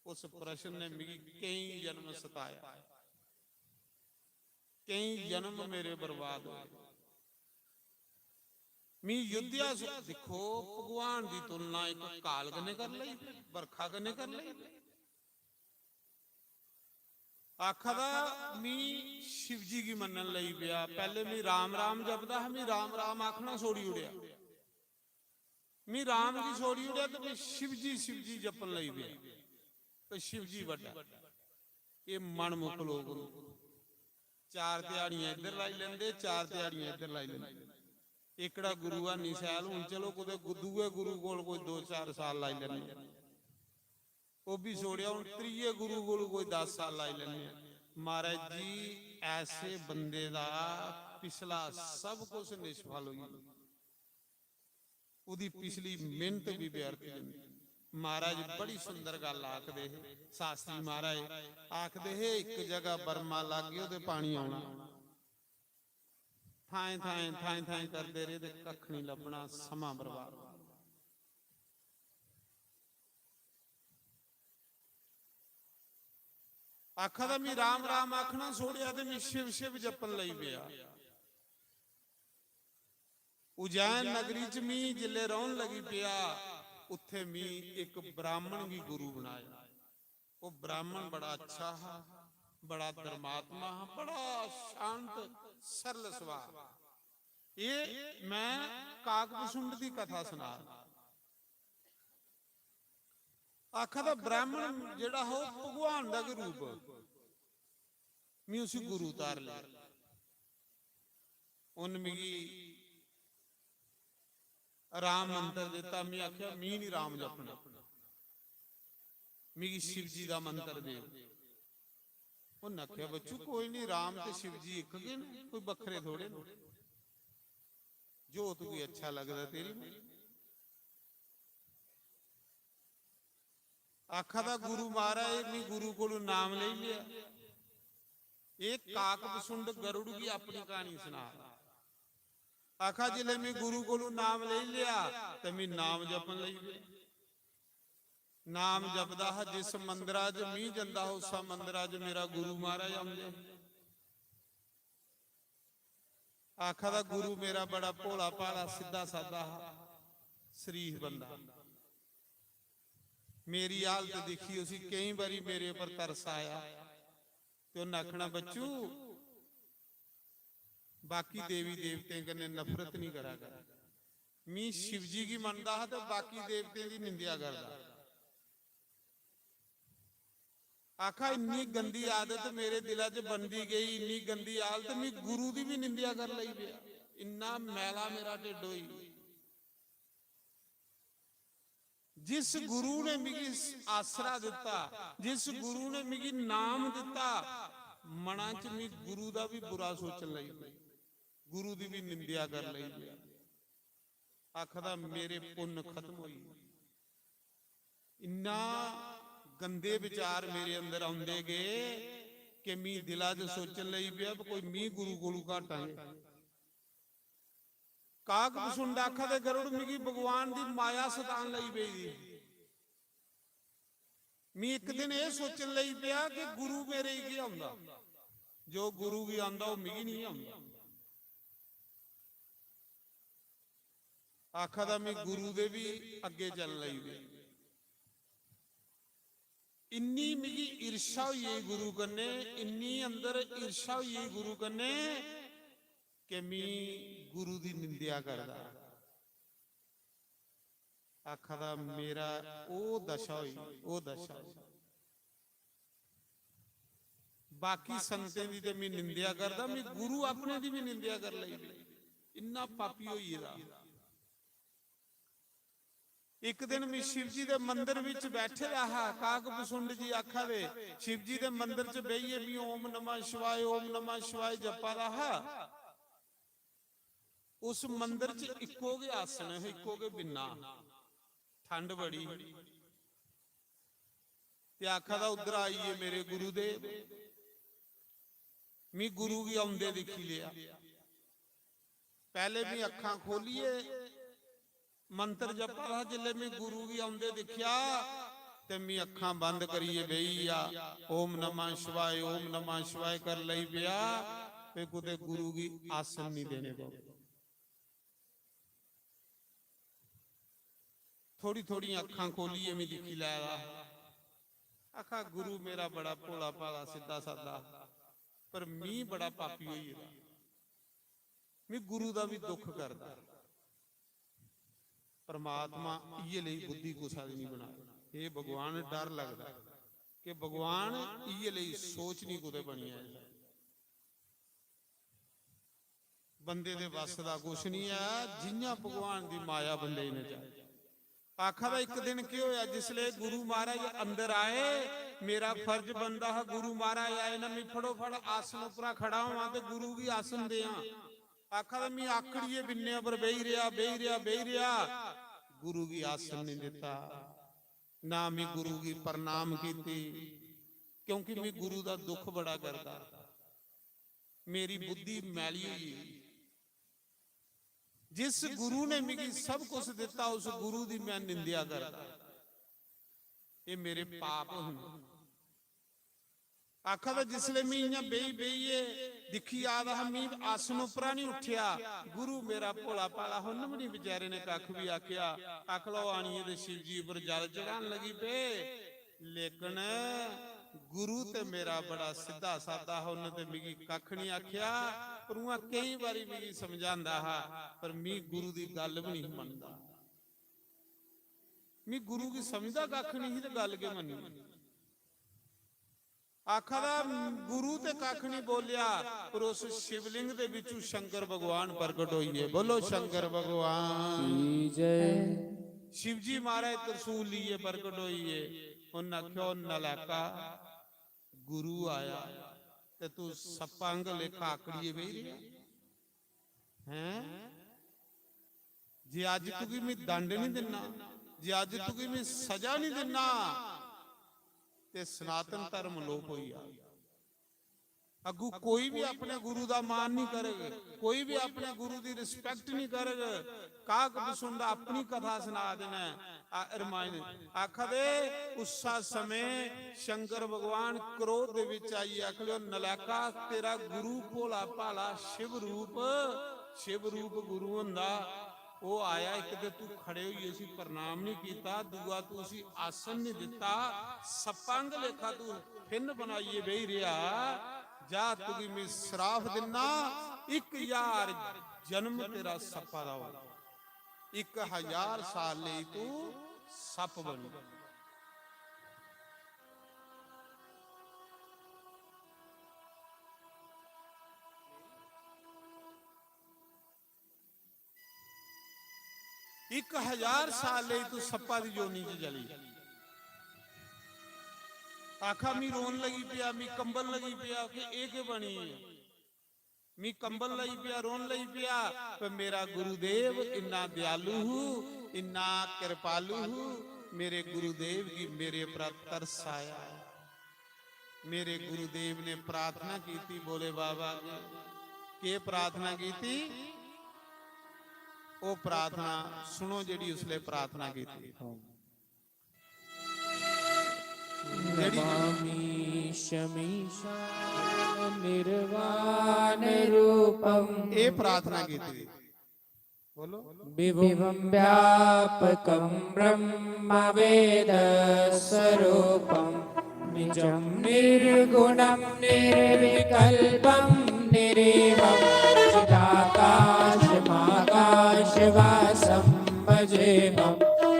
उस प्रश्न ने मिगी केई जन्म सताया, केई जन्म मेरे बर्बाद होए। मी युद्धया च दिक्खो, भगवान दी तुलना इक काल कन्नै कर लेई, बरखा कन्नै कर लेई। आखा दा, "मी शिवजी गी मन्नन लगी पेआ। पैह्ले मी राम राम जपदा हा, मी राम राम आखना छोड़ी ओड़ेआ। मी राम गी छोड़ी ओड़ेआ ते मी शिवजी, शिवजी जपन लगी पेआ।" ते शिवजी बड्डा। एह् मनमुख लोक होंदे। चार ध्याड़ियां इद्धर लाई लैंदे, चार ध्याड़ियां इद्धर लाई लैंदे। एकड़ा गुरु हानी शैल, हून चलो कुतै गु-, दूए गुरु कोल कोई दो चार साल लाई लैंदे। ओह् बी छोड़ेआ, हून त्रिये गुरु कोल कोई दस साल लाई लैंदे आं। महाराज जी, ऐसे बंदे दा पिछला सब कुछ निष्फल होई जंदा। ओह्दी पिछली मेहनत बी व्यर्थ जंदी। महाराज बड़ी सुंदर गल्ल आखदे हे, शास्त्री महाराज आखदे हे, "इक जगह बरमा लाग्गेओ ते पानी औना।" थाएं थाएं, थाएं थाएं करदे रेह् ते कक्ख निं लब्भना, समां बर्बाद। आखा दा, "मी राम राम आखना छोड़ेआ ते मी शिव शिव जपन लगी पेआ।" उज्जैन नगरी च मी जिसलै रौह्न लगी पेआ, उत्थै मी इक ब्राह्मण गी गुरु बनाया। ओह् ब्राह्मण बड़ा अच्छा हा, बड़ा धर्मात्मा हा, बड़ा शांत सरल सुभाऽ। एह् मैं काकभुसुंड दी कथा सना। आखा दा, ब्राह्मण जेह्ड़ा हा, ओह् भगवान दा गै रूप। मी उसी गुरु तार लेआ। उन्न मिगी राम मंत्र दित्ता, मी आखेआ, "मी निं राम जपना, मिगी शिवजी दा मंत्र देओ।" उन्न आखेआ, "बच्चू, कोई निं, राम ते शिवजी इक गै न, कोई बक्खरे थोड़े न। जो तुगी अच्छा लगदा, तेरी मर्जी।" आखा दा, "गुरु महाराज, मी गुरु कोलू नाम लेई लेआ, एह् काकभुसुंड गरुड़ गी अपनी क्हानी सना।" आखा, "जिसलै मी गुरु कोलू नाम लेई लेआ ते मी नाम जपन लगी पेआ।" नाम जपदा हा, जिस मंदरा च मी जंदा हा, उस्सा मंदरा च मेरा गुरु महाराज औंदे हे। आखा दा, "गुरु मेरा बड़ा भोला भाला, सिद्धा सादा हा, शरीफ बंदा। मेरी हालत दिक्खी उसी, केईं बारी मेरे पर तरस आया।" ते उन्न आखना, "बच्चू, बाकी देवी देवतें कन्नै नफरत निं करा कर।" मी शिवजी गी मनदा हा ते बाकी देवतें दी निंदेआ करदा। आखा, "इन्नी गंदी आदत मेरे दिला च बनदी गेई, इन्नी गंदी हालत, मी गुरु दी बी निंदेआ कर लगी पेआ। इन्ना मैला मेरा ढिड्ड होई।" जिस गुरु ने मिगी आसरा दित्ता, जिस गुरु ने मिगी नाम दित्ता, मना च मी गुरु दा बी बुरा सोचन लगी पेआ, गुरु दी बी निंदेआ कर लगी पेआ। आखदा, "मेरे पुन्न खत्म होई गे।" इन्ना गंदे विचार मेरे अंदर औंदे गे कि मी दिला च सोचन लगी पेआ, "कोई मी गुरु कोलू घाटा ऐ।" काकभुसुंड आखा दे, "गरुड़, मिगी भगवान दी माया सतान लगी पेई दी। मी इक दिन एह् सोचन लगी पेआ कि गुरु मेरे गी केह् औंदा, जो गुरु गी औंदा, ओह् मिगी निं औंदा।" आखा दा, "मी गुरु दे बी अग्गें चलन लगी पेआ।" इन्नी मिगी ईर्ष्या होई गेई गुरु कन्नै, इन्नी अंदर ईर्ष्या होई गेई गुरु कन्नै कि मी गुरु दी निंदेआ करदा। आखा दा, "मेरा ओह् दशा होई, ओह् दशा होई।" बाकी संतें दी ते मी निंदेआ करदा, मी गुरु अपने दी बी निंदेआ कर लगी। इन्ना पापी होई गेदा। इक दिन मी शिवजी दे मंदर बिच बैठे दा हा, काकभुसुंड जी आखा दे, शिवजी दे मंदर च बेहियै मी ओम नमः शिवाय, ओम नमः शिवाय जप्पा दा हा। उस मंदर च इक्को गै आसन हा, इक्को गै बिन्ना। ठंड बड़ी। ते आखा दा, "उद्धर आई गे मेरे गुरुदेव, मी गुरु गी औंदे दिक्खी लेआ।" पैह्ले मी अक्खां खोलियै मंत्र जपा दा हा, जिसलै मी गुरु गी औंदे दिक्खेआ ते मी अक्खां बंद करियै बेही गेआ। ओम नमः शिवाय, ओम नमः शिवाय कर लगी पेआ, ते कुतै गुरु गी आसन निं देने पवै। थोड़ी थोड़ी अक्खां खोलियै मी दिक्खी लै दा। आखा, "गुरु मेरा बड़ा भोला भाला, सिद्धा सादा, पर मी बड़ा पापी होई गेदा, मी गुरु दा बी दुख करदा।" परमात्मा इयै लेई बुद्धि कुसै दी नहीं बनाए। हे भगवान, डर लगदा कि भगवान इयै लेई सोच नहीं कुतै बनी जाए। बंदे दे बस दा कुछ नहीं है, जियां भगवान दी माया बंदे ने जाए। आखा दा, इक दिन केह् होया, जिसले गुरु महाराज अंदर आए, मेरा फर्ज बनदा हा, गुरु महाराज आए ना, मैं फटोफट आसन उप्परा खड़ा होवां ते गुरु गी आसन देआं। आखा दा, मैं आकड़ियै बिन्ने पर बेही रेहा, बेही रेहा, बेही रेहा, गुरु गी आसन नहीं दिता, ना मैं गुरु गी प्रणाम कीती, क्योंकि मैं गुरु दा दुख बड़ा करदा। मेरी बुद्धि मैली होई गेई। जिस गुरु ने मिगी सब कुछ दिता, उस गुरु दी मैं निंदेआ करदा। ये मेरे पाप होंदे। आखा दा, जिसले मैं इयां बेही बेहियै दिक्खी आ दा हा, मैं आसन उप्परा नहीं उठेआ। गुरु मेरा भोला भाला हा, उन्न भी नहीं बेचारे ने कक्ख भी आखेआ। आख लो, आनियै ते शिव जी उप्पर जल चढ़ान लगी पे। लेकिन गुरु ते मेरा बड़ा सिद्धा सादा हा, उन्न ते मिगी कक्ख नहीं आखेआ। पर उ'आं केई बारी मिगी समझांदा हा, पर मी गुरु दी गल्ल भी नहीं मनदा। मी गुरु गी समझदा कक्ख नहीं ही ते गल्ल के मन्नी। आखा दा, गुरु ते कक्ख नहीं बोलिया, पर उस शिवलिंग दे बिचू शंकर भगवान प्रगट होइए। बोलो शंकर भगवान की जय। शिव जी महाराज त्रिशूल लिए प्रगट होइए। उन्हें आख्या, "ओ नलैका, गुरु आया ते तू सप्पां आंगर लेखा आकड़िए बेही रेहा हैं? जे अज्ज तुगी मैं दंड नहीं दिना, जे अज्ज तुगी मैं सजा नहीं दिना, ते सनातन धर्म लोप होई जाग। अग्गू कोई भी अपने गुरु दा मान नहीं करग, कोई भी अपने गुरु दी respect नहीं करग। काग बसुंदा अपनी कथा सुना देना है, आ, रामायण आखा दे, उस्सा समय शंकर भगवान क्रोध दे विच आइयै आखले, "ओ नलैका, तेरा गुरु भोला भाला शिव रूप, शिव रूप गुरु होंदा।" ओह आया, इक ते तू खड़े होइयै उसी प्रणाम नहीं कीता, दूआ तू उसी आसन नहीं दिता, सप्पां आंगर लेखा तू फिन्न बनाइयै बेही रेहा। जा, तुगी मैं श्राप दिन्ना, इक हजार जन्म तेरा सप्पा दा होग, इक हजार साल लेई तू सप्प बनी। इक हजार साल लेई तू सप्पा दी योनि च जली। आखा, "मी रोन लगी पेआ, मी कंबन लगी पेआ कि एह के बनी ऐ?" मी कंबन लगी पेआ, रोन लगी पेआ, पर मेरा गुरुदेव इन्ना दयालु हू, इन्ना कृपालु हू, मेरे गुरुदेव गी मेरे पर तरस आया। मेरे गुरुदेव ने प्रार्थना कीती भोले बाबा अग्गे। के प्रार्थना कीती? ओ प्रार्थना सुनो जेड़ी उसले प्रार्थना कीती। जेड़ी नमामि शमीशा निर्वाण रूपम। ए प्रार्थना कीती। बोलो। विभुं व्यापकं ब्रह्मवेदस्वरूपं निजं निर्गुणं निर्विकल्पं निरीहं चिदाकाशमाकाशभासं भजेऽहं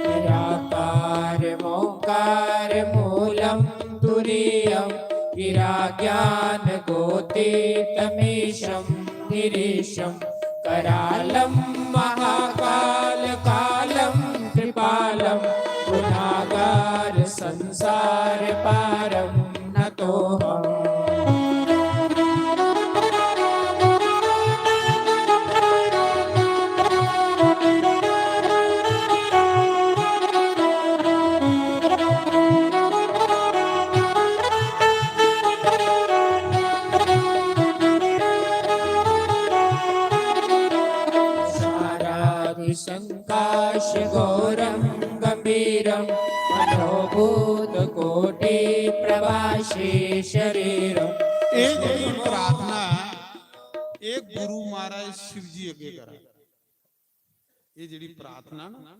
निराकारमोङ्कारमूलं तुरीयं गिराज्ञानकोटितमीशं गिरीशं करालं महाकालकालं कृपालं गुणागारसंसारपारं नतोऽहम्। साराभिसंकाशघोरं गम्भीरं मनोभूतकोटिप्रभाशीशरीरम्। ए जेड़ी प्रार्थना है, ए गुरु महाराज शिव जी अगे करा। ए जेड़ी प्रार्थना ना,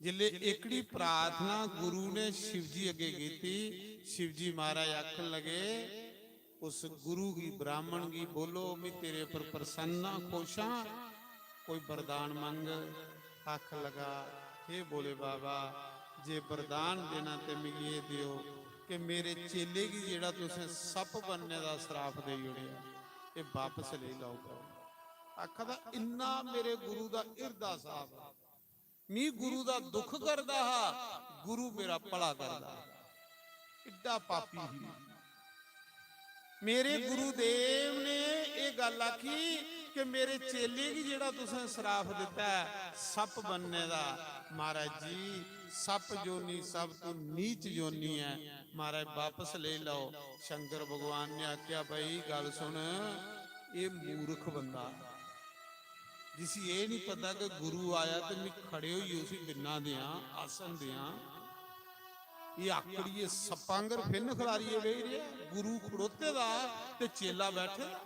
जिसले एकड़ी प्रार्थना गुरु ने शिवजी अगे कीती, शिवजी महाराज आखन लगे, "उस गुरु गी, ब्राह्मण गी बोलो, मैं तेरे पर प्रसन्न हां, खुश हां, कोई वरदान मंग।" आख लगा, "हे भोले बाबा, जे वरदान देना ते मिगी एह् देओ कि मेरे चेले गी जेह्ड़ा तुसें सप्प बनने दा श्राप देई ओड़ेआ, एह् बापस लेई लैओ।" आखा दा, "इन्ना मेरे गुरु दा हिरदा साफ ऐ, मी गुरु दा दुख करदा हा, गुरु मेरा भला करदा हा।" एड्डा पापी ही। मेरे गुरुदेव ने एह् गल्ल आखी कि मेरे चेले गी जेह्ड़ा तुसें श्राप दित्ता ऐ सप्प बनने दा, महाराज जी, सप्प योनि सब तू नीच योनि ऐ, महाराज बापस लेई लैओ। शंकर भगवान ने आखेआ, "भाई, गल्ल सुन, एह् मूर्ख बंदा, जिसी एह् निं पता कि गुरु आया ते मी खड़े होइयै उसी बिन्ना देआं, आसन देआं। एह् आकड़ियै सप्पां आंगर फिन्न खलारियै बेही रेहा, गुरु खड़ोते दा ते चेला बैठे दा।"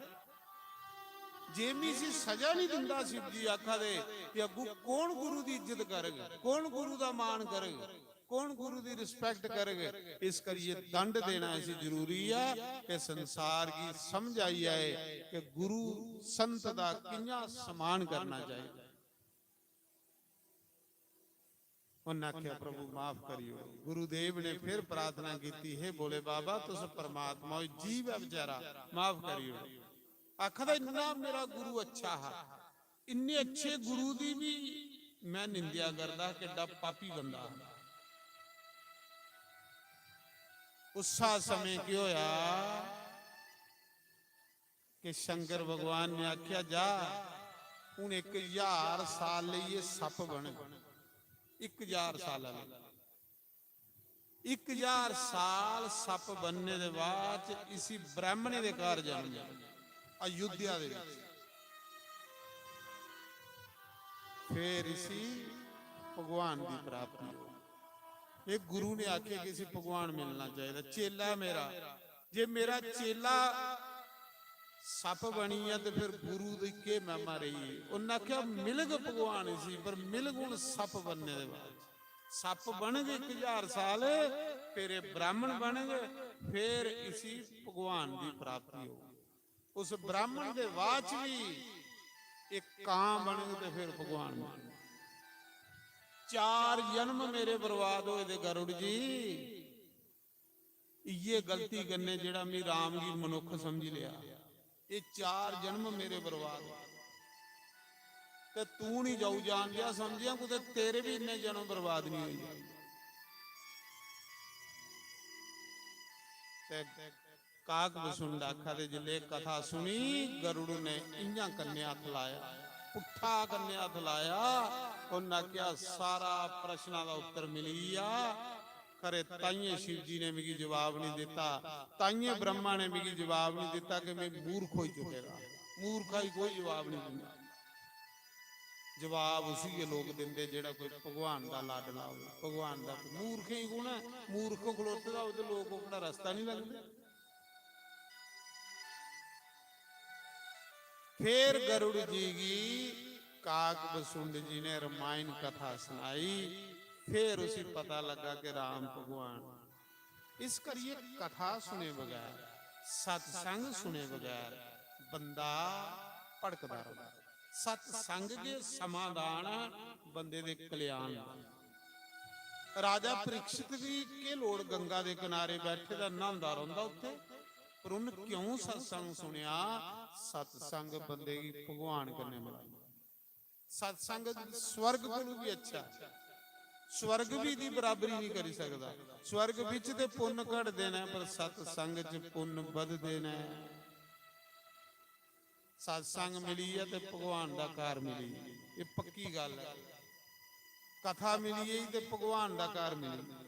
जे मी इसी सजा निं दिंदा, शिव जी आखा दे, ते अग्गू कौन गुरु दी इज्जत करग, कौन गुरु दा मान करग, कौन गुरु दी respect करग? इस करियै दंड देना इसी जरूरी ऐ कि संसार गी समझ आई जाए कि गुरु संत दा कि'यां सम्मान करना चाहिदा। उन्नै आखेआ, "प्रभु, माफ करी ओड़ो।" गुरुदेव ने फिर प्रार्थना कीती, "हे भोले बाबा, तुस परमात्मा हो, जीव ऐ बेचारा, माफ करी ओड़ो।" आखा दा, "इन्ना मेरा गुरु अच्छा हा, इन्ने अच्छे गुरु दी भी मैं निंदेआ करदा हा, किड्डा पापी बंदा हा।" उस्सा समें केह् होया कि शंकर भगवान ने आखेआ, "जा, हून इक ज्हार साल लेई एह् सप्प बन।" इक ज्हार साल आह्ले, इक ज्हार साल सप्प बनने दे बाद च इसी ब्राह्मणें दे घर जन्म, अयोध्या दे बिच। फिर इसी भगवान दी प्राप्ति होई। एह् गुरु ने आखेआ कि इसी भगवान मिलना चाहिदा, चेला ऐ मेरा। जे मेरा चेला सप्प बनी गेआ ते फिर गुरु दी केह् महिमा रेही? उन्नै आखेआ, "मिलग भगवान इसी, पर मिलग हून सप्प बनने दे बाद। सप्प बनग इक ज्हार साल, फिर एह् ब्राह्मण बनग, फिर इसी भगवान दी प्राप्ति होग।" उस ब्राह्मण दे बाद च भी इक कां बनग ते फिर भगवान बनग। चार जन्म मेरे बर्बाद होए दे, गरुड़ जी। इयै गलती कन्नै जेह्ड़ा मी राम गी मनुक्ख समझी लेआ, एह् चार जन्म मेरे बर्बाद होए। ते तू निं जाऊ जान देआ, समझेआ कुतै तेरे बी इन्ने जन्म बर्बाद निं होई जान। ते काक बसुंड आखा दे, जिसलै एह् कथा सुनी, गरुड़ ने इ'यां कन्नै हत्थ लाया, पुट्ठा कन्नै हत्थ लाया। उन्नै आखेआ, "सारा प्रश्नां दा उत्तर मिली गेआ। खरे ताइयें शिव जी ने मिगी जवाब निं दित्ता, ताइयें ब्रह्मा ने मिगी जवाब निं दित्ता कि में मूर्ख होई चुके दा। मूर्खा गी कोई जवाब निं दिंदा। जवाब उसी गै लोक दिंदे जेह्ड़ा कोई भगवान दा लाडला होऐ, भगवान दा।" मूर्खें गी कु'न ऐ? मूर्ख खलोते दा होऐ ते लोक ओह्कड़ा रस्ता निं लंघदे। फिर गरुड़ जी गी काक बसुंड जी ने रमायण कथा सनाई, फिर उसी पता लग्गा कि राम भगवान। इस करियै कथा सुने बगैर, सत्संग सुने बगैर बंदा भटकदा रौंह्दा। सत्संग गै समाधान ऐ बंदे दे कल्याण दा। राजा परीक्षित गी केह् लोड़, गंगा दे किनारे बैठे दा न्हांदा रौंह्दा उत्थे, पर उन्न क्यों सत्संग सुनेआ? सत्संग बंदे गी भगवान कन्नै मिलांदा। सत्संग स्वर्ग कोलू भी अच्छा ऐ। स्वर्ग भी दी बराबरी नहीं करी सकदा। स्वर्ग बिच ते पुन्न घटदे न, पर सत्संग च पुन्न बधदे न। सत्संग मिली ऐ ते भगवान दा घर मिली, एह् पक्की गल्ल ऐ। कथा मिली गेई ते भगवान दा घर मिली।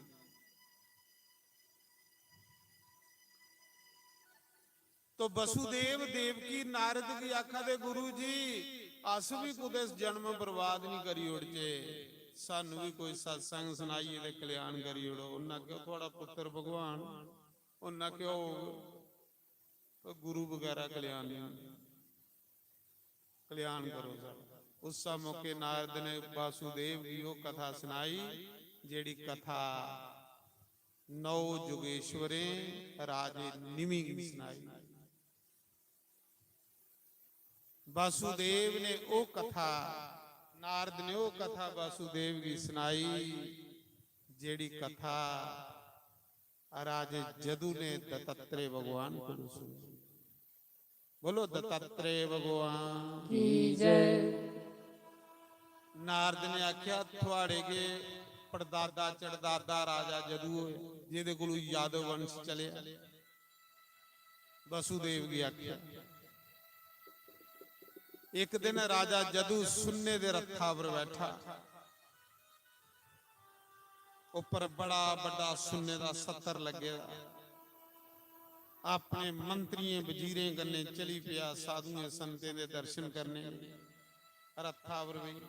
तो वसुदेव देवकी नारद गी आखा दे, "गुरु जी, अस भी कुतै जन्म बर्बाद नहीं करी ओड़चे, सानू भी कोई सत्संग सनाइए ते कल्याण करी ओड़ो।" उन्नै आखेआ, "थुआड़ा पुत्तर भगवान।" उन्नै आखेआ, "होग, पर गुरु बगैरा कल्याण नहीं होंदा। कल्याण करो साढ़ा।" उस मौके नारद ने वासुदेव गी ओह् कथा सनाई, जेह्ड़ी कथा नौ जोगेश्वरें राजे निमि गी सनाई। वासुदेव ने ओह् कथा, नारद ने ओह् कथा वासुदेव गी सनाई, जेह्ड़ी कथा राजे जदू ने दत्तात्रेय भगवान को सुनी। बोलो, दत्तात्रेय भगवान की जय। नारद ने आख्या, "थुआड़े के पड़दादा चड़दादा राजा जदू होए, जेदे कोलू यादव वंश चलेआ?" वसुदेव गी आख्या। एक दिन राजा जदू सुन्ने दे रथा पर बैठा, उप्पर बड़ा बड्डा सुन्ने दा सत्तर लग्गे दा। अपने मंत्रियें वजीरें कन्नै चली पेआ साधुएं संतें दे दर्शन करने रथा पर बेही।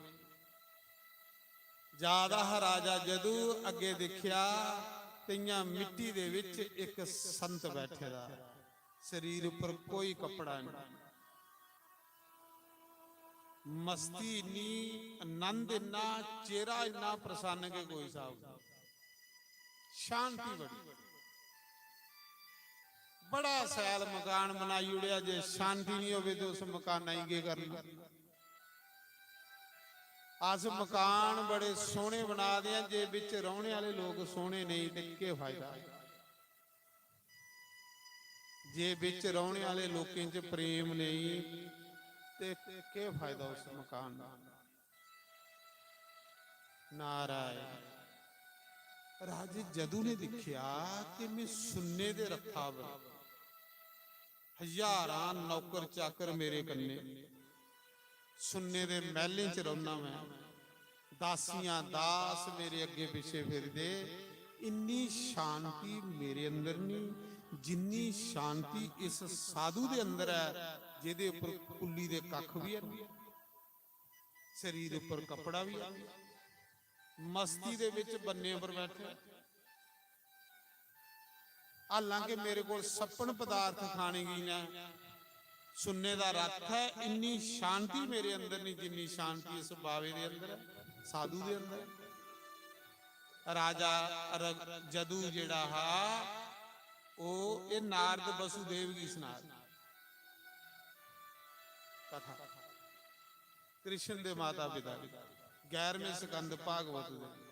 जा दा हा राजा, जदू अग्गे दिक्खेआ ते इ'यां मिट्टी दे बिच इक संत बैठे दा, शरीर उप्पर कोई कपड़ा नहीं। मस्ती इन्नी, आनंद इन्ना, चेहरा इन्ना प्रसन्न के कोई स्हाब नहीं। शांति बड़ी। बड़ा शैल मकान बनाई ओड़ेआ, जे शांति नहीं होवे ते उस मकाना गी केह् करना? अस मकान बड़े सोहने बना दे आं, जे बिच रौहने आह्ले लोक सोहने नेईं ते केह् फायदा? जे बिच रौहने आह्ले लोकें च प्रेम नेईं ते केह् फायदा उस मकान दा? नारायण। राजे जदू ने दिक्खेआ कि मैं सुन्ने दे रथा पर, हजारां नौकर चाकर मेरे कन्नै, सुन्ने दे मैहलें च रौह्ना मैं, दासियां दास मेरे अग्गे पिच्छे फिरदे, इन्नी शांति मेरे अंदर नहीं, जिन्नी शांति इस साधु दे अंदर ऐ, जेदे उप्पर कुल्ली दे कख भी है नहीं, शरीर उप्पर कपड़ा भी है नहीं, मस्ती दे विच बन्ने पर बैठे। हालांकि मेरे कोल सप्पन पदार्थ खाने गी न, सुन्ने दा रथ ऐ, इन्नी शांति मेरे अंदर नहीं जिन्नी शांति इस बावे दे अंदर ऐ, साधु दे अंदर ऐ। राजा र-, जदू जेड़ा हा, ओह एह नारद वसुदेव गी सना दा कथा। कृष्ण दे माता पिता दी, ग्यारहवें स्कंद भागवत दे।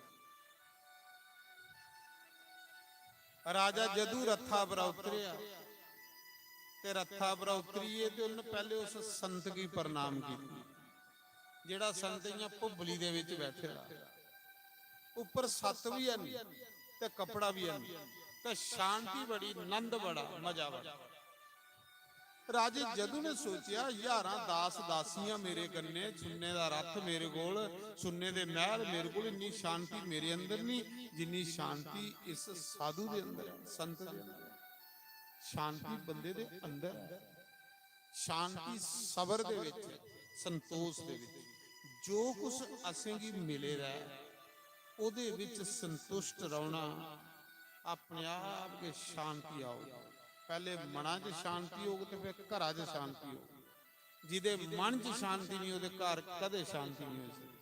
राजा जदू रथा पर उतरेआ ते रथा पर उतरियै ते उन्न पैह्ले उस संत गी प्रणाम कीती, जेह्ड़ा संत इ'यां भुब्बली दे बिच बैठे दा, उप्पर सत्त बी हैन ते कपड़ा बी हैन ते शांति बड़ी, नंद बड़ा, मजा बड़ा। राजे जदू ने सोचेआ, "ज्हारां दास दासियां मेरे कन्नै, सुन्ने दा रथ मेरे कोल, सुन्ने दे मैह्ल मेरे कोल, इन्नी शांति मेरे अंदर नहीं जिन्नी शांति इस साधु दे अंदर है, संत दे अंदर है।" शांति बंदे दे अंदर है। शांति सबर दे विच, संतोष दे विच। जो कुछ असेंगी मिले दा ऐ, ओह्दे विच संतुष्ट रौह्ना, अपने आप गै शांति आओ। पैह्ले मना च शांति होग ते फिर घरा च शांति होग। जिदे मन च शांति नहीं, ओह्दे घर कदें शांति नहीं होई सकदी।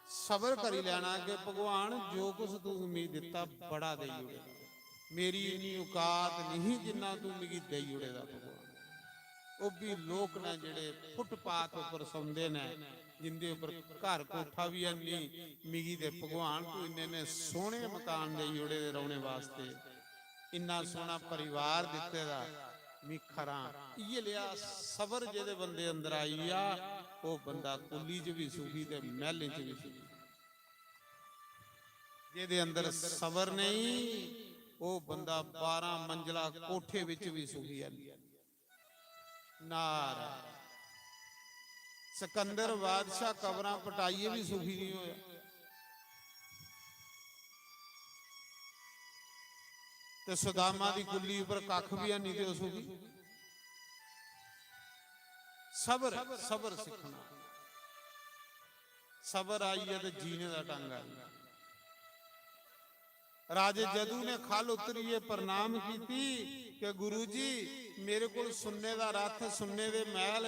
सबर करी लैना कि भगवान, जो कुछ तू मिगी दित्ता, बड़ा देई ओड़े। मेरी इन्नी औकात नहीं जिन्ना तू मिगी देई ओड़े दा भगवान। ओह् बी लोक न जेह्ड़े फुटपाथ उप्पर सौंदे न, जिंदे उप्पर घर कोठा बी है नहीं। मिगी ते भगवान तू इन्ने इन्ने सोहने मकान देई ओड़े दे रौह्ने वास्ते, इन्ना सोहना परिवार दित्ते दा, मी खरा। इ'यै लेआ सबर जेह्दे बंदे अंदर आई गेआ, ओह् बंदा कुल्ली च बी सुखी ते मैह्लें च बी सुखी। जेह्दे अंदर सबर नेईं, ओह् बंदा बारां मंजला कोठे बिच बी सुखी है। नारायण। सिकंदर बादशाह कबरां पटाइयै बी सुखी नहीं होया। ते सुदामा दी कुल्ली पर कख भी है नहीं ते ओह् सुखी। सबर, सबर सीखना। सबर आई गेआ ते जीने दा ढंग आई गेआ। राजे जदू ने खल उतरियै प्रणाम कीती कि गुरु जी, मेरे कोल सुन्ने दा रथ, सुन्ने दे मैह्ल,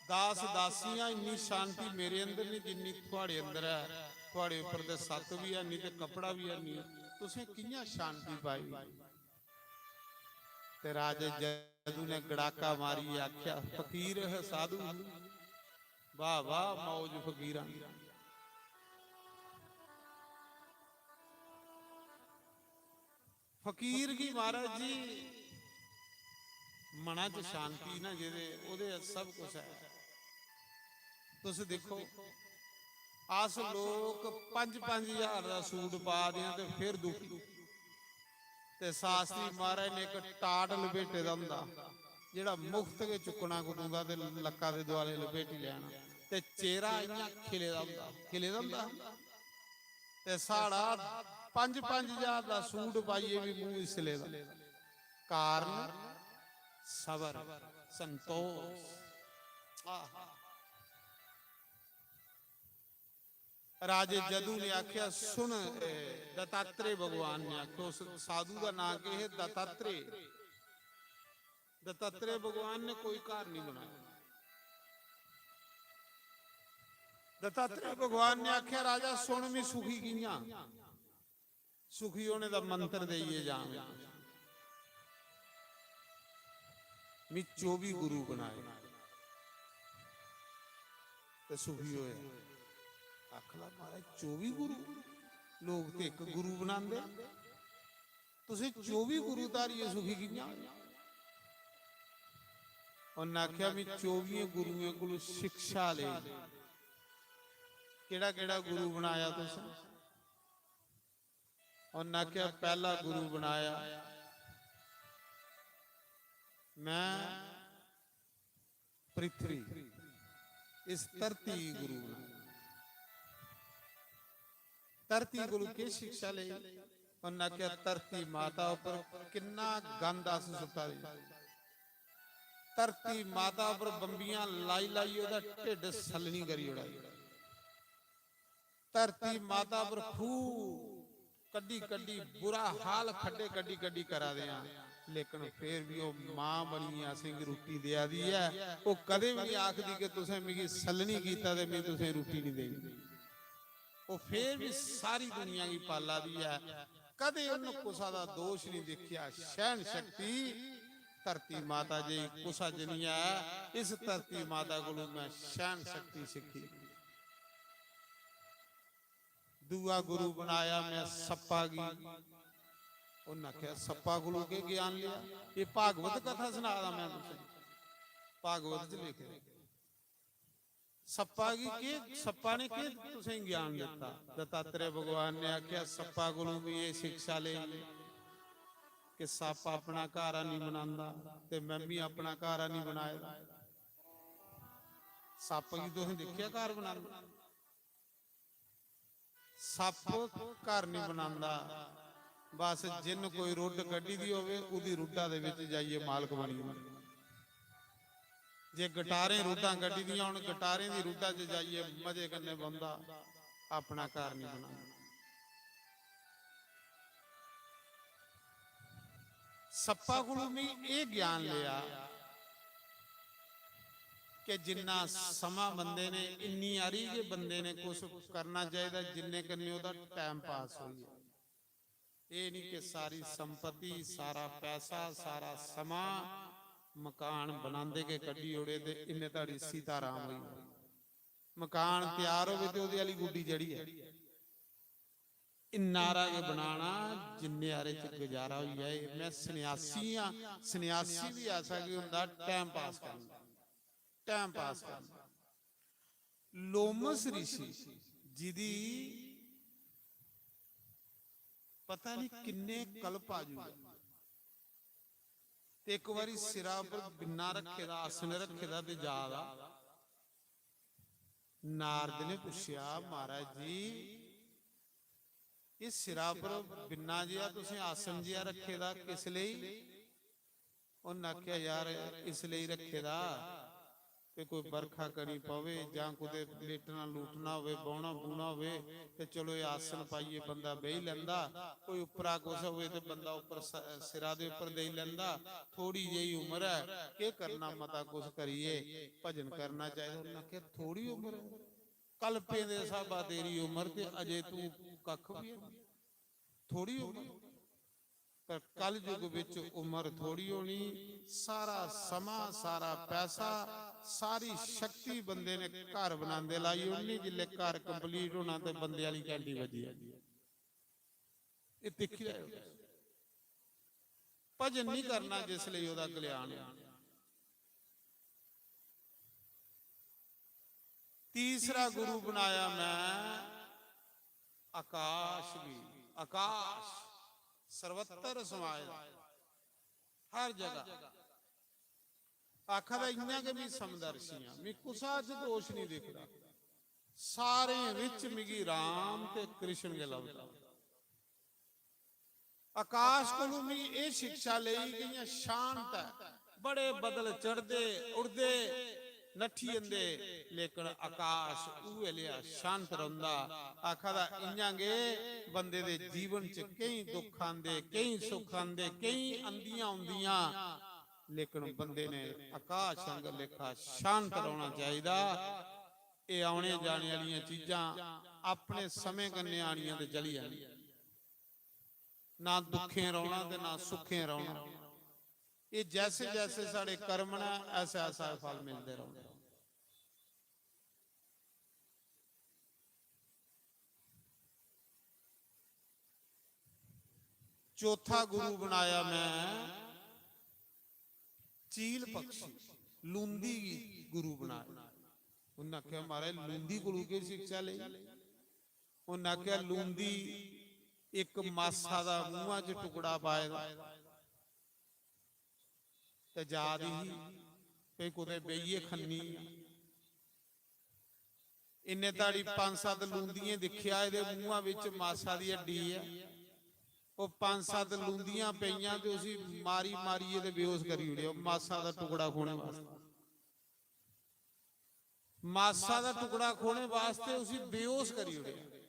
दास दासियां, इन्नी शांति मेरे अंदर नहीं जिन्नी थुआड़े अंदर ऐ। थुआड़े उप्पर ते सत्त भी है नहीं ते कपड़ा भी है नहीं, तुसें कि'यां शांति पाई? ते राजे जदू ने गड़ाका मारियै आख्या, "फकीर है साधु, वाह वाह मौज फकीरां दी।" फकीर गी महाराज जी मना च शांति ना जेह्दे, ओह्दे सब कुछ है। तुस दिक्खो, अस लोक पंज पंज ज्हार दा सूट पा दे आं ते फिर दुखी। ते शास्त्री महाराज ने इक टाट लपेटे दा होंदा, जेह्ड़ा मुफ्त गै चुक्कना कुतों दा ते लक्का दे दुआले लपेटी लैना, ते चेहरा इ'यां खिले दा होंदा, खिले दा होंदा। ते साढ़ा पंज पंज ज्हार दा सूट पाइयै बी मूंह इसले दा। कारण सबर, संतोष। आहा। राजे जदू ने आख्या, "सुन, ए, दत्तात्रेय भगवान ने आख्या।" उस साधु दा नां केह् है? दत्तात्रेय। दत्तात्रेय भगवान ने कोई घर नहीं बनाया। दत्तात्रेय भगवान ने आख्या, "राजा सुन, मैं सुखी कि'यां?" सुखी होने दा मंत्र देइयै जां। "मैं चौबी गुरु बनाए ते सुखी होया।" आखला, "महाराज, चौबी गुरु? लोग ते इक गुरु बनांदे, तुसें चौबी गुरु धारियै सुखी कि'यां होए?" उन्नै आखेआ, "मैं चौबियें गुरुएं कोल शिक्षा लेई।" केह्ड़ा केह्ड़ा गुरु बनाया तुसें? उन्नै आखेआ, "पैह्ला गुरु बनाया मैं पृथ्वी, इस धरती गी गुरु बनाया।" धरती कोलू केह् शिक्षा लेई? उन्नै आखेआ, "धरती माता उप्पर किन्ना गंद अस सुट्टा दे, धरती माता उप्पर बंबियां लाई लाई ओह्दा ढिड्ड सल्लनी करी ओड़ा दे।" धरती माता पर खूह कड्डी कड्डी, बुरा हाल खड्डे कड्डी कड्डी करा दे आं, लेकिन फिर भी ओह् मां बनियै असेंगी रुट्टी देआ दी ऐ। ओह् कदें बी निं आखदी कि तुसें मिगी सल्लनी कीता ते में तुसें रुट्टी निं देनी। ओह् फिर बी सारी दुनिया गी पाला दी ऐ। कदें उन्न कुसा दा दोश निं दिक्खेआ। सैहन शक्ति धरती माता जी कुसा च निं ऐ। इस धरती माता कोलू मैं सैहन शक्ति सिक्खी। दूआ गुरु बनाया मैं सप्पा गी। उन्नै आखेआ, "सप्पा कोलू केह् ज्ञान लेआ?" एह् भागवत कथा सना दा मैं तुसें, भागवत च लिखे। सप्पा गी केह्, सप्पा ने केह् तुसें ज्ञान दित्ता? दत्तात्रेय भगवान ने आखेआ, "सप्पा कोलू भी एह् शिक्षा लेई कि सप्प अपना घर हैनी बनांदा ते मैं भी अपना घर हैनी बनाए दा।" सप्प गी तुसें दिक्खेआ घर बनांदा? सप्प घर निं बनांदा, बस जिन्न कोई रुड्ड कड्ढी दी होवे, ओह्दी रुड्डा दे बिच जाइयै मालक बनी जंदा। जे गटारें रुड्डां कड्ढी दियां होन, गटारें दी रुड्डा च जाइयै मजे कन्नै बौंह्दा, अपना घर निं बनांदा। सप्पा कोलू में एह् ज्ञान लेआ कि जिन्ना समां बंदे ने, इन्नी हारी गै बंदे ने कुछ करना चाहिदा, जिन्ने कन्नै ओह्दा टाइम पास होई जाए। एह् निं कि सारी संपत्ति, सारा पैसा, सारा समां मकान बनांदे गै कड्ढी ओड़े ते इन्ने धड़ी सीताराम होई जाए। मकान त्यार होवे ते ओह्दे आह्ली गुड्डी चढ़ी ऐ। इन्ना हारा गै बनाना जिन्ने हारे च गुजारा होई जाए। मैं सन्यासी आं, सन्यासी बी ऐसा गै होंदा, टाइम पास करना, टाइम पास करना। लोमस ऋषि जिदी पता नहीं किन्ने कल्प आयु ऐ, ते इक बारी सिरा पर बिन्ना रखे दा, आसन रखे दा ते जा दा। नारद ने पुच्छेआ, "महाराज जी, इस सिरा पर बिन्ना जेहा तुसें आसन जेहा रखे दा किस लेई?" उन्न आखेआ, "यार, इस लेई रखे दा ते कोई बरखा कनी पवे जां कुतै लेटना लूटना होवे, बौह्ना बूह्ना होवे, ते चलो एह् आसन पाइयै बंदा बेही लैंदा। कोई उप्परा कुछ होवे ते बंदा उप्पर स-, सिरा दे उप्पर देई लैंदा। थोड़ी जेही उम्र ऐ, केह् करना मता कुछ करियै, भजन करना चाहिदा। उन्नै आखेआ, "थोड़ी उम्र ऐ, कल्पें दे स्हाबा तेरी उम्र ते अजे तू कक्ख बी है नहीं, थोड़ी उम्र।" पर कलयुग विच उम्र थोड़ी होनी, सारा समां, सारा पैसा, सारी शक्ति बंदे ने घर बनांदे लाई ओड़नी। जिसले घर complete होना ते बंदे आह्ली घैंटी बजी जानी। एह् दिक्खी लैओ। भजन नहीं करना जिसले ओह्दा कल्याण होना। तीसरा गुरु बनाया मैं आकाश गी। आकाश सर्वत्र समाए दा, हर जगह। आखा दा इ'यां गै मी समदर्शी आं, मी कुसा च दोष नहीं दिखदा, सारें विच मिगी राम ते कृष्ण गै लभदा। आकाश कोलू मी एह् शिक्षा लेई कि इ'यां शांत ऐ, बड़े बदल चढ़दे उड़दे नट्ठी जंदे, लेकिन आकाश उ'ऐ लेआ शांत रौंह्दा। आखा दा इ'यां गै बंदे दे जीवन च केईं दुख आंदे, केईं सुख आंदे, केईं अंदियां औंदियां, लेकिन बंदे ने आकाश आंगर लेखा शांत रौह्ना चाहिदा। एह् औने जाने आह्लियां चीजां अपने समें कन्नै आनियां ते चली जानियां। ना दुखें रौह्ना ते ना सुखें रौह्ना। एह् जैसे जैसे साढ़े कर्म न, ऐसा ऐसा फल मिलदे रौह्ना। चौथा गुरु बनाया मैं चील पक्षी, लूंदी गी गुरु बनाया। उन्नै आखेआ, "महाराज, लूंदी कोलू केह् शिक्षा लेई?" उन्नै आखेआ, "लूंदी इक मासा दा मूंहा च टुकड़ा पाए दा ते जा दी ही, भई कुतै बेहियै खन्नी आं।" इन्ने धड़ी पंज सत्त लूंदियें दिक्खेआ, एह्दे मूंहा बिच मासा दी हड्डी ऐ। ओह् पंज सत्त लूंदियां पेइयां ते उसी मारी मारियै ते बेहोश करी ओड़ेआ, मासा दा टुकड़ा खोने वास्तै। मासा दा टुकड़ा खोने वास्तै उसी बेहोश करी ओड़ेआ।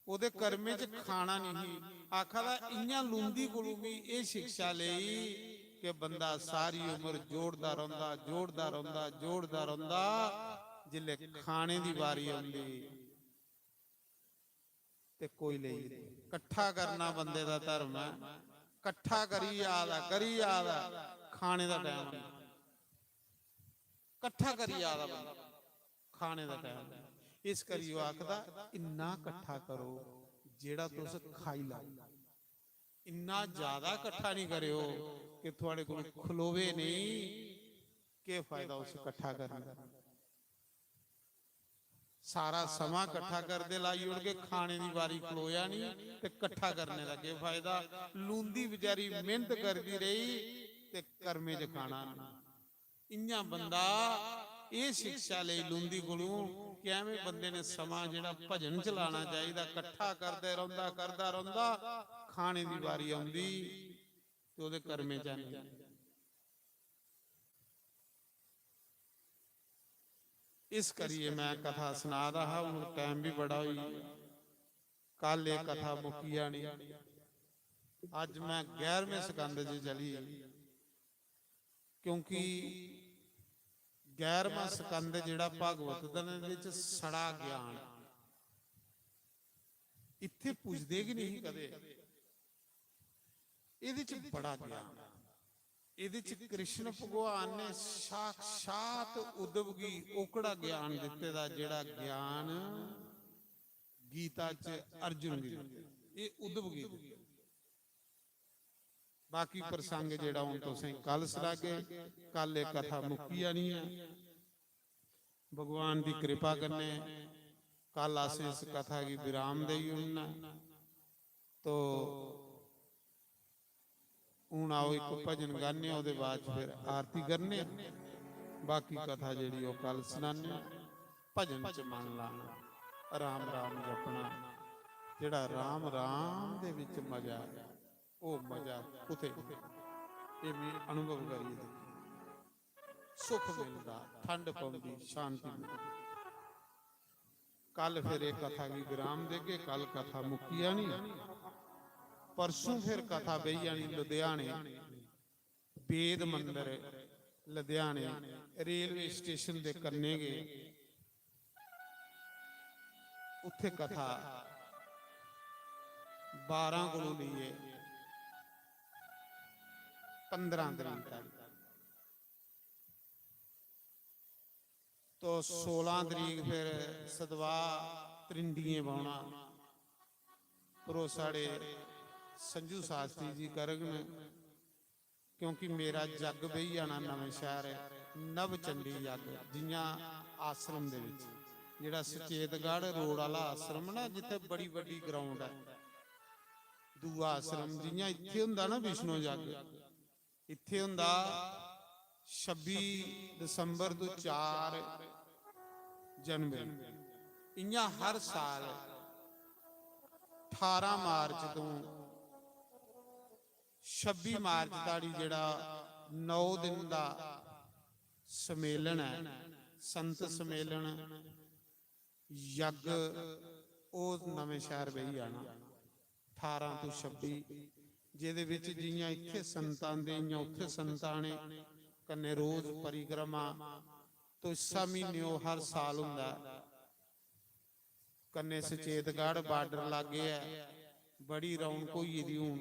ओह्दे कर्में च खाना नहीं। आखा दा, इ'यां लूंदी कोलू मी एह् शिक्षा लेई कि बंदा सारी उम्र जोड़दा रौंह्दा, जोड़दा रौंह्दा, जोड़दा रौंह्दा, जिसलै खाने दी बारी औंदी ते कोई लेई जंदा। कट्ठा करना बंदे दा धर्म ऐ। कट्ठा करी जा दा, करी जा दा, खाने दा टैम नहीं। कट्ठा करी जा दा बंदा, खाने दा टैम नहीं। इस करी ओह् आखदा, "इन्ना कट्ठा करो जेह्ड़ा तुस खाई लैओ।" इन्ना ज्यादा कट्ठा नहीं करेओ कि थुआड़े कोल खलोवे नहीं। केह् फायदा उस कट्ठा करने दा? सारा समां कट्ठा करदे लाई ओड़गे, खाने दी बारी खलोया नहीं ते कट्ठा करने दा केह् फायदा? लूंदी बेचारी मेहनत करदी रेही ते कर्में च खाना नहीं। इ'यां बंदा एह् शिक्षा लेई लूंदी कोलू कि ऐवें बंदे ने समां जेह्ड़ा भजन च लाना चाहिदा, कट्ठा करदे रौंह्दा, करदा रौंह्दा, खाने दी बारी औंदी ते ओह्दे कर्में च नहीं। इस करियै मैं कथा सना दा हा, हून टैम भी बड़ा होई गेआ। कल एह् कथा मुक्की जानी। अज्ज मैं ग्यारहवें स्कंद च चली, क्योंकि ग्यारहवां स्कंद जेह्ड़ा भागवत दा ना, एह्दे च सड़ा ज्ञान, इत्थै पुजदे गै नहीं कदें। एह्दे च बड़ा ज्ञान ऐ। एह्दे च कृष्ण भगवान ने साक्षात उद्धव गी ओकड़ा ज्ञान दित्ते दा, जेह्ड़ा ज्ञान गीता च अर्जुन गी दित्ते, एह् उद्धव गी दित्ते। बाकी प्रसंग जेह्ड़ा हून तुसें कल सनागे, कल एह् कथा मुक्की जानी ऐ। भगवान दी कृपा कन्नै कल अस इस कथा गी विराम देई ओड़ना। तो हून आओ, इक भजन गाने, ओह्दे बाद च फिर आरती करने। बाकी कथा जेह्ड़ी ओह् कल सनाने। भजन च मन लाना, राम राम जपना। जेह्ड़ा राम राम दे बिच मजा ऐ, ओह् मजा कुतै नहीं। एह् में अनुभव करियै दिक्खेआ। सुख मिलदा, ठंड पौंदी, शांति मिलदी। कल फिर इस कथा गी विराम देगे। कल कथा मुक्की जानी। परसों फिर कथा बेही जानी लुधियाने, वेद मंदर लुधियाने, रेलवे स्टेशन दे कन्नै गै उत्थे कथा बारां कोलू लेइयै पंदरां तरीक तक। तो सोलां तरीक फिर सतवाह त्रिंडियें बौह्ना। पर ओह् साढ़े संजू शास्त्री जी करङन, क्योंकि मेरा जग बेही जाना नमें शैह्र, नव चंडी जग, जि'यां आश्रम दे बिच, जेह्ड़ा सचेतगढ़ रोड आह्ला आश्रम ना, जित्थै बड़ी बड्डी ग्राउंड ऐ, दूआ आश्रम जि'यां इत्थै होंदा ना विष्णु जग, इत्थै होंदा छब्बी दिसंबर तों चार जनवरी, इ'यां हर साल ठारां मार्च तों छब्बी मार्च धोड़ी जेह्ड़ा नौ दिन दा सम्मेलन ऐ, संत सम्मेलन, यज्ञ, ओह् नमें शैह्र बेही जाना ठारां तों छब्बी, जेह्दे बिच जि'यां इत्थै संत आंदे, इ'यां उत्थै संत आने, कन्नै रोज परिक्रमा। तो इस्सा म्हीने ओह् हर साल होंदा ऐ। कन्नै सचेतगढ़ बार्डर लागै ऐ, बड़ी रौनक होई गेदी हून।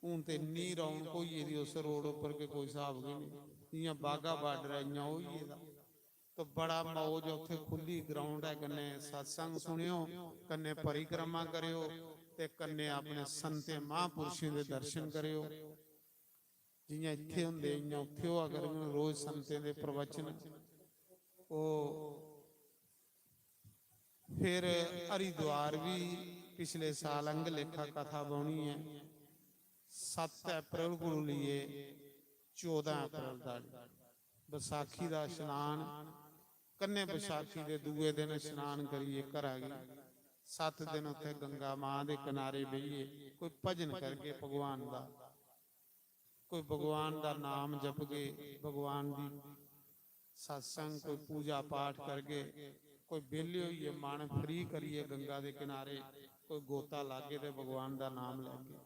हून ते इन्नी रौनक होई गेदी उस रोड उप्पर कि कोई स्हाब गै नेईं। जि'यां बाघा बार्डर ऐ, इ'यां होई गेदा। तो बड़ा मौज ऐ, उत्थै खु'ल्ली ग्राउंड ऐ, कन्नै सत्संग सुनेओ, कन्नै परिक्रमा करेओ ते कन्नै अपने संतें महापुरुषें दे दर्शन करेओ। जि'यां इत्थै होंदे, इ'यां उत्थै होआ करङन। रोज संतें दे प्रवचन। ओह् फिर हरिद्वार बी पिछले साल आंह्गर लेखा कथा बौह्नी ऐ, सत्त अप्रैल कोलू लेइयै चौदां अप्रैल धोड़ी। बसाखी दा स्नान, कन्नै बसाखी दे दूए दिन स्नान करियै घरा गी सत्त दिन उत्थै गंगा मां दे किनारे बेहियै कोई भजन करगे भगवान दा, कोई भगवान दा नाम जपगे, भगवान दी सत्संग, कोई पूजा पाठ करगे, कोई बेह्ले होइयै मन फ्री करियै गंगा दे किनारे कोई गोता लागे ते भगवान दा नाम लैगे।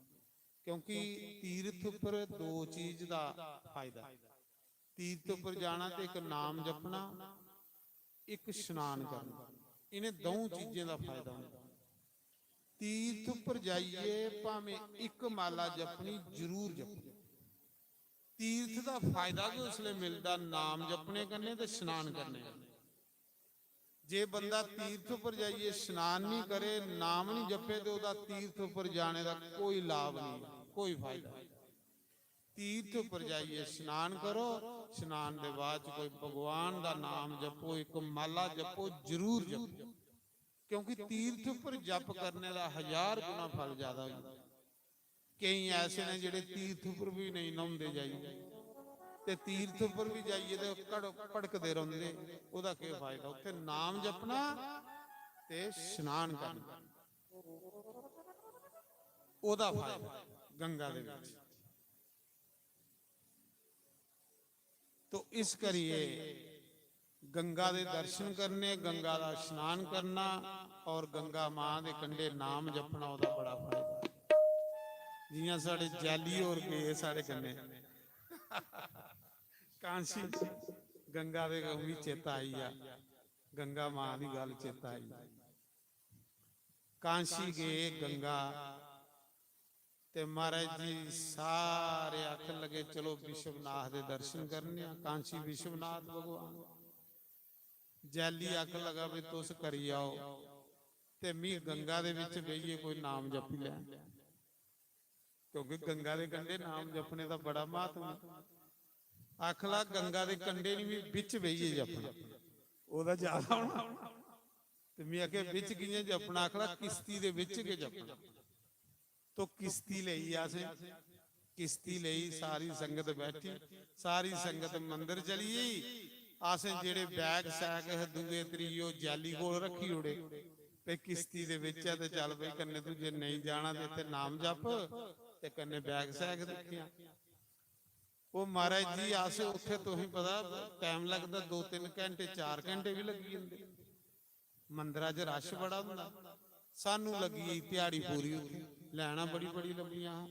क्योंकि तीर्थ उप्पर दो चीज दा फायदा। तीर्थ उप्पर जाना ते इक नाम जपना, इक स्नान करना, इ'नें द'ऊं चीजें दा फायदा होंदा। तीर्थ उप्पर जाइयै भामें इक माला जपनी, जरूर जपनी। तीर्थ दा फायदा गै उसलै मिलदा नाम जपने कन्नै ते स्नान करने कन्नै। जे बंदा तीर्थ उप्पर जाइयै स्नान निं करे, नाम निं जपे, ते ओह्दा तीर्थ उप्पर जाने दा कोई लाभ निं, कोई फायदा निं। तीर्थ उप्पर जाइयै स्नान करो, स्नान दे बाद च कोई भगवान दा नाम जपो, इक माला जपो, जरूर जपो, क्योंकि तीर्थ उप्पर जप करने दा हजार गुना फल ज्यादा होई जंदा। केईं ऐसे न जेह्ड़े तीर्थ उप्पर बी नेईं न्हौंदे जाइयै, ते तीर्थ उप्पर बी जाइयै ते कड़-, भड़कदे रौंह्दे। ओह्दा केह् फायदा? उत्थै नाम जपना ते स्नान करना, ओह्दा फायदा गंगा दे बिच। तो इस करियै गंगा दे दर्शन करने, गंगा दा स्नान करना और गंगा मां दे कंढे नाम जपना, ओह्दा बड़ा फायदा। जियां साढ़े जैली होर गे साढ़े कन्नै कांशी, गंगा दे, ओह् बी चेता आई गेआ, गंगा मां दी गल्ल चेता आई। कांशी गे गंगा, ते महाराज जी सारे आखन लगे, "चलो विश्वनाथ दे दर्शन करने आं, कांशी विश्वनाथ भगवान।" जैली आखन लगा, "भी तुस करी आओ, ते मी गंगा दे बिच बेहियै कोई नाम जपी लैं, क्योंकि गंगा दे कंढे नाम जपने दा बड़ा म्हत्तव ऐ।" आखन लगा, "गंगा दे कंढे निं, मी बिच बेहियै जपना, ओह्दा ज्यादा होना।" ते मी आखेआ, "बिच कि'यां जपना?" आखन लगा, "किश्ती दे बिच गै जपना।" तो किश्ती लेई असें, किश्ती लेई, सारी संगत बैठी, सारी संगत मंदर चली गेई। असें जेह्ड़े बैग सैग हे, दूए त्रिये, ओह् जैली कोल रक्खी ओड़े। ते किश्ती दे बिच ऐ, ते चल भई, कन्नै तू जे नेईं जाना ते इत्थै नाम जप ते कन्नै बैग सैग दिक्खेआ। ओह् महाराज जी, अस उत्थै, तुसें पता, टैम लगदा, दो तिन्न घैंटे, चार घैंटे बी लग्गी जंदे। मंदरा च रश बड़ा होंदा। सानू लग्गी गेई ध्याड़ी पूरी उत्थै, लैना बड़ी बड़ी लम्मियां हां।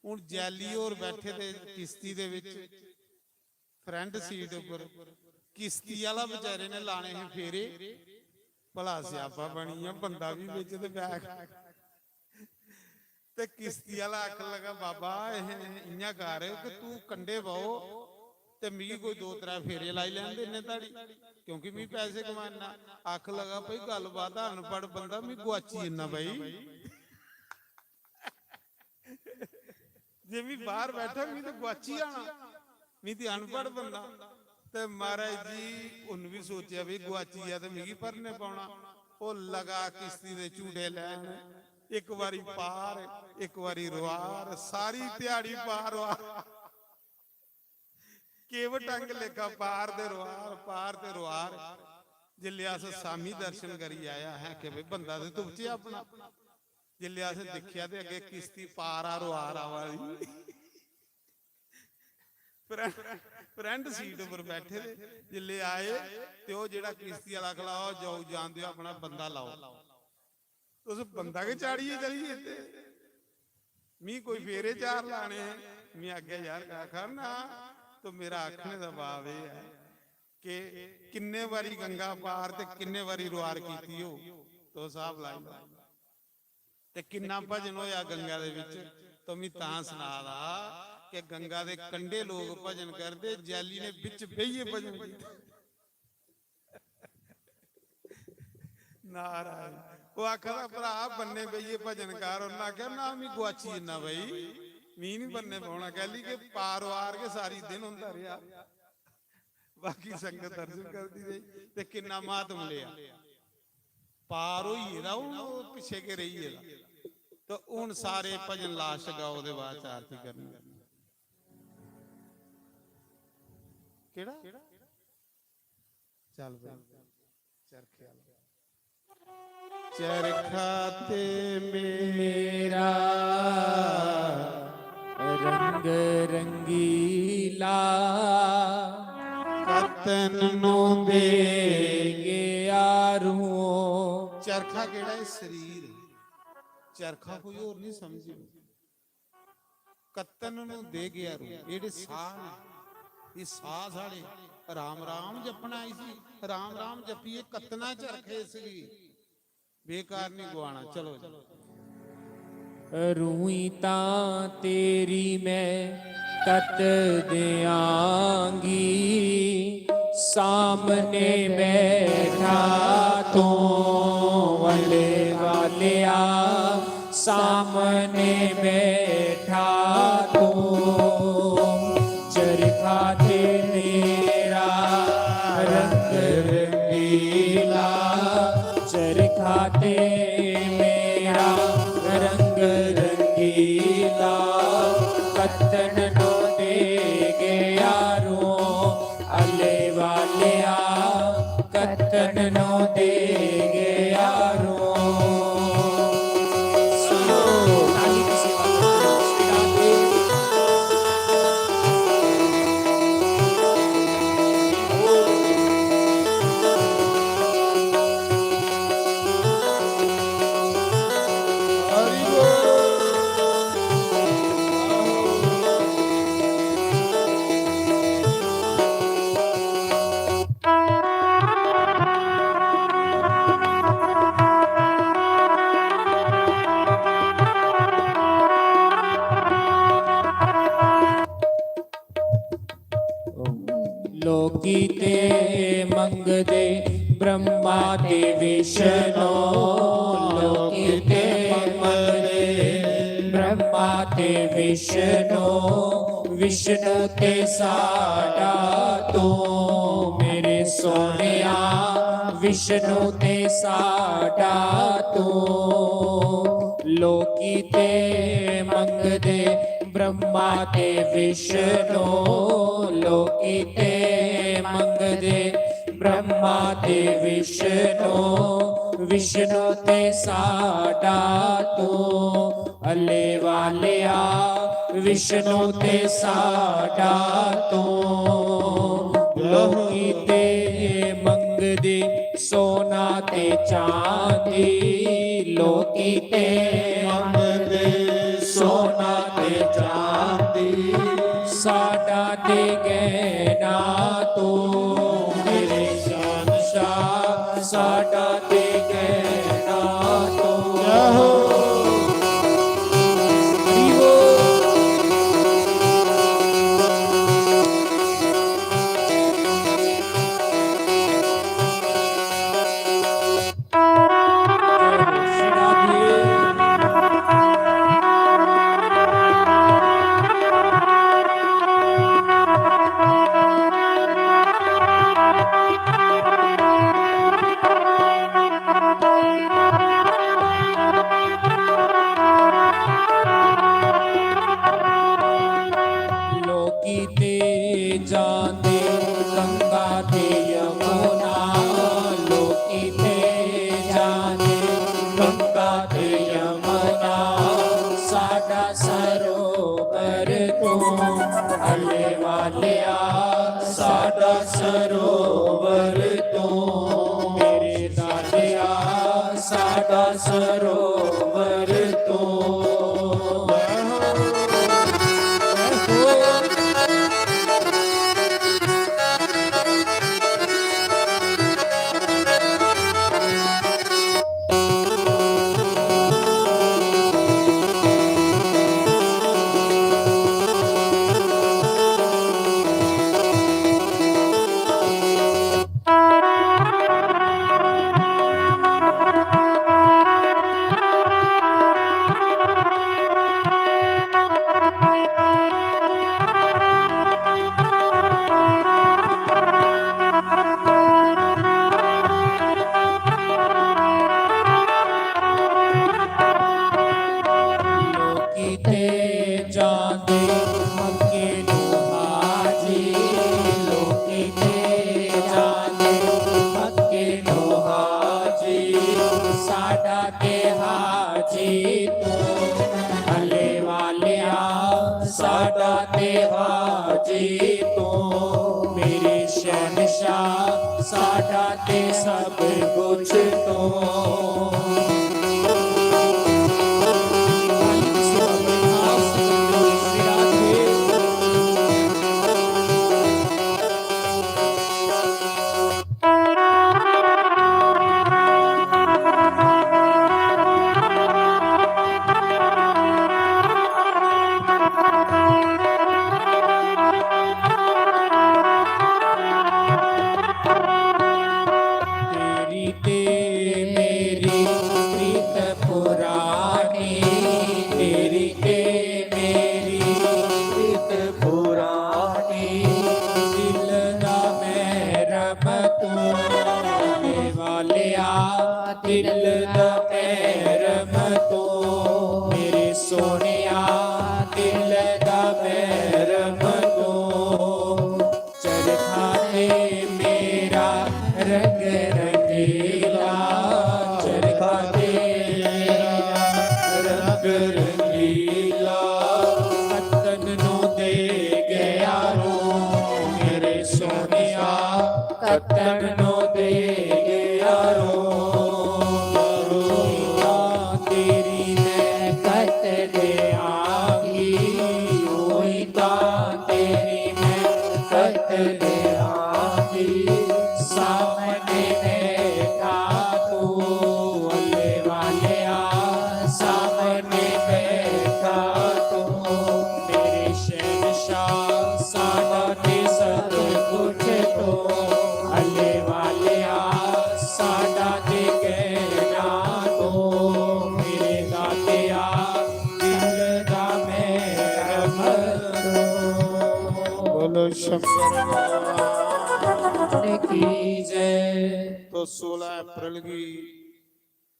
हून जैली होर बैठे दे किश्ती दे बिच, फ्रंट सीट उप्पर, किश्ती आह्ला बेचारे ने लाने हे फेरे। भला स्यापा बनी गेआ, बंदा बी बिच ते बैग। ते किश्ती आह्ला आखन लगा, "बाबा, एह् इ'यां कर कि तू कंढे बहो ते मिगी कोई दो त्रै फेरे लाई लैन दे इन्ने धड़ी, क्योंकि मिगी पैसे कमाना।" आखन लगा, "भाई, गल्ल बात ऐ, अनपढ़ बंदा, मिगी गुआची जन्ना भाई।" जे मी बाहर बैठा, मी ते गुआची जाना, मी ते अनपढ़ बंदा। ते महाराज जी उन्न बी सोचेआ, "भी गुआची गेआ ते मिगी भरने पौना।" ओह् लगा किश्ती दे झूटे लैन, इक बारी पार, इक बारी रुआर, सारी ध्याड़ी पार रुआर। केव टंग लेखा पार ते रुआर, पार ते रुआर। जिसलै अस सामी दर्शन करी आया है कि भाई, बंदा ते तुपचे अपना। जिसलै असें दिक्खेआ ते अग्गें किश्ती पारा रुआर आवा दी। फ्रंट, फ्रंट सीट उप्पर बैठे दे जिसलै आए ते ओह् जेह्ड़ा किश्ती आह्ला आखन लगा, "आओ, जाओ, जान देओ, अपना बंदा लाओ।" तुस बंदा गै चाढ़ियै चली गे। मी कोई फेरे चार लाने हे। मी आखेआ, "यार," आखा ना, तो मेरा आखने दा भाव एह् ऐ कि किन्ने बारी गंगा पार ते किन्ने बारी रुआर कीती हो, तुस स्हाब लाई लैओ। ते किन्ना भजन होया गंगा दे बिच, तो मी तां सना दा कि गंगा दे कंढे लोग भजन करदे, जैली ने बिच बेहियै भजन कीता। नारायण। ओह् आखा दा, "भ्रा, बन्ने बेहियै भजन कर।" उन्नै आखेआ, "ना, मी गुआची जन्ना भाई, मी निं बन्ने बौह्ना।" कैली के पार वार गै सारी दिन होंदा रेहा। बाकी संगत दर्शन करदी रेही ते किन्ना म्हात्म लेआ। पार होई गेदा, हून ओह् पिच्छे गै रेही गेदा। तो हून सारे भजन लास्ट गा, ओह्दे बाद च आरती करनी। केह्ड़ा? चल भाई, चरखे आह्ला। चरखा ते मेरा रंग रंगीला, कत्तन नू दे गया रूं। चरखा केह्ड़ा ऐ? शरीर। चरखा कोई होर नहीं समझो। कत्तन नू दे गया रूं। एह्ड़े साह् न, एह् साह् साढ़े। राम राम जपना इसी, राम राम जपियै कत्तना चरखे इसगी। बेकार नहीं गुआना। चलो जी। रूई तां तेरी मैं कत देआंगी, सामने बैठा तू, अले वालेआ, सामने बैठा तू। चरखा ते मेरा रंग रंगीला, चरखा ते मेरा रंग रंगीला, कत्तन नू दे गया रूं, अले वालेआ, कत्तन नू दे गया रूं। सुनो, ताली की सेवा करते हैं, मुस्कुराते। हरि बोल। लोकी ते मंगदे ब्रह्मा ते विष्णु, लोकी ते मंगदे ब्रह्मा ते विष्णु, विष्णु ते साडा तू, मेरे सोहणिया, विष्णु ते साडा तू। लोकी ते मंगदे ब्रह्मा ते विष्णु, लोकी ते मंगदे ब्रह्मा ते विष्णु, विष्णु ते साडा तू, अल्ले वालेआ, विष्णु ते साडा तू। लोकी ते मंगदे सोना ते चांदी, लोकी ते मंगदे सोना ते चांदी, साडा ते गहना तू, मेरे शहंशाह, साडा ते गहना तू। जय हो। हरि बोल। लोकी ते जांदे गंगा ते यमुना, लोकी ते जांदे गंगा ते यमुना, साडा सरोवर तू, अल्ले वालेआ, साडा सरोवर तू, मेरे दातेआ, साडा सरोवर तू। लोकी ते जांदे मक्के नू हाजी, लोकी ते जांदे मक्के नू हाजी, साडा ते हाजी तू, अल्ले वालेआ, साडा ते हाजी तू, मेरे शहंशाह, साडा ते सब कुछ तू। तेरी ते मेरी प्रीत पुरानी, तेरी ते मेरी प्रीत पुरानी, दिल दा महरम तू, अल्ले वालेआ, दिल दा महरम तू, मेरे सोहणेआ, दिल दा महरम तू। चरखा ते मेरा रंग रंगीला, चरखा ते मेरा रंग रंगीला, कत्तन नू दे गया रो, मेरे सोहणेआ, कत्तन नू दे गया रो। तेरी मैं कत दे आंगी, होई तां तेरी मैं कत दे आंगी, सामने बैठा तू, अल्ले वालेआ, सामने बैठा तू, मेरे शहंशाह, साडा ते सब कुछ तू, अल्ले वालेआ, साडा ते कहना तू, मेरे दातेआ, दिल दा महरम तू। बोलो शंकर भगवान की जय। तो सोलह अप्रैल गी,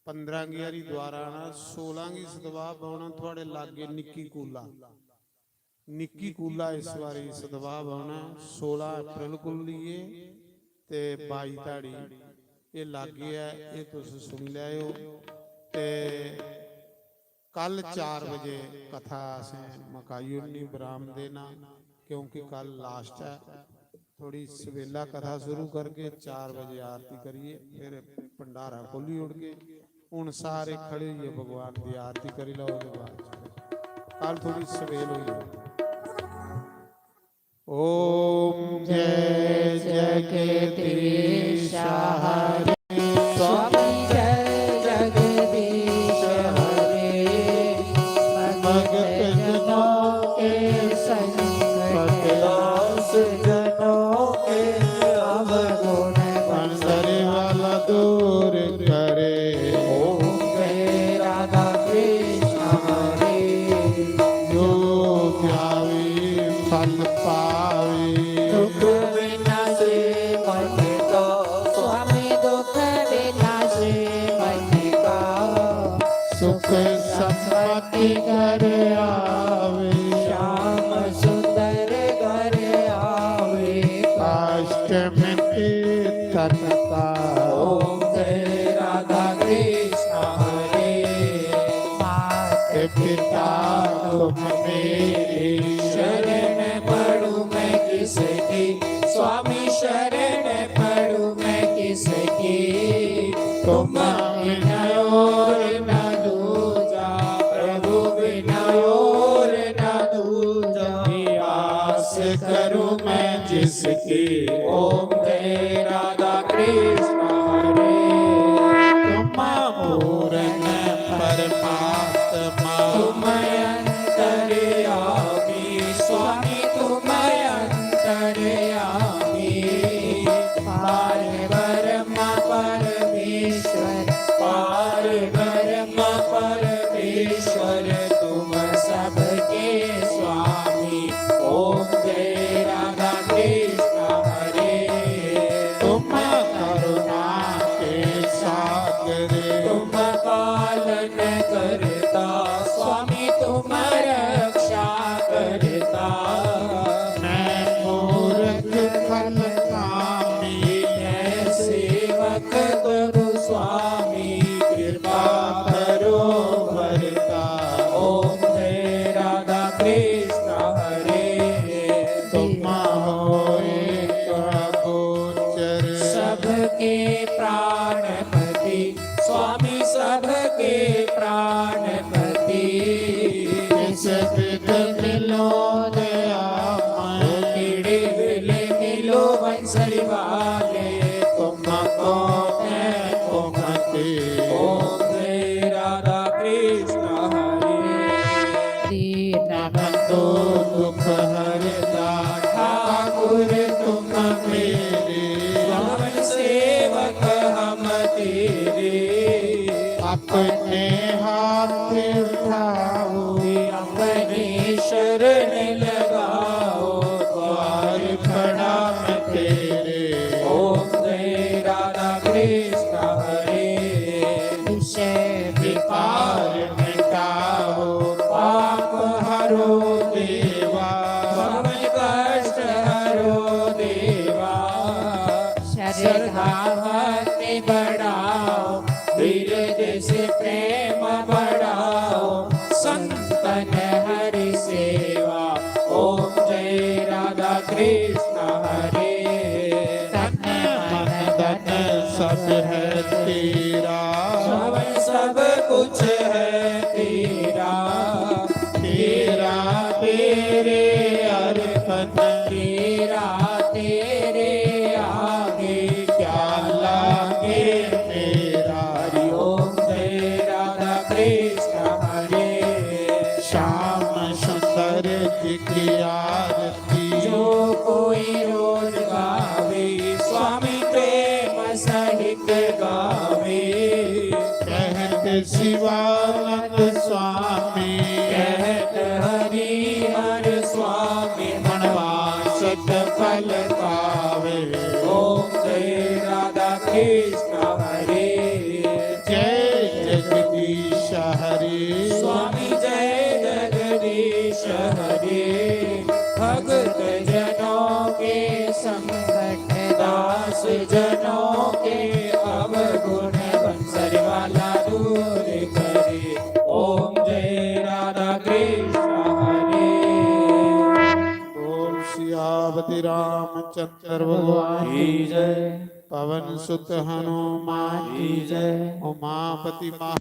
पंद्रह गी हरिद्वार आना, सोलह गी सतवाह बौना, थुआड़े लागे निक्की कूला, निक्की कूला इस बारी सतवाह बौना, सोलह अप्रैल को लेइयै ते बाई धड़ी ये लागे ऐ, ये तुस सुनी लैओ। ते कल चार बजे कथा असें मकाई ओड़नी, विराम देना, क्योंकि कल लास्ट ऐ। थोड़ी सवेला कथा शुरू करगे, चार बजे आरती करिए, फिर भंडारा खोली ओड़गे। हून सारे खड़े होइए भगवान दी आरती करी लैओ। ओह्दे बाद च कल थोड़ी सवेल होई जाए। ओम जय जगदीश हरे। स्वामी जय जगदीश हरे। भक्त जनों के संकट नाश, जनों के अवगुण पंडरी वाला दूर करे। ओम जय राधा कृष्ण हरे। जो ध्यावे फल पावे। दुख विनाशे मन का, स्वामी दुख विनाशे मन का। सुख संपत्ति घर आवे। श्याम सुंदर घर आवे। कष्ट मिटे तन का। ओम जय राधा कृष्ण हरे। मात पिता तुम मेरे। शरण पड़ूं मैं किसकी, स्वामी शरण पड़ूं मैं किसकी। तुम बिन और न दूजा, प्रभु बिन और न दूजा। आस करूं मैं जिसकी। ओम जय राधा कृष्ण हरे। तुम पूर्ण परमात्मा। तुम अंतर्यामी स्वामी, तुम अंतर्यामी। पार ब्रह्मा परमेश्वर, पार ब्रह्मा परमेश्वर, तुम सबके स्वामी। ओम जय राधा कृष्ण हरे। तुम करुणा के सागर, तुम पालन करता, स्वामी तुम रक्षा करता। मैं मूर्ख खल कामी, मैं सेवक गुरु स्वामी, कृपा करो भरता। ओम जय राधा कृष्ण हरे। तुम हो एक अगोचर, सबके प्राणपति, स्वामी सबके प्राणपति। किस विध मिलो दयामय, किड़े विले मिलो बंसरी वाले, तुमको मैं कुमति। ओम जय राधा कृष्ण हरे। दीन बंधु दुख हरता, ठाकुर तुम मेरे, पवन सेवक हम तेरे। अपने हाथ उठाओ, अपने शरण लगाओ, द्वार प्रणाम तेरे। ओम जय राधा कृष्ण हरे। विषय विकार मिटाओ, पाप हरो देवा, भव कष्ट हरो देवा। श्रद्धा भक्ति बढ़ाओ, हृदय से प्रेम बढ़ाओ, संतन हरि सेवा। ओम जय राधा कृष्ण हरे। तन मन धन सब है तेरा, सब, सब कुछ है तेरा। तेरा तेरे अर्पण, तेरा तेरे आगे, क्या लागे मेरा। हरि ओम जय राधा कृष्ण हरे। श्याम सुंदर जी की आरती, जो कोई रोज गावे, स्वामी प्रेम सहित गावे। कहत शिवानंद स्वामी, कहत हरि हर स्वामी, मनवांछित फल पावे। ओम जय राधा कृष्ण हरे। जय जगदीश हरे। स्वामी जय जगदीश हरे। भक्त जनों के संकट, दास जनों के अव रामचंद्र भगवान की जय। पवन सुत हनुमान की जय। उमापति महा